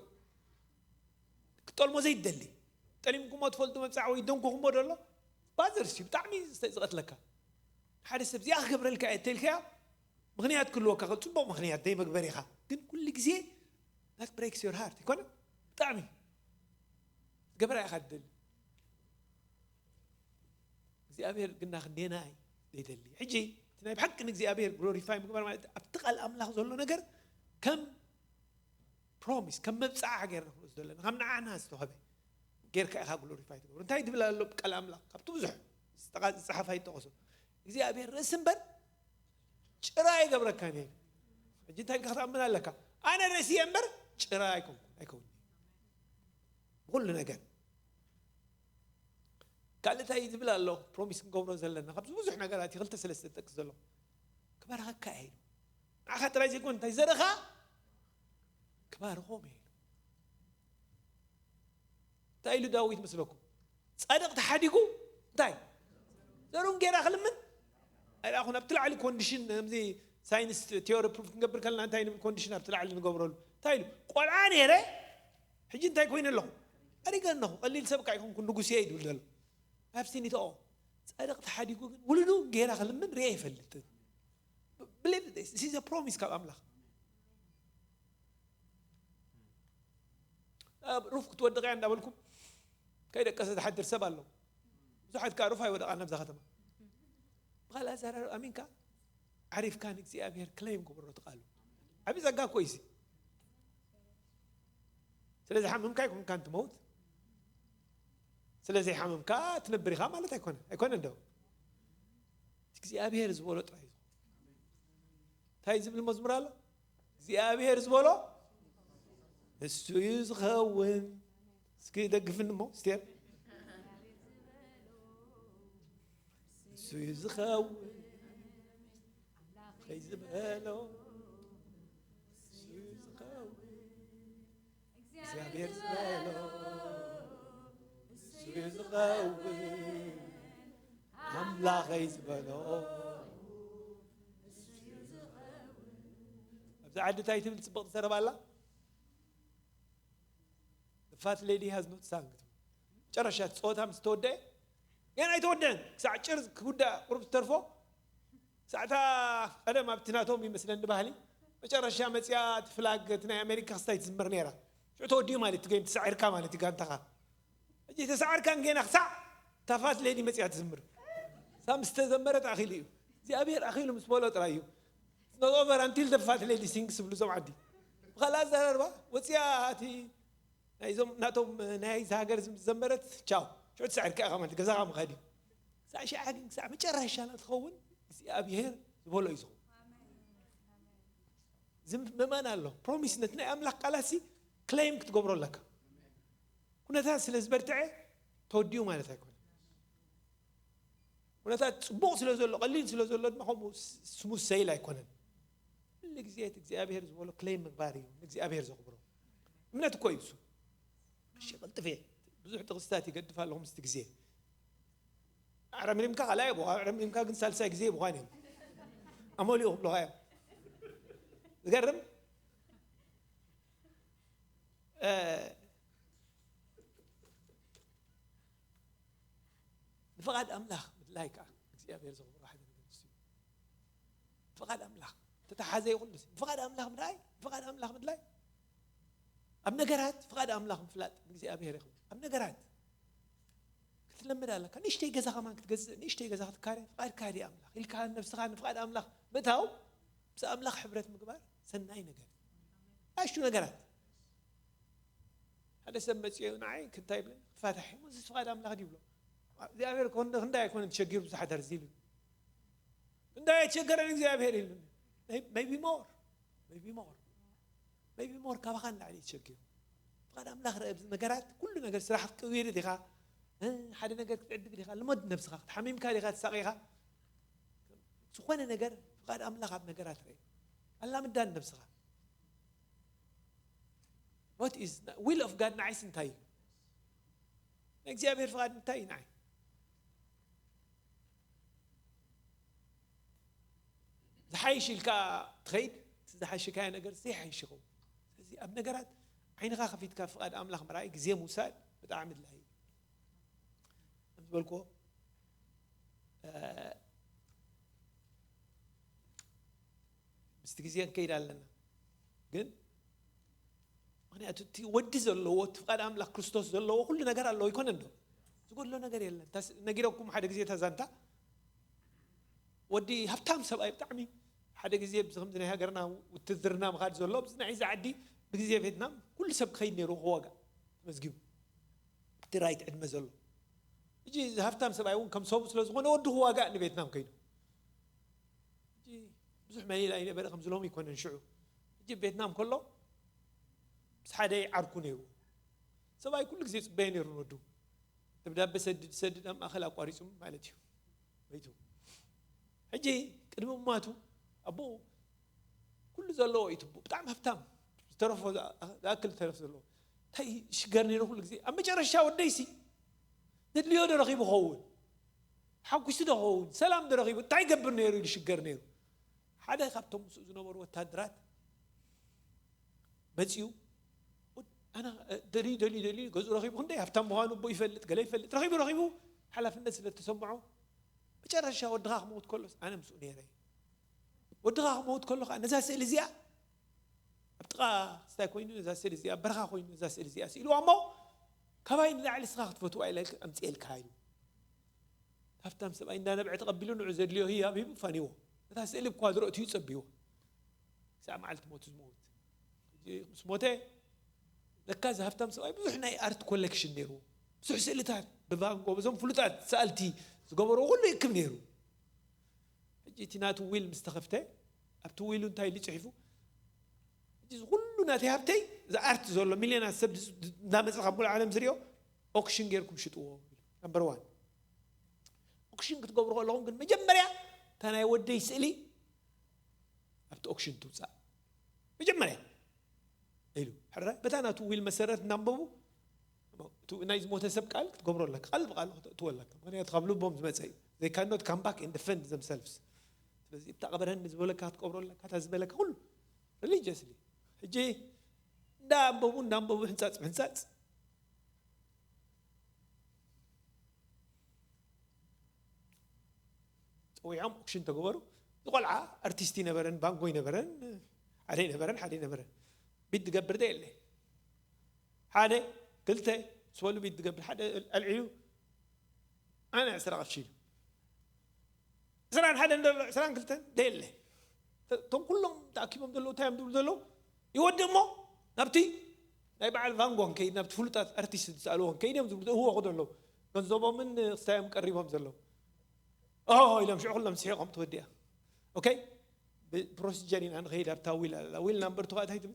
ክትጠልሞ ዘይትደሊ፣ ጠሊምኩሞ ትፈልጡ መብፃዕ ወይ ደንኩኹሞ ደሎ ባዘርስ እዩ። ብጣዕሚ ዝተ- ዝቐትለካ ሓደ ሰብ እዚኣ ክገብረልካ እየ ተልካያ ምኽንያት ክህልወካ ከ- ፅቡቕ ምኽንያት ዘይመግበር ኢኻ። ግን ኩሉ ግዜ that breaks your heart ይኮነ ብጣዕሚ ገበራ ኢኻ ትደሊ እግዚኣብሔር ግና ክንዴና ዘይደሊ ሕጂ እቲ ናይ ብሓቂ ንእግዚኣብሔር ግሎሪፋይ ምግባር ማለት ኣብቲ ቃል ኣምላኽ ዘሎ ነገር ከም ፕሮሚስ ከም መብፃዓ ገይርና ክንወስዶ ኣለና ካብ ንዓና ዝተኸበ ጌርካ ኢኻ ግሎሪፋይ ትገብሩ እንታይ ትብል ኣሎ ቃል ኣምላኽ ካብቲ ብዙሕ ዝፀሓፋ ይጠቐሶ እግዚኣብሔር ርእሲ እምበር ጭራ ኣይገብረካን እየ ሕጂ እንታይ ኢልካ ክትኣምን ኣለካ ኣነ ርእሲ እየ እምበር ጭራ ኣይኮንኩን ኣይከውን ብኩሉ ነገር ካልእ እንታይ ዝብል ኣሎ ፕሮሚስ ክንገብሮ ዘለና ካብዚ ብዙሕ ነገራት ይኽልተ ሰለስተ ዝጠቅስ ዘሎ ክባርኸካ እየ ኢሉ ንዓኻ ጥራይ ዘይኮን እንታይ ዘርእኻ ክባርኾም እየ ኢሉ እንታይ ኢሉ ዳዊት ምስለኩም ፃድቕ ተሓዲጉ እንታይ ዘሩን ጌራ ክልምን ኣይኹን ኣብቲ ላዕሊ ኮንዲሽን ከምዚ ሳይንስ ቲዮሪ ፕሩፍ ክንገብር ከለና እንታይ ንብል ኮንዲሽን ኣብቲ ላዕሊ ንገብረሉ እንታይ ኢሉ ቆልዓ ነይረ ሕጂ እንታይ ኮይነ ኣለኹ ኣሪገ ኣለኹ ቀሊል ሰብ ካ ይኹንኩ ንጉስ እየ ይብል ዘሎ ኣብሲኒትኦ ፃድቕ ተሓዲጉ ግን ውሉዱ ጌራ ክልምን ርየ ይፈልጥ ብሌ ፕሮሚስ ካብ ኣምላኽ ሩፍ ክትወድቕ እያ እንዳበልኩም ከይደቀሰ ዝሓድር ሰብ ኣሎ ብዙሓት ከዓ ሩፍ ኣይወደቓን ኣብዛ ከተማ ብኻልእ ኣዘራርብ ኣሚንካ ዓሪፍካ ንእግዚኣብሔር ክለይም ክብሮ ትቃሉ ዓብዪ ጸጋ እኮ እዩ ስለ ዝሓመምካ ኣይኮንካን ትመውት ስለ ዘይሓመምካ ትነብር ኢኻ ማለት ኣይኮነ ኣይኮነ እንዶ እግዚኣብሔር ዝበሎ ጥራይ እዩ እንታይ ዝብል መዝሙር ኣሎ እግዚኣብሔር ዝበሎ እሱ እዩ ዝኸውን እስኪ ደግፍኒ እሞ ስቴር እሱ እዩ ዝኸውን ከይ ዝበሎ እሱ እዩ ዝኸውን እግዚኣብሔር ዝበሎ እሱ እዩ ዝኸውን ኣምላኸይ ዝበሎ ኣብዚ ዓዲ እንታይ ትብል ፅብቕቲ ዘረባ ኣላ The fat lady has not sung መጨረሻ እቲ ፀወታ ምስ ተወደአ ገና ኣይተወደአን ክሳዕ ጭር ክውዳእ ቁሩብ ዝተርፎ ሳዕታ ቀደም ኣብቲ ናቶም ይመስለኒ ባህሊ መጨረሻ መፅያ እቲ ፍላግ እቲ ናይ ኣሜሪካ ክስታይ ትዝምር ነይራ ሽዑ ተወዲኡ ማለት እቲ ገይም ተሳዒርካ ማለት እዩ ጋንታኻ ሕጂ ተሳዓርካን ገና ክሳዕ ታፋት ሌዲ መፅያ ትዝምር ሳም ዝተዘመረት ኣኺሉ እዩ እግዚኣብሔር ኣኺሉ ምስ በሎ ጥራይ እዩ not over until the fat lady sings ዝብሉ እዞም ዓዲ ብኻልእ ኣዘራርባ ወፅያ እቲ ናይዞም ናቶም ናይ ሃገር ዝዘመረት ቻው ሽዑ ትሳዕርካ ኢኻ ማለት ገዛኻ ምኻድ እዩ ሳዕ ሸዓ ግን ክሳዕ መጨረሻ ትኸውን እግዚኣብሔር ዝበሎ እዩ ዝኸውን ዝምእመን ኣሎ ፕሮሚስ ነቲ ናይ ኣምላኽ ቃላት ሲ ክሌም ክትገብሮ ኣለካ ኩነታት ስለ ዝበርትዐ ተወዲኡ ማለት ኣይኮነ ኩነታት ፅቡቕ ስለ ዘሎ ቀሊል ስለ ዘሎ ድማ ከምኡ ስሙዝ ሰይል ኣይኮነን ኩሉ ግዜ እቲ እግዚኣብሔር ዝበሎ ክሌም ምግባር እዩ እግዚኣብሔር ዘኽብሮ እምነት እኮ እዩ እሱ እሺ ቀልጥፍ እየ ብዙሕ ጥቕስታት ይገድፍ ኣለኹ ምስቲ ግዜ ኣዕረምሪምካ ካልኣይ ይብኻ ኣዕረምሪምካ ግን ሳልሳይ ግዜ ይብዃን እዮም ኣመሊኡ ክብልኻ እዮም ዝገርም ንፍቓድ ኣምላኽ ምድላይ ከዓ እግዚኣብሔር ዘኽብሮ ሓደ ነገር ንሱ እዩ ፍቓድ ኣምላኽ ተተሓዘ ይኹን ምስ ፍቓድ ኣምላኽ ምድላይ ፍቓድ ኣምላኽ ምድላይ ኣብ ነገራት ፍቓድ ኣምላኽ ምፍላጥ እግዚኣብሔር ይኹን ኣብ ነገራት ክትለምድ ኣለካ ንእሽተይ ገዛ ከማን ክትገዝእ ንእሽተይ ገዛ ክትካረ ፍቓድ ካዲ ኣምላኽ ኢልካ ነብስኻ ንፍቓድ ኣምላኽ ምእታው ምስ ኣምላኽ ሕብረት ምግባር ሰናይ ነገር ኣሽቱ ነገራት ሓደ ሰብ መፅኦ ንዓይ ክንታይ ይብለኒ ክትፋታሕ እሞ እዚ ፍቓድ ኣምላኽ ድዩ ይብሎ እግዚኣብሔር ክንዳይ ኣይኮነ ተሸጊሩ ብዙሓት ኣርዚ ኢሉ ክንዳይ ኣይተሸገረን እግዚኣብሔር ኢሉ maybe more maybe more maybe more ካባኻ ንላዕሊ ተሸጊሩ ፍቓድ ኣምላኽ ርአ ኣብዚ ነገራት ኩሉ ነገር ስራሕ ክትቅይር ዲኻ ሓደ ነገር ክትዕድግ ዲኻ ልመድ ነብስኻ ክትሓሚምካ ዲኻ ትሳቂኻ ዝኾነ ነገር ፍቓድ ኣምላኽ ኣብ ነገራት ርአ ኣላምዳን ነብስኻ what is will of God ንዓይስ እንታይ እዩ ናይ እግዚኣብሔር ፍቓድ እንታይ እዩ ንዓይ ዓይሽ ኢልካ ትኸይድ፣ እቲ ዝሓሸካዮ ነገር ዘይሓይሽ ይኸውን። ስለዚ ኣብ ነገራት ዓይንኻ ከፊትካ ፍቓድ ኣምላኽ ምርኣይ፣ ግዜ ምውሳድ ብጣዕሚ ኣድላዪ እዩ። ከም ዝበልኩዎ፣ እ፣ ምስቲ ግዜ ንከይድ ኣለና። ግን ምኽንያቱ እቲ ወዲ ዘለዎ፣ እቲ ፍቓድ ኣምላኽ ክርስቶስ ዘለዎ ኩሉ ነገር ኣለዎ፣ ኣይኮነን ዶ? ዝጎድሎ ነገር የለን። ታስ-፣ ነጊረኩም ሓደ ግዜ እታ ዛንታ። ወዲ ሃብታም ሰብኣይ ብጣዕሚ፣ ሓደ ግዜ ብዚ ከምዚ ናይ ሃገርና ውትድርና ምኻድ ዘሎ፣ ብዚ ናይ እዚ ዓዲ ብግዜ ቬትናም ኩሉ ሰብ ክኸይድ ነይሩ ክዋጋእ ተመዝጊቡ። እቲ ራይት ዕድመ ዘሎ። ሕጂ እዚ ሃብታም ሰብኣይ እውን ከም ሰቡ ስለ ዝኾነ ወዲ ክዋጋእ ንቬትናም ከይዱ። ሕጂ ብዙሕ መሊል ኣይነበረ ከምዚ ሎሚ ኣይኮነን ሽዑ። ሕጂ ቬትናም ከሎ ምስ ሓደ ዓርኩ ነይሩ። ሰብኣይ ኩሉ ግዜ ይጽበዮ ነይሩ ንወዱ። ደብዳበ ሰድድ ሰድድ ኣብ ማእከል ኣቋሪጹ ማለት እዩ። መይቱ። ሕጂ ቅድሚ እማቱ ኣቦኡ ኩሉ ዘለዎ እዩ ትቡ-፣ ብጣዕሚ ሃብታም፣ ዝተረፎ ዝኣ-፣ ዝኣክል ዝተረፍ ዘለዎ። እንታይ ሽገር ነይሩ ኩሉ ግዜ። ኣብ መጨረሻ ወደይሲ ዘድልዮ ዶ ረኺቡ ኸውን? ሓጒሱ ዶ ኸውን? ሰላም ዶ ረኺቡ? እንታይ ይገብር ነይሩ ኢሉ ሽገር ነይሩ። ሓደ ካብቶም ምስኡ ዝነበሩ ወታደራት መጺኡ፣ ኣነ፣ ደልዩ፣ ደልዩ፣ ደልዩ፣ ገዝኡ ረኺቡ፣ ክንደይ ሃብታም ምዃኑ ኣቦ ይፈልጥ፣ ገለ ይፈልጥ፣ ረኺቡ፣ ረኺቡ፣ ሓላፍነት ስለ እተሰምዖ፣ መጨረሻ ወድኻ ክመውት ከሎስ ኣነ ምስኡ ነይረ። ወድኻ ክመውት ከሎ ኸኣ ነዛ ስእሊ እዚኣ ኣብ ጥቓ ስታይ ኮይኑ ነዛ ስእሊ እዚኣ፣ ኣብ በረኻ ኮይኑ ነዛ ስእሊ እዚኣ ስኢልዋ እሞ፣ ካባይ ንላዕሊ ንስኻ ክትፈትዋ ኢለ ኣምጽኤልካ ኢሉ። ሃብታም ሰብኣይ እንዳነብዐ ተቐቢሉ ንዑ ዘድልዮ ህያብ ሂቡ ፋኒዎ። ነታ ስእሊ እኳ ዝረእትዩ ጸቢዎ። ክሳዕ መዓልቲ ሞቱ ዝመውት። ሕጂ ምስ ሞተ፣ ለካ እዚ ሃብታም ሰብኣይ ብዙሕ ናይ ኣርት ኮሌክሽን ነይርዎ። ብዙሕ ስእልታት፣ ብቫንጎ፣ በዞም ፍሉጣት ሰኣልቲ ዝገበርዎ ኩሉ ይእክብ ነይሩ። ሕጂ እቲ ናቱ ዊል ምስ ተኸፍተ፣ ኣብቲ ዊሉ እንታይ ኢሉ ጽሒፉ? ሕጂ እዚ ኩሉ ናተይ ሃብተይ፣ እዚ ኣርት ዘሎ፣ ሚልዮናት ሰብ ዝ-፣ ዝ-፣ እንዳመጸ ካብ ሙሉእ ዓለም ዝሪኦ፣ ኦክሽን ጌርኩም ሽጥዎ፣ ኢሉ። ነምበር ዋን። ኦክሽን ክትገብሩ ከለኹም ግን መጀመርያ እታ ናይ ወደይ ስእሊ ኣብቲ ኦክሽን ትውጻእ። መጀመርያ ኢሉ። ሕራይ በታ ናቱ ዊል መሰረት እናንበቡ፣ እቲ ናይ ዝሞተ ሰብ ቃል ክትገብሮ ኣለካ። ቃል ብቃል ክትእትዎ ኣለካ። ምኽንያቱ ካብ ልቦም ዝመጸ እዩ። They cannot come back and defend themselves። ስለዚ እታ ቀበረኒ ዝበለካ ክትቀብሮ ኣለካ። እታ ዝበለካ ኩሉ ሪሊጅስሊ። ሕጂ እንዳንበቡ፣ እንዳንበቡ፣ ሕንጻጽ ብሕንጻጽ ጸዊዖም ኦክሽን ተገበሩ። እዚ ቆልዓ ኣርቲስት ይነበረን፣ ባንጎ ይነበረን፣ ሓደ ይነበረን፣ ሓደ ይነበረን። ቢት ዝገብር ዶ የለ? ሓደ፣ ክልተ፣ ምስ በሉ ቢት ዝገብር ሓደ ኣልዒሉ፣ ኣነ ዕስራ ቅርሺ ኢሉ። ዕስራን ሓደን ደሎ፣ ዕስራን ክልተን ዶ የለ? እቶም ኩሎም ተኣኪቦም ዘለዉ እንታይ እዮም ዝብሉ ዘለዉ? ይወድእ እሞ ናብቲ ናይ በዓል ቫንጎ ንከይድ፣ ናብቲ ፍሉጣት ኣርቲስት ዝሰኣልዎ ንከይድ እዮም ዝብሉ፣ እህወኹ ዘለዉ። ገንዘቦምን ክስታዮም ቀሪቦም ዘለዉ። ኦ ኢሎም ሽዑ ኩሎም ስሒቖም ተወዲኣ። ኦኬ? ብፕሮሲጀር ኢና ንኸይድ ኣብታ ዊል ኣላ። ዊል ናምበር ቱ እንታይ ትብል?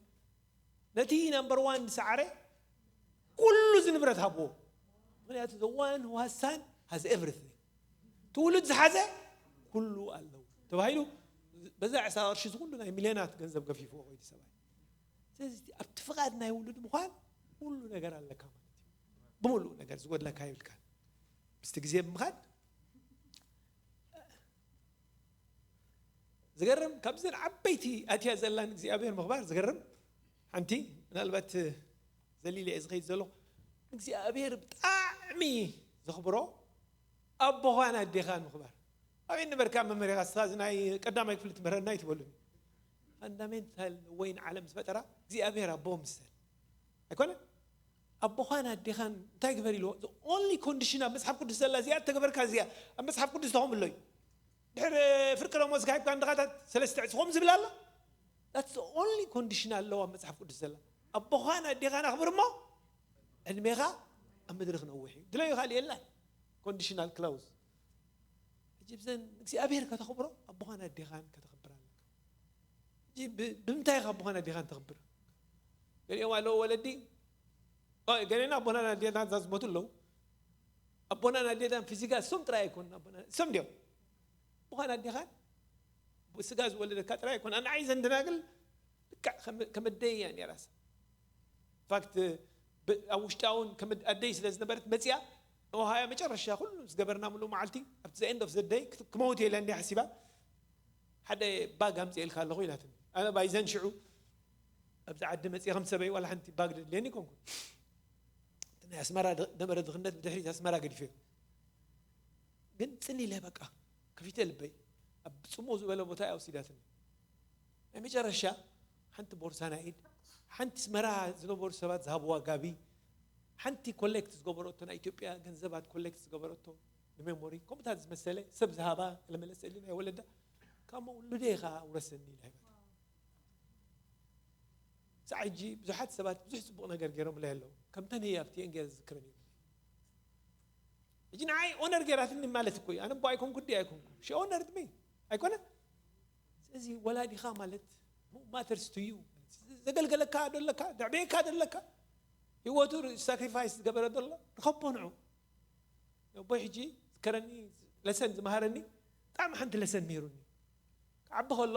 ነቲ ናምበር ዋን ዝሰዓረ ኩሉ እዚ ንብረት ሃብዎ። ምኽንያቱ the one who has son has everything። እቲ ውሉድ ዝሓዘ ኩሉ ኣለዎ ተባሂሉ። በዛ ዕስራ ቅርሺ እዚ ኩሉ ናይ ሚልዮናት ገንዘብ ገፊፍዎ ከይዱ ሰብኣይ። ስለዚ ኣብቲ ፍቓድ ናይ ውሉድ ምዃን ኩሉ ነገር ኣለካ ማለት እዩ። ብምሉእ ነገር ዝጎድለካ የብልካን። ምስቲ ግዜ ብምኻድ ዝገርም፣ ካብዘን ዓበይቲ ኣትያ ዘላ ንእግዚኣብሔር ምኽባር ዝገርም፣ ሓንቲ ምናልባት ዘሊለ እየ ዝኸይድ ዘለኹ፣ ንእግዚኣብሔር ብጣዕሚ ዘኽብሮ ኣቦኻን ኣዴኻን ምኽባር። ኣበይ ነበርካ መምህር ኢኻ? እስኻ እዚ ናይ ቀዳማይ ክፍሊ ትምህረና ኣይትበሉኒ። ፋንዳሜንታል ወይ ንዓለም ዝፈጠራ እግዚኣብሔር ኣቦ ምሰል ኣይኮነን? ኣቦኻን ኣዴኻን እንታይ ግበር ኢልዎ? The only condition ኣብ መጽሓፍ ቅዱስ ዘላ እዚኣ፣ እተገበርካ እዚኣ ኣብ መጽሓፍ ቅዱስ ተኾምሎ እዩ። ድሕሪ ፍርቂ ደሞዝ ካሂብካ እንድኻታት ሰለስተ ዕጽፎም ዝብል ኣሎ። That's the only condition ኣለዋ ኣብ መጽሓፍ ቅዱስ ዘላ። ኣቦኻን ኣዴኻን ኣኽብር እሞ ዕድሜኻ ኣብ ምድሪ ክነውሕ እዩ። ድለዩ ካልእ የላን። ኮንዲሽናል ክላውዝ። ሕጂ ብዘን እግዚኣብሔር ከተኽብሮ ኣቦኻን ኣዴኻን ከተኽብር ኣለካ። ሕጂ ብ-፣ ብምንታይ ኢኻ ኣቦኻን ኣዴኻን ተኽብር? ገሊኦም ኣለዉ ወለዲ፣ ኦ፣ ገሌና ኣቦናን ኣዴናን እዛ ዝሞቱ ኣለዉ። ኣቦናን ኣዴናን ፊዚካ እሶም ጥራይ ኣይኮኑን፣ ኣቦና እሶም ድዮም? ኣቦኻን ኣዴኻን ብስጋ ዝወለደካ ጥራይ ኣይኮነ። ንዓይ ዘን ደናግል ልክዕ ከም-፣ ከም ኣደይ እያ ነይራስ። ፋክት ብ-፣ ኣብ ውሽጣ እውን ከም ኣደይ ስለ ዝነበረት መፂኣ፣ ንውሃያ መጨረሻ ኩሉ ዝገበርና ምሉእ መዓልቲ ኣብቲ the end of the day ክት-፣ ክመውት እየ ኢላ እንዲያ ሓሲባ። ሓደ ባግ ኣምፅኤልካ ኣለኹ ኢላትኒ። ኣነ ባይዘን ሽዑ ኣብዚ ዓዲ መፅእ ከም ሰበይ ዋላ ሓንቲ ባግ ድድልየኒ ይኮንኩ። እቲ ናይ ኣስመራ ነበረ ድኽነት ብድሕሪት ኣስመራ ገዲፈ። ግን ፅን ኢለ በቃ ከፊተ ልበይ ኣብ ፅሙቕ ዝበለ ቦታ እያ ወሲዳትኒ። ናይ መጨረሻ ሓንቲ ቦርሳ ናይ ኢድ፣ ሓንቲ ኣስመራ ዝነበሩ ሰባት ዝሃብዋ ጋቢ፣ ሓንቲ ኮሌክት ዝገበረቶ ናይ ኢትዮጵያ ገንዘባት ኮሌክት ዝገበረቶ ንሜሞሪ ከምኡታት ዝመሰለ ሰብ ዝሃባ ለመለ ስእሊ ናይ ወለዳ ካብ ውሉደይ ከዓ ውረሰኒ ኢላ ሂባታ። ሳዕ ሕጂ ብዙሓት ሰባት ብዙሕ ፅቡቕ ነገር ገይሮምለይ ኣለዉ። ከምተን ህያብቲ እየን ገይረ ዝዝክረን እዩ። ሕጂ ንዓይ ኦነር ገይራትኒ ማለት እኮ እዩ። ኣነ እኮ ኣይኮንኩ ድየ ኣይኮንኩ። ሸ ኦነር ድሜ ኣይኮነን። ስለዚ ወላዲኻ ማለት ማተርስ ቱ ዩ። ዘገልገለካ ደለካ፣ ደዕቤካ ደለካ፣ ህይወቱ ሳክሪፋይስ ዝገበረ ዘሎ ርኸቦ ንዑ። ኣቦይ ሕጂ ዝከረኒ ለሰን ዝመሃረኒ ብጣዕሚ ሓንቲ ለሰን ነይሩኒ። ክዓቢ ከሎ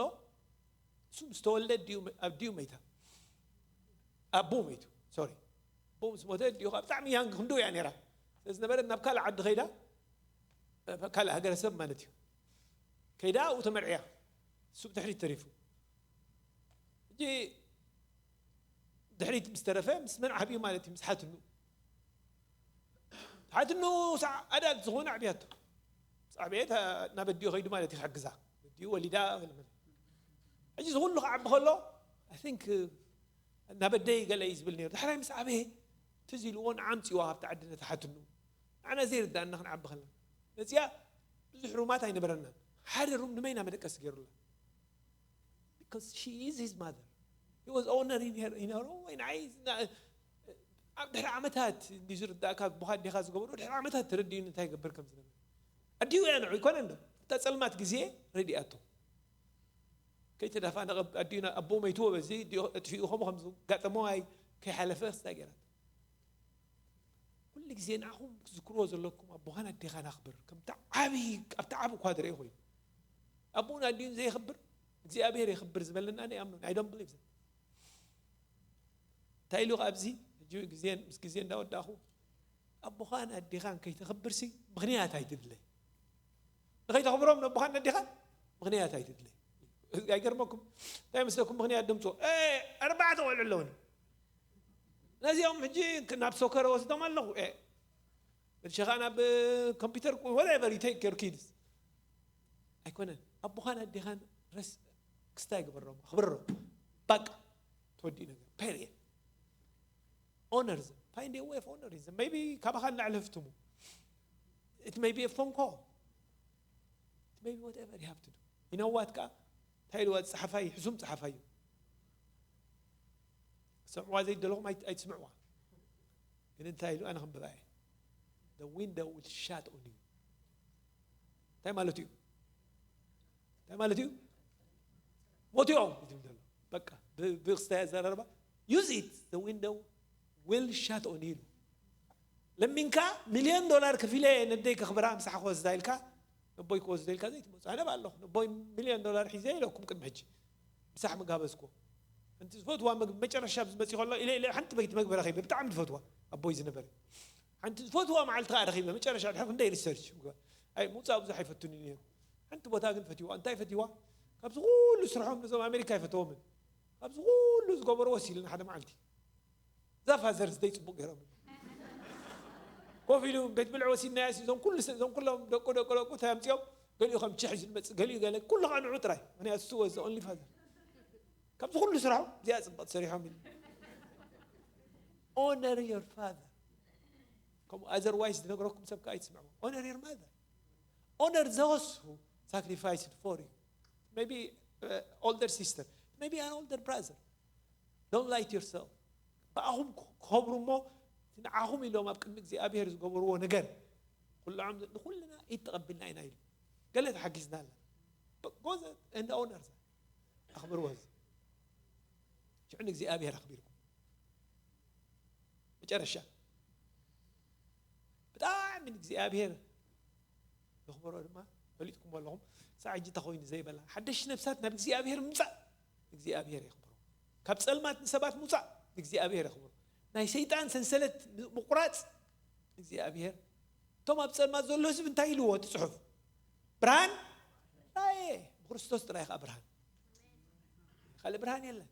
እሱ ምስ ተወልደ ኣዲኡ መ- ኣዲኡ መይታ። ኣቦ መይቱ፣ ሶሪ። ኣቦ ምስ ሞተ ኣዲኡ ከዓ ብጣዕሚ ያንግ ክንዱ እያ ነይራ። ስለ ዝነበረ ናብ ካልእ ዓዲ ከይዳ፣ እ፣ ካልእ ሃገረሰብ ማለት እዩ። ከይዳ ኣብኡ ተመርዕያ። እሱ ብድሕሪት ተሪፉ። ሕጂ ድሕሪት ምስ ተረፈ ምስ መን ዓብዩ ማለት እዩ? ምስ ሓትኑ። ሓትኑ ሳዕ ኣዳልት ዝኾነ ኣዕብያቶ። ምስ ኣዕበየት ናብ ኣዲኡ ከይዱ ማለት እዩ ክሕግዛ። ኣዲኡ ወሊዳ ገለ መለ። ሕጂ ዝኹሉ ክዓቢ ከሎ I think ናብ ኣደይ ገለ እዩ ዝብል ነይሩ። ዳሕራይ ምስ ዓበየ ትዝ ኢልዎ ንዓ ኣምፅዋ ካብቲ ዓዲ ነቲ ሓትኑ። ንዓና ዘይርዳእና ክንዓቢ ከለና መፅያ ብዙሕ ሩማት ኣይነበረናን። ሓደ ሩም ንመይና መደቀሲ ገይሩላ። Because she is his mother. He was honoring her in her own way. ንዓይ ዝና- ኣብ ድሕሪ ዓመታት እንዲ ዝርዳእካ ብኻ ኣዴኻ ዝገበሩ ድሕሪ ዓመታት ተረዲኡኒ እንታይ ይገብር ከም ዝነበረ። ኣዲኡ እያ ንዑ ይኮነ እንዶ እታ ፀልማት ግዜ ረዲኣቶ። ከይተዳፋነቐ ኣዲኡ ኣቦ መይትዎ በዚ ኣዲኡ ኣጥፊኡ ከምኡ ከም ዝጋጠሞ ኣይ ከይሓለፈ ክስታይ ገይራት። ኩሉ ግዜ ንዓኹም ክትዝክርዎ ዘለኩም ኣቦኻን ኣዴኻን ኣኽብር። ከምቲ ዓብዪ ኣብቲ ዓቢ እኳ ዝረአ ኮይኑ ኣቦን ኣዲኡን ዘየኽብር እግዚኣብሔር የኽብር ዝበለና ኣነ ይኣምኖን። I don't believe that. እንታይ ኢሉ ኣብዚ ሕጂ ግዜ ምስ ግዜ እንዳወዳእኹ ኣቦኻን ኣዴኻን ከይተኽብርሲ ምኽንያት ኣይትድለይ። ንኸይተኽብሮም ነቦኻን ነዴኻን ምኽንያት ኣይትድለይ። ኣይገርመኩም? እንታይ መስለኩም ምኽንያት ድምፅዎ? እ፣ ኣርባዕተ ቆልዑ ኣለውኒ። ነዚኦም ሕጂ ናብ ሶከረ ወስዶም ኣለኹ። እ፣ ብልሸኻ ናብ ኮምፒውተር whatever you take your kids ኣይኮነን። ኣቦኻን ኣዴኻን ረስ ክስታይ ግበሮም፣ ኣኽብሮም። በቃ ተወዲኡ ነገር። Period. Honor them. Find a way of honoring them. Maybe ካባኻ ንላዕሊ ህፍትሙ። It may be a phone call. It may be whatever you have to do. You know what ከዓ እንታይ ኢልዋ ጸሓፋይ፣ ሕሱም ጸሓፋይ እዩ። ሰምዕዋ ዘይደለኹም ኣይ- ኣይትስምዕዋ። ግን እንታይ ኢሉ ኣነ ክንብባ እየ። The window will shut on you. እንታይ ማለት እዩ? እንታይ ማለት እዩ? ሞትኦም እዩ ዝብል ዘሎ። በቃ ብ- ብክስታይ ኣዘራርባ use it, the window will shut on you ኢሉ። ለሚንካ ሚልዮን ዶላር ከፊለ ነደይ ከኽብራ ምሳሕ ክወስዳ ኢልካ ነቦይ ክወስዶ ኢልካ ዘይትመፁ። ኣነ ኣለኹ ነቦይ ሚልዮን ዶላር ሒዘ ኢለኩም ቅድሚ ሕጂ ምሳሕ ምጋበዝኩ። ሓንቲ ዝፈትዋ መግቢ መጨረሻ ኣብዚ መፂ ከሎ ኢለ ኢለ ሓንቲ በይቲ መግቢ ረኺበ ብጣዕሚ ዝፈትዋ ኣቦይ ዝነበረ ሓንቲ ዝፈትዋ መዓልቲ ከዓ ረኺበ መጨረሻ ድሕሪ ክንደይ ሪሰርች ምግባር ኣይ ምውፃእ ብዙሕ ኣይፈቱን እዩ ነይሩ። ሓንቲ ቦታ ግን ፈትዋ እንታይ ፈትዋ? ካብዚ ኩሉ ስርሖም ነዞም ኣሜሪካ ይፈተዎምን ካብዚ ኩሉ ዝገበርዎ ሲልና ሓደ መዓልቲ እዛ ፋዘርስ ደይ ፅቡቅ ገይሮም ኮፍ ኢሉ ቤት ብልዒ ወሲድናዮ እዞም ኩሉ እዞም ኩሎም ደቁ ደቁ ደቁ እንታይ ኣምፅኦም ገሊኡ ከም ችሕ ዝመፅእ ገሊኡ ገለ ኩሉ ከዓ ንዑ ጥራይ ምክንያቱ እሱ was the only father ካብዚ ኩሉ ስራሑ እዚኣ ፅብቅ ሰሪሖም ኢሉ honor your father ከምኡ otherwise ዝነግረኩም ሰብ ከዓ ኣይትስምዕዎ honor your mother honor those who sacrificed for you maybe uh, older sister maybe an older brother don't lie to yourself ብኣኹም ክኸብሩ እሞ እቲ ንዓኹም ኢሎም ኣብ ቅድሚ እግዚኣብሔር ዝገበርዎ ነገር ኩሎም ንኩልና ኢድ ተቐቢልና ኢና ኢሉ ገለ ተሓጊዝና ኣላ ጎዘ እንደ ኦነር ኣኽብርዎ እዚ ሽዑ ንእግዚኣብሔር ኣኽቢርኩም መጨረሻ ብጣዕሚ ንእግዚኣብሔር ዘኽብሮ ድማ ፈሊጥኩም ኣለኹም ሳዕ ሕጂ ተኾይኑ ዘይበላ ሓደሽ ነብሳት ናብ እግዚኣብሔር ምምፃእ እግዚኣብሔር የኽብሮ ካብ ፀልማት ንሰባት ምውፃእ እግዚኣብሔር የኽብሮ ናይ ሰይጣን ሰንሰለት ምቁራፅ እግዚኣብሔር እቶም ኣብ ፀልማት ዘሎ ህዝቢ እንታይ ኢልዎ እቲ ፅሑፍ ብርሃን ራየ ክርስቶስ ጥራይ ከዓ ብርሃን፣ ካልእ ብርሃን የለን።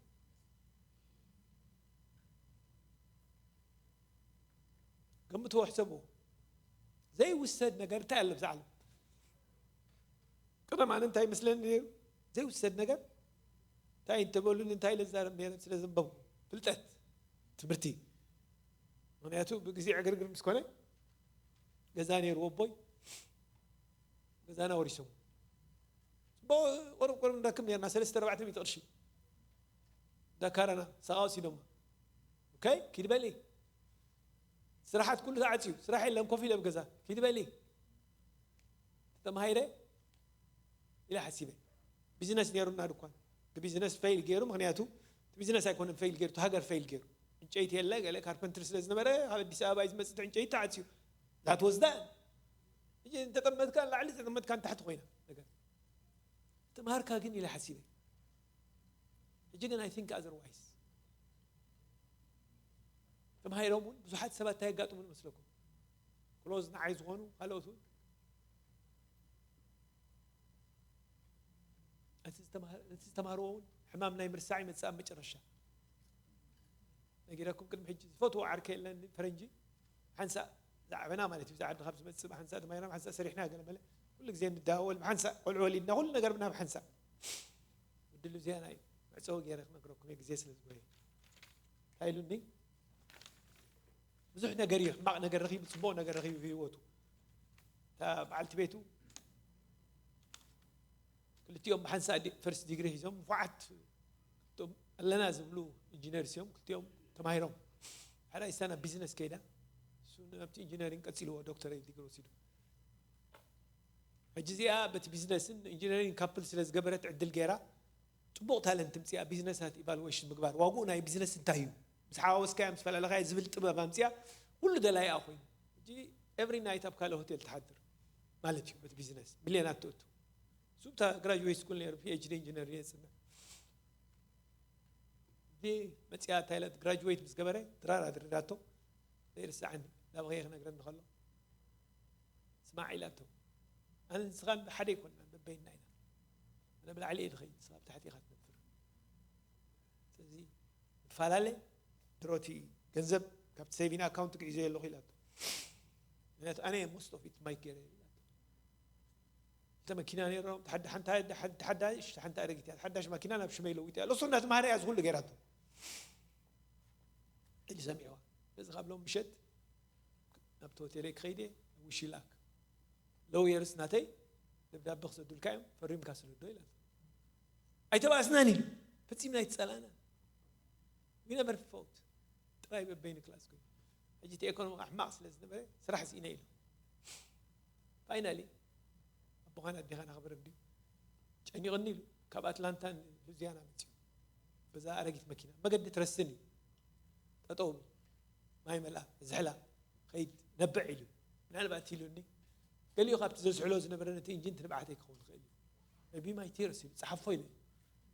ገምትዎ፣ ሕሰብዎ። ዘይውሰድ ነገር እንታይ ኣሎ ብዛ ዓለም? ቀደም ኣነ እንታይ ይመስለኒ ነይሩ? ዘይውሰድ ነገር እንታይ እንተበሉኒ እንታይ ኢለ ዝዛረብ ነይረ? ስለ ዘንበብኩ ፍልጠት፣ ትምህርቲ። ምክንያቱ ብግዜ ዕግርግር ምስ ኮነ ገዛ ነይሩ ኣቦይ፣ ገዛና ወሪሶም። ጽቡቕ ቁርብ ቁርብ ንረክብ ነርና፣ ሰለስተ ኣርባዕተ ሚእቲ ቅርሺ። ዳካራና ሳቓ ወሲዶማ። ኦኬ፣ ኪድ በሊ። ስራሓት ኩሉ ተዓጽዩ፣ ስራሕ የለን፣ ኮፍ ኢለ ኣብ ገዛ። ኪድ በሊ። ተማሂረ ኢለ ሓሲበ። ቢዝነስ ነይሩና ድኳን። እቲ ቢዝነስ ፌይል ገይሩ፣ ምክንያቱ እቲ ቢዝነስ ኣይኮነን ፌይል ገይሩ፣ እቲ ሃገር ፌይል ገይሩ። ዕንጨይቲ የለ፣ ገለ ካርፐንትሪ ስለ ዝነበረ፣ ካብ ኣዲስ ኣበባ እዩ ዝመጽእ ዕንጨይቲ ተዓጽዩ። ዛት ወስዳ። ሕጂ እንተጠመትካ ንላዕሊ፣ እንተጠመትካ ንታሕቲ ኮይና ነገር። ተምሃርካ ግን ኢለ ሓሲበ። ሕጂ ግን I think otherwise። ተማሂሮም እውን ብዙሓት ሰባት እንታይ የጋጥሙ ይመስለኩም? ክሎዝ ንዓይ ዝኾኑ ካልኦት እውን እቲ ዝተማሃ-፣ እቲ ዝተማሃርዎ እውን ሕማም ናይ ምርሳዕ ይመጽእ ኣብ መጨረሻ። ነጊረኩም ቅድሚ ሕጂ ዝፈትዎ ዓርከ የለን ፈረንጂ። ሓንሳእ ዝዓበና ማለት እዩ፣ ብዛ ዓዲ ካብ ዝመጽእ ብሓንሳእ ተማሂርና ብሓንሳእ ሰሪሕና ገለ መለ ኩሉ ግዜ ንደዋወል ብሓንሳእ ቆልዑ ወሊድና ኩሉ ነገር ብና ብሓንሳእ። ወዲ ሉዚያና እዩ መዕጸዊ ገይረ ክነግረኩም እየ፣ ግዜ ስለ ዝጎየ። እንታይ ኢሉኒ? ብዙሕ ነገር እዩ፣ ሕማቕ ነገር ረኺቡ፣ ጽቡቕ ነገር ረኺቡ ብህይወቱ። እታ በዓልቲ ቤቱ ክልቲኦም ብሓንሳእ ዲ-፣ ፈርስት ዲግሪ ሒዞም ንፉዓት እቶም ኣለና ዝብሉ ኢንጂነርስ እዮም። ክልቲኦም ተማሂሮም። ሓደ ኣይሳና ቢዝነስ ከይዳ፣ እሱ ናብቲ ኢንጂነሪንግ ቀጺልዎ፣ ዶክተሬት ዲግሪ ወሲዱ። ሕጂ እዚኣ በቲ ቢዝነስን ኢንጂነሪንግ ካፕል ስለ ዝገበረት ዕድል ገይራ፣ ጽቡቕ ታለንት ምጽኣ፣ ቢዝነሳት ኢቫሉዌሽን ምግባር፣ ዋግኡ ናይ ቢዝነስ እንታይ እዩ፣ ምስ ሓዋወስካዮ፣ ምስ ፈላለኻዮ ዝብል ጥበብ ኣምጽኣ፣ ኩሉ ደላይኣ ኮይኑ። ሕጂ ኤቭሪ ናይት ኣብ ካልእ ሆቴል ትሓድር ማለት እዩ፣ በቲ ቢዝነስ ሚልዮናት ትእቱ። እሱ ብታ ግራጁዌት ስኩል ነይሩ፣ ፒ ኤች ዲ ኢንጂነር እየ ዝጽበ። እዚ መጽኣ እንታይ ኢላ፣ ግራጁዌት ምስ ገበረ ድራር ኣድሪዳቶ፣ ዘይርስዓኒ፣ እንዳበኸየ ክነግረኒ ከሎ፣ ስማዕ ኢላቶ። ኣነ ንስኻን ሓደ ኣይኮንናን፣ በበይንና ኢና። ኣነ ብላዕሊ እየ ዝኸይድ፣ ንስኻ ብታሕቲ ኢኻ ትነብር። ስለዚ ንፈላለ፣ ድሮቲ ገንዘብ ካብቲ ሴቪንግ ኣካውንት ክዕዘዮ ኣለኹ ኢላቶ። ምክንያቱ ኣነ እየ ሞስት ኦፍ ኢት ማይክ ገይረ ኢላቶ። ክልተ መኪና ነይሮም፣ ሓንቲ፣ ሓንቲ ሓዳሽ፣ ሓንቲ ኣረጊት እያ። ሓዳሽ መኪና ናብ ሽመይ ለዊጥ እያ። እሱ እናተማሃረ እያ ዝኹሉ ገይራቶ። ሕጂ ሰሚዕዋ። በዚ ካብ ሎም ምሸት ናብቲ ሆቴለይ ክኸይድ እየ፣ ዊሽ ዩ ላክ። ሎየርስ ናተይ ደብዳበ ክሰዱልካ እዮም፣ ፈሪምካ ስደዶ ኢላቶ። ኣይተባእስናን ኢሉ። ፈጺምና ኣይተጸላእናን። We never fought። ጥራይ በበይኑ ክላስ ኮይኑ። ሕጂ እቲ ኤኮኖሚ ሕማቕ ስለ ዝነበረ ስራሕ ስኢነ ኢሉ። ፋይናሊ ኣቦኻን ኣዴኻን ኣኽብር እንድዩ ጨኒቕኒ ኢሉ ካብ ኣትላንታ ሉዚያና መፅዩ። በዛ ኣረጊት መኪና መገዲ ትረስን እዩ። ጠጠው ብል፣ ማይ መልኣ፣ ዝሕላ፣ ኸይድ፣ ነብዕ ኢሉ። ምናልባት ኢሉኒ፣ ገሊኡ ካብቲ ዘዝሕሎ ዝነበረ ነቲ ኢንጂን ትንብዓተይ ክኸውን ይኽእል እዩ። ቢ ማይ ቲርስ ኢሉ፣ ጸሓፎ ኢሉ።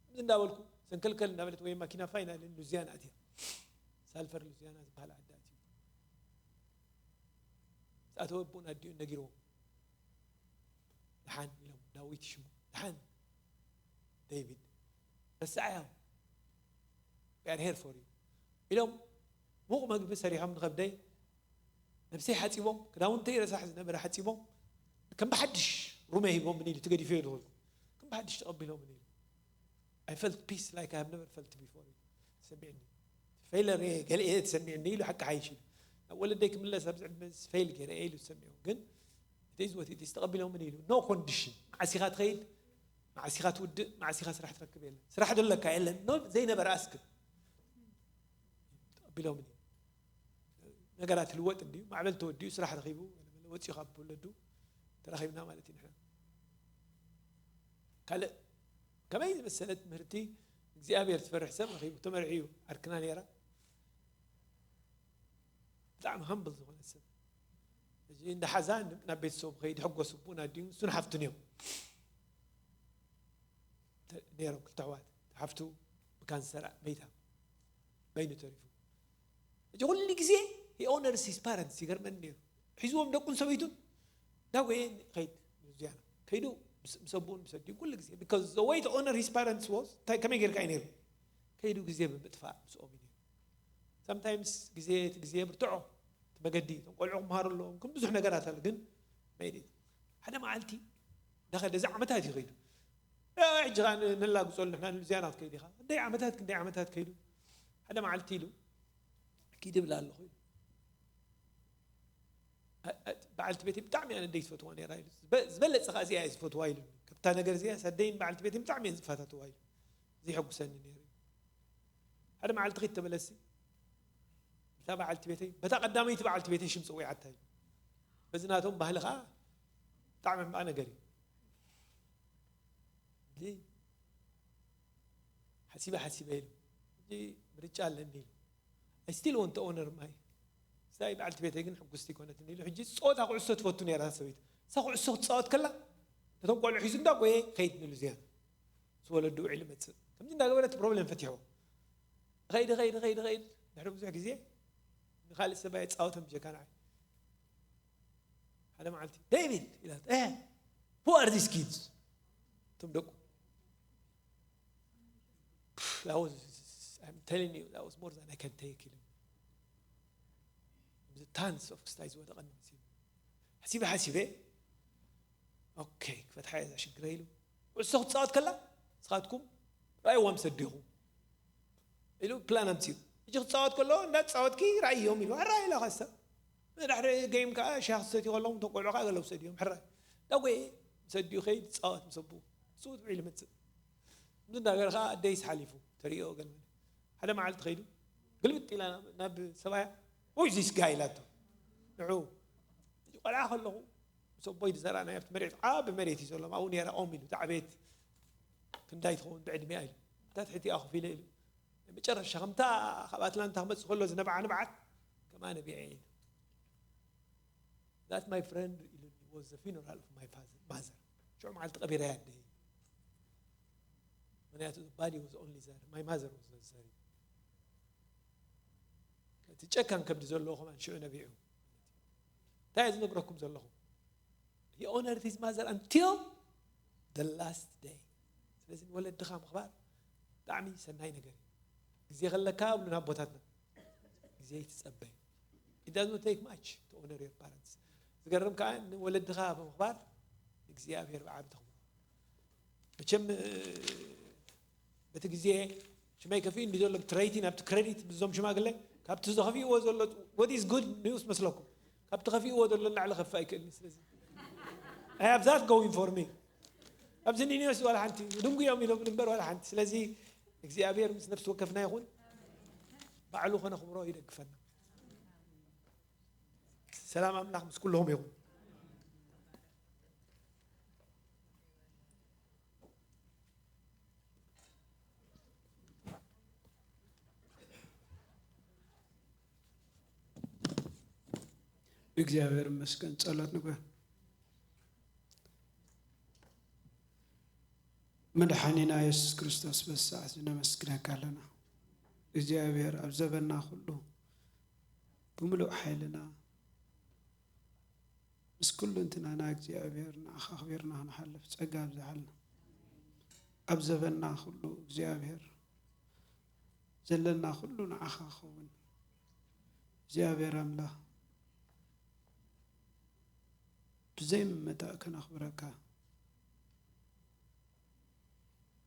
ከምዚ እንዳበልኩ፣ ሰንከልከል እንዳበለት ወይ ማኪና ፋይናሊ ሉዚያና ኣትያ። ሳልፈር ሉዚያና ዝበሃል ዓዲ ኣትዩ። ዝኣተወ ኣቦን ኣዲኡን ነጊርዎም። ደሓን ኢሎም፣ ዳዊት ሽሙ። ደሓን ዴቪድ፣ ረስዓዮ። We are here for you ኢሎም፣ ሙቕ መግቢ ሰሪሖም ንኸብደይ፣ ነብሰይ ሓጺቦም፣ ክዳውንተይ ረሳሕ ዝነበረ ሓጺቦም፣ ከም ብሓድሽ ሩመይ ሂቦም፣ ምን ኢሉ ተገዲፈዮ ዝኸድኩ። ከም ብሓድሽ ተቐቢሎም፣ ምን ኢሉ። I felt peace like I have never felt before ኢሉ ሰሚዕኒ። ፌይለር እየ፣ ገለ እየ ተሰሚዕኒ ኢሉ ሓቂ ሓይሽ ኢሉ። ናብ ወለደይ ክምለስ ኣብዚ ዕድመ ፌይል ገይረ እየ ኢሉ ዝሰሚዑ። ግን it is what it is፣ ተቐቢሎምን ኢሉ። No condition። መዓስ ኢኻ ትኸይድ፣ መዓስ ኢኻ ትውድእ፣ መዓስ ኢኻ ስራሕ ትረክብ የለን። ስራሕ ዶ ኣለካ? የለን። No፣ ዘይነበረ ኣስክል። ተቐቢሎምን ኢሉ። ነገራት ልወጥ እንድዩ፣ ማዕበል ተወዲኡ፣ ስራሕ ረኺቡ፣ ወፂኡ ካብ ወለዱ ተራኺብና ማለት እዩ ንሕና። ካልእ ከመይ ዝመሰለ ትምህርቲ እግዚኣብሔር ዝፈርሕ ሰብ ረኺቡ፣ ተመርዕዩ፣ ዓርክና ነይራ። ብጣዕሚ ሃምብል ዝኾነ ሰብ። እዚ እንዳ ሓዛ ናብ ቤተሰቡ ከይድ ሕጎስ ኣቦን ኣዲኡን እሱን ሓፍቱን እዮም። ተ-፣ ነይሮም ክልተ ኣሕዋት። ሓፍቱ ብካንሰር መይታ። በይኑ ተሪፉ። እዚ ኩሉ ግዜ he honors his parents ይገርመኒ ነይሩ። ሒዝዎም ደቁን ሰበይቱን እንዳጎየ ከይድ ሉዚያና። ከይዱ ምስ ኣቦኡን ምስ ኣዲኡን ኩሉ ግዜ because the way to honor his parents was እንታይ ከመይ ጌርካ እዩ ነይሩ? ከይዱ ግዜ ብምጥፋእ ምስኦም እዩ ነይሩ። Sometimes ግዜ እቲ ግዜ ብርትዖ እቲ መገዲ እቶም ቆልዑ ክምሃሩ ኣለዎም ከም ብዙሕ ነገራት ኣሎ ግን መይዲ ሓደ መዓልቲ እንዳኸደ እዚ ዓመታት እዩ ከይዱ ሕጂ ከዓ ነላግፀሉ ንሕና ንሉዝያና ክትከይድ ኢኻ ክንደይ ዓመታት ክንደይ ዓመታት ከይዱ ሓደ መዓልቲ ኢሉ ኪድ ብላ ኣለኹ ኢሉ በዓልቲ ቤተይ ብጣዕሚ ኣነ ደይ ትፈትዋ ነራ ኢሉ ዝበለፀ ከዓ እዚኣ ዝፈትዋ ኢሉ ካብታ ነገር እዚኣ ሰደይን በዓልቲ ቤተይ ብጣዕሚ እየን ዝፈታትዋ ኢሉ ዘየሐጉሰኒ ነይሩ ሓደ መዓልቲ ኺድ ተበለሲ እታ በዓልቲ ቤተይ በታ ቀዳመይቲ በዓልቲ ቤተይ ሽም ፀዊዓታ እዩ በዚ ናቶም ባህሊ ከዓ ብጣዕሚ ሕማቕ ነገር እዩ ሓሲበ ሓሲበ ኢሉ ምርጫ ኣለኒ ኢሉ I still want to honor my ስታይ በዓልቲ ቤተይ ግን ሕጉስቲ ይኮነትኒ ኢሉ ሕጂ ፀወታ ኩዕሶ ትፈቱ ነራ ሰበይቲ እሳ ኩዕሶ ክትፃወት ከላ ነቶም ቆልዑ ሒዙ እንዳጎየ ከይድ ንሉ ዝያና ምስ ወለዱ ውዒሉ መፅእ ከምዚ እንዳገበረ እቲ ፕሮብሌም ፈቲሕዎ ኸይድ ኸይድ ኸይድ ኸይድ ድሕሪ ብዙሕ ግዜ ንካልእ ሰብኣይ ፃወቶም ብጀካ ንዓይ ሓደ መዓልቲ ዴቪድ ኢላት who are these kids እቶም ደቁ telling you that was more than I can take ኢሉ ታንስ ኦፍ ክስታይ ዝወደቐኒ መሲሉ ሓሲበ ሓሲበ ኦኬ ክፈትሓ እዛ ሽግረ ኢሉ ኩዕሶ ክትፃወት ከላ ንስኻትኩም ራእይዋ ምስ ኣዴኹም ኢሉ ፕላን ኣምፅኡ ሕጂ ክትፃወት ከሎ እንዳተፃወትኪ ራእዮም ኢሉ ኣራእይላ ካሳ መዳሕሪ ገይም ከዓ ሻህ ክሰትዩ ከለኹም እቶም ቆልዑ ከዓ ገለ ውሰድዮም ሕራይ እንዳጎየ ምስ ኣዲኡ ከይድ ፃወት ምስ ኣቦኡ ስውት ውዒሉ መፅእ ከምዚ እንዳገረ ከዓ ኣደይስ ሓሊፉ ተሪኦ ገለ ሓደ መዓልቲ ከይዱ ግልብጥ ኢላ ናብ ሰብኣያ ውይ ዚስ ጋይ ኢላቶ ንዑ ቆልዓ ከለኹ ምስ ኣቦይ ዝዘራእናዮ ኣብቲ መሬት ዓቢ መሬት እዩ ዘሎ ኣብኡ ነራ ኦም ኢሉ እታ ዕቤት ክንዳይ ትኸውን ብዕድሚኣ ኢሉ እታ ትሕቲኣ ኮፍ ኢለ ኢሉ ናይ መጨረሻ ከምታ ካብ ኣትላንታ ክመፅእ ከሎ ዝነብዓ ንብዓት ከምኣ ነቢዐ ኢሉ That my friend ኢሉኒ was the funeral of my father mother ሽዑ መዓልቲ ቀቢረያ ኣደይ ምክንያቱ body was only there my mother was there እቲ ጨካን ከብዲ ዘለዎ ከማን ሽዑ ነቢዑ እንታይ ዝነግረኩም ዘለኹ he honored his mother until the last day ስለዚ ንወለድኻ ምኽባር ብጣዕሚ ሰናይ ነገር እዩ ግዜ ከለካ ብሉና ኣቦታትና ግዜ ይትፀበ it doesn't take much to honor your parents ዝገርም ከዓ ንወለድኻ ብምኽባር እግዚኣብሔር ብዓቢ ተኽብሮ መቸም በቲ ግዜ ሽመይ ከፊኡ እንዲ ዘሎ ብትረይቲ ናብቲ ክሬዲት ብዞም ሽማግለ ካብቲ ዝኸፊእዎ ዘሎ what is good news መስለኩም ካብቲ ከፊእዎ ዘሎ ላዕሊ ከፍ ኣይክእልኒ ስለዚ I have that going for me ኣብዚ ኒኒዮስ ዋላ ሓንቲ ድንጉዮም ኢሎም እምበር ዋላ ሓንቲ ስለዚ እግዚኣብሔር ምስ ነፍሲ ወከፍና ይኹን ባዕሉ ከነኽብሮ ይደግፈና ሰላም ኣምላኽ ምስ ኩልኹም ይኹን እግዚኣብሔር ይመስገን ጸሎት ንግበር መድሓኒና የሱስ ክርስቶስ በዚ ሰዓት እዚ ነመስግነካ ኣለና እግዚኣብሔር ኣብ ዘበንና ኩሉ ብምሉእ ሓይልና ምስ ኩሉ እንትናና እግዚኣብሔር ንዓኻ ኣኽቢርና ክንሓልፍ ጸጋ ኣብዝሓልና ኣብ ዘበንና ኩሉ እግዚኣብሔር ዘለና ኩሉ ንዓኻ ክኸውን እግዚኣብሔር ኣምላኽ ብዘይ ምምጣእ ከነኽብረካ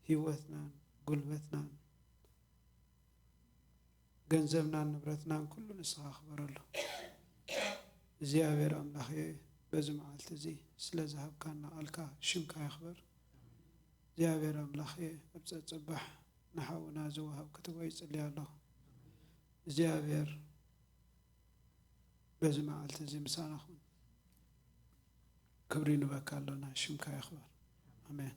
ህይወትናን ጉልበትናን ገንዘብናን ንብረትናን ኩሉ ንስኻ ክበረሉ እግዚኣብሔር ኣምላኽ በዚ መዓልቲ እዚ ስለ ዝሃብካና ቃልካ ሽምካ ይኽበር እግዚኣብሔር ኣምላኽ ኣብ ጸጽባሕ ንሓውና ዝወሃብ ክትቦ ይጽልያ ኣለኹ እግዚኣብሔር በዚ መዓልቲ እዚ ምሳና ኩን ክብሪ ንበካ ኣሎና ሽምካ ይኽበር ኣሜን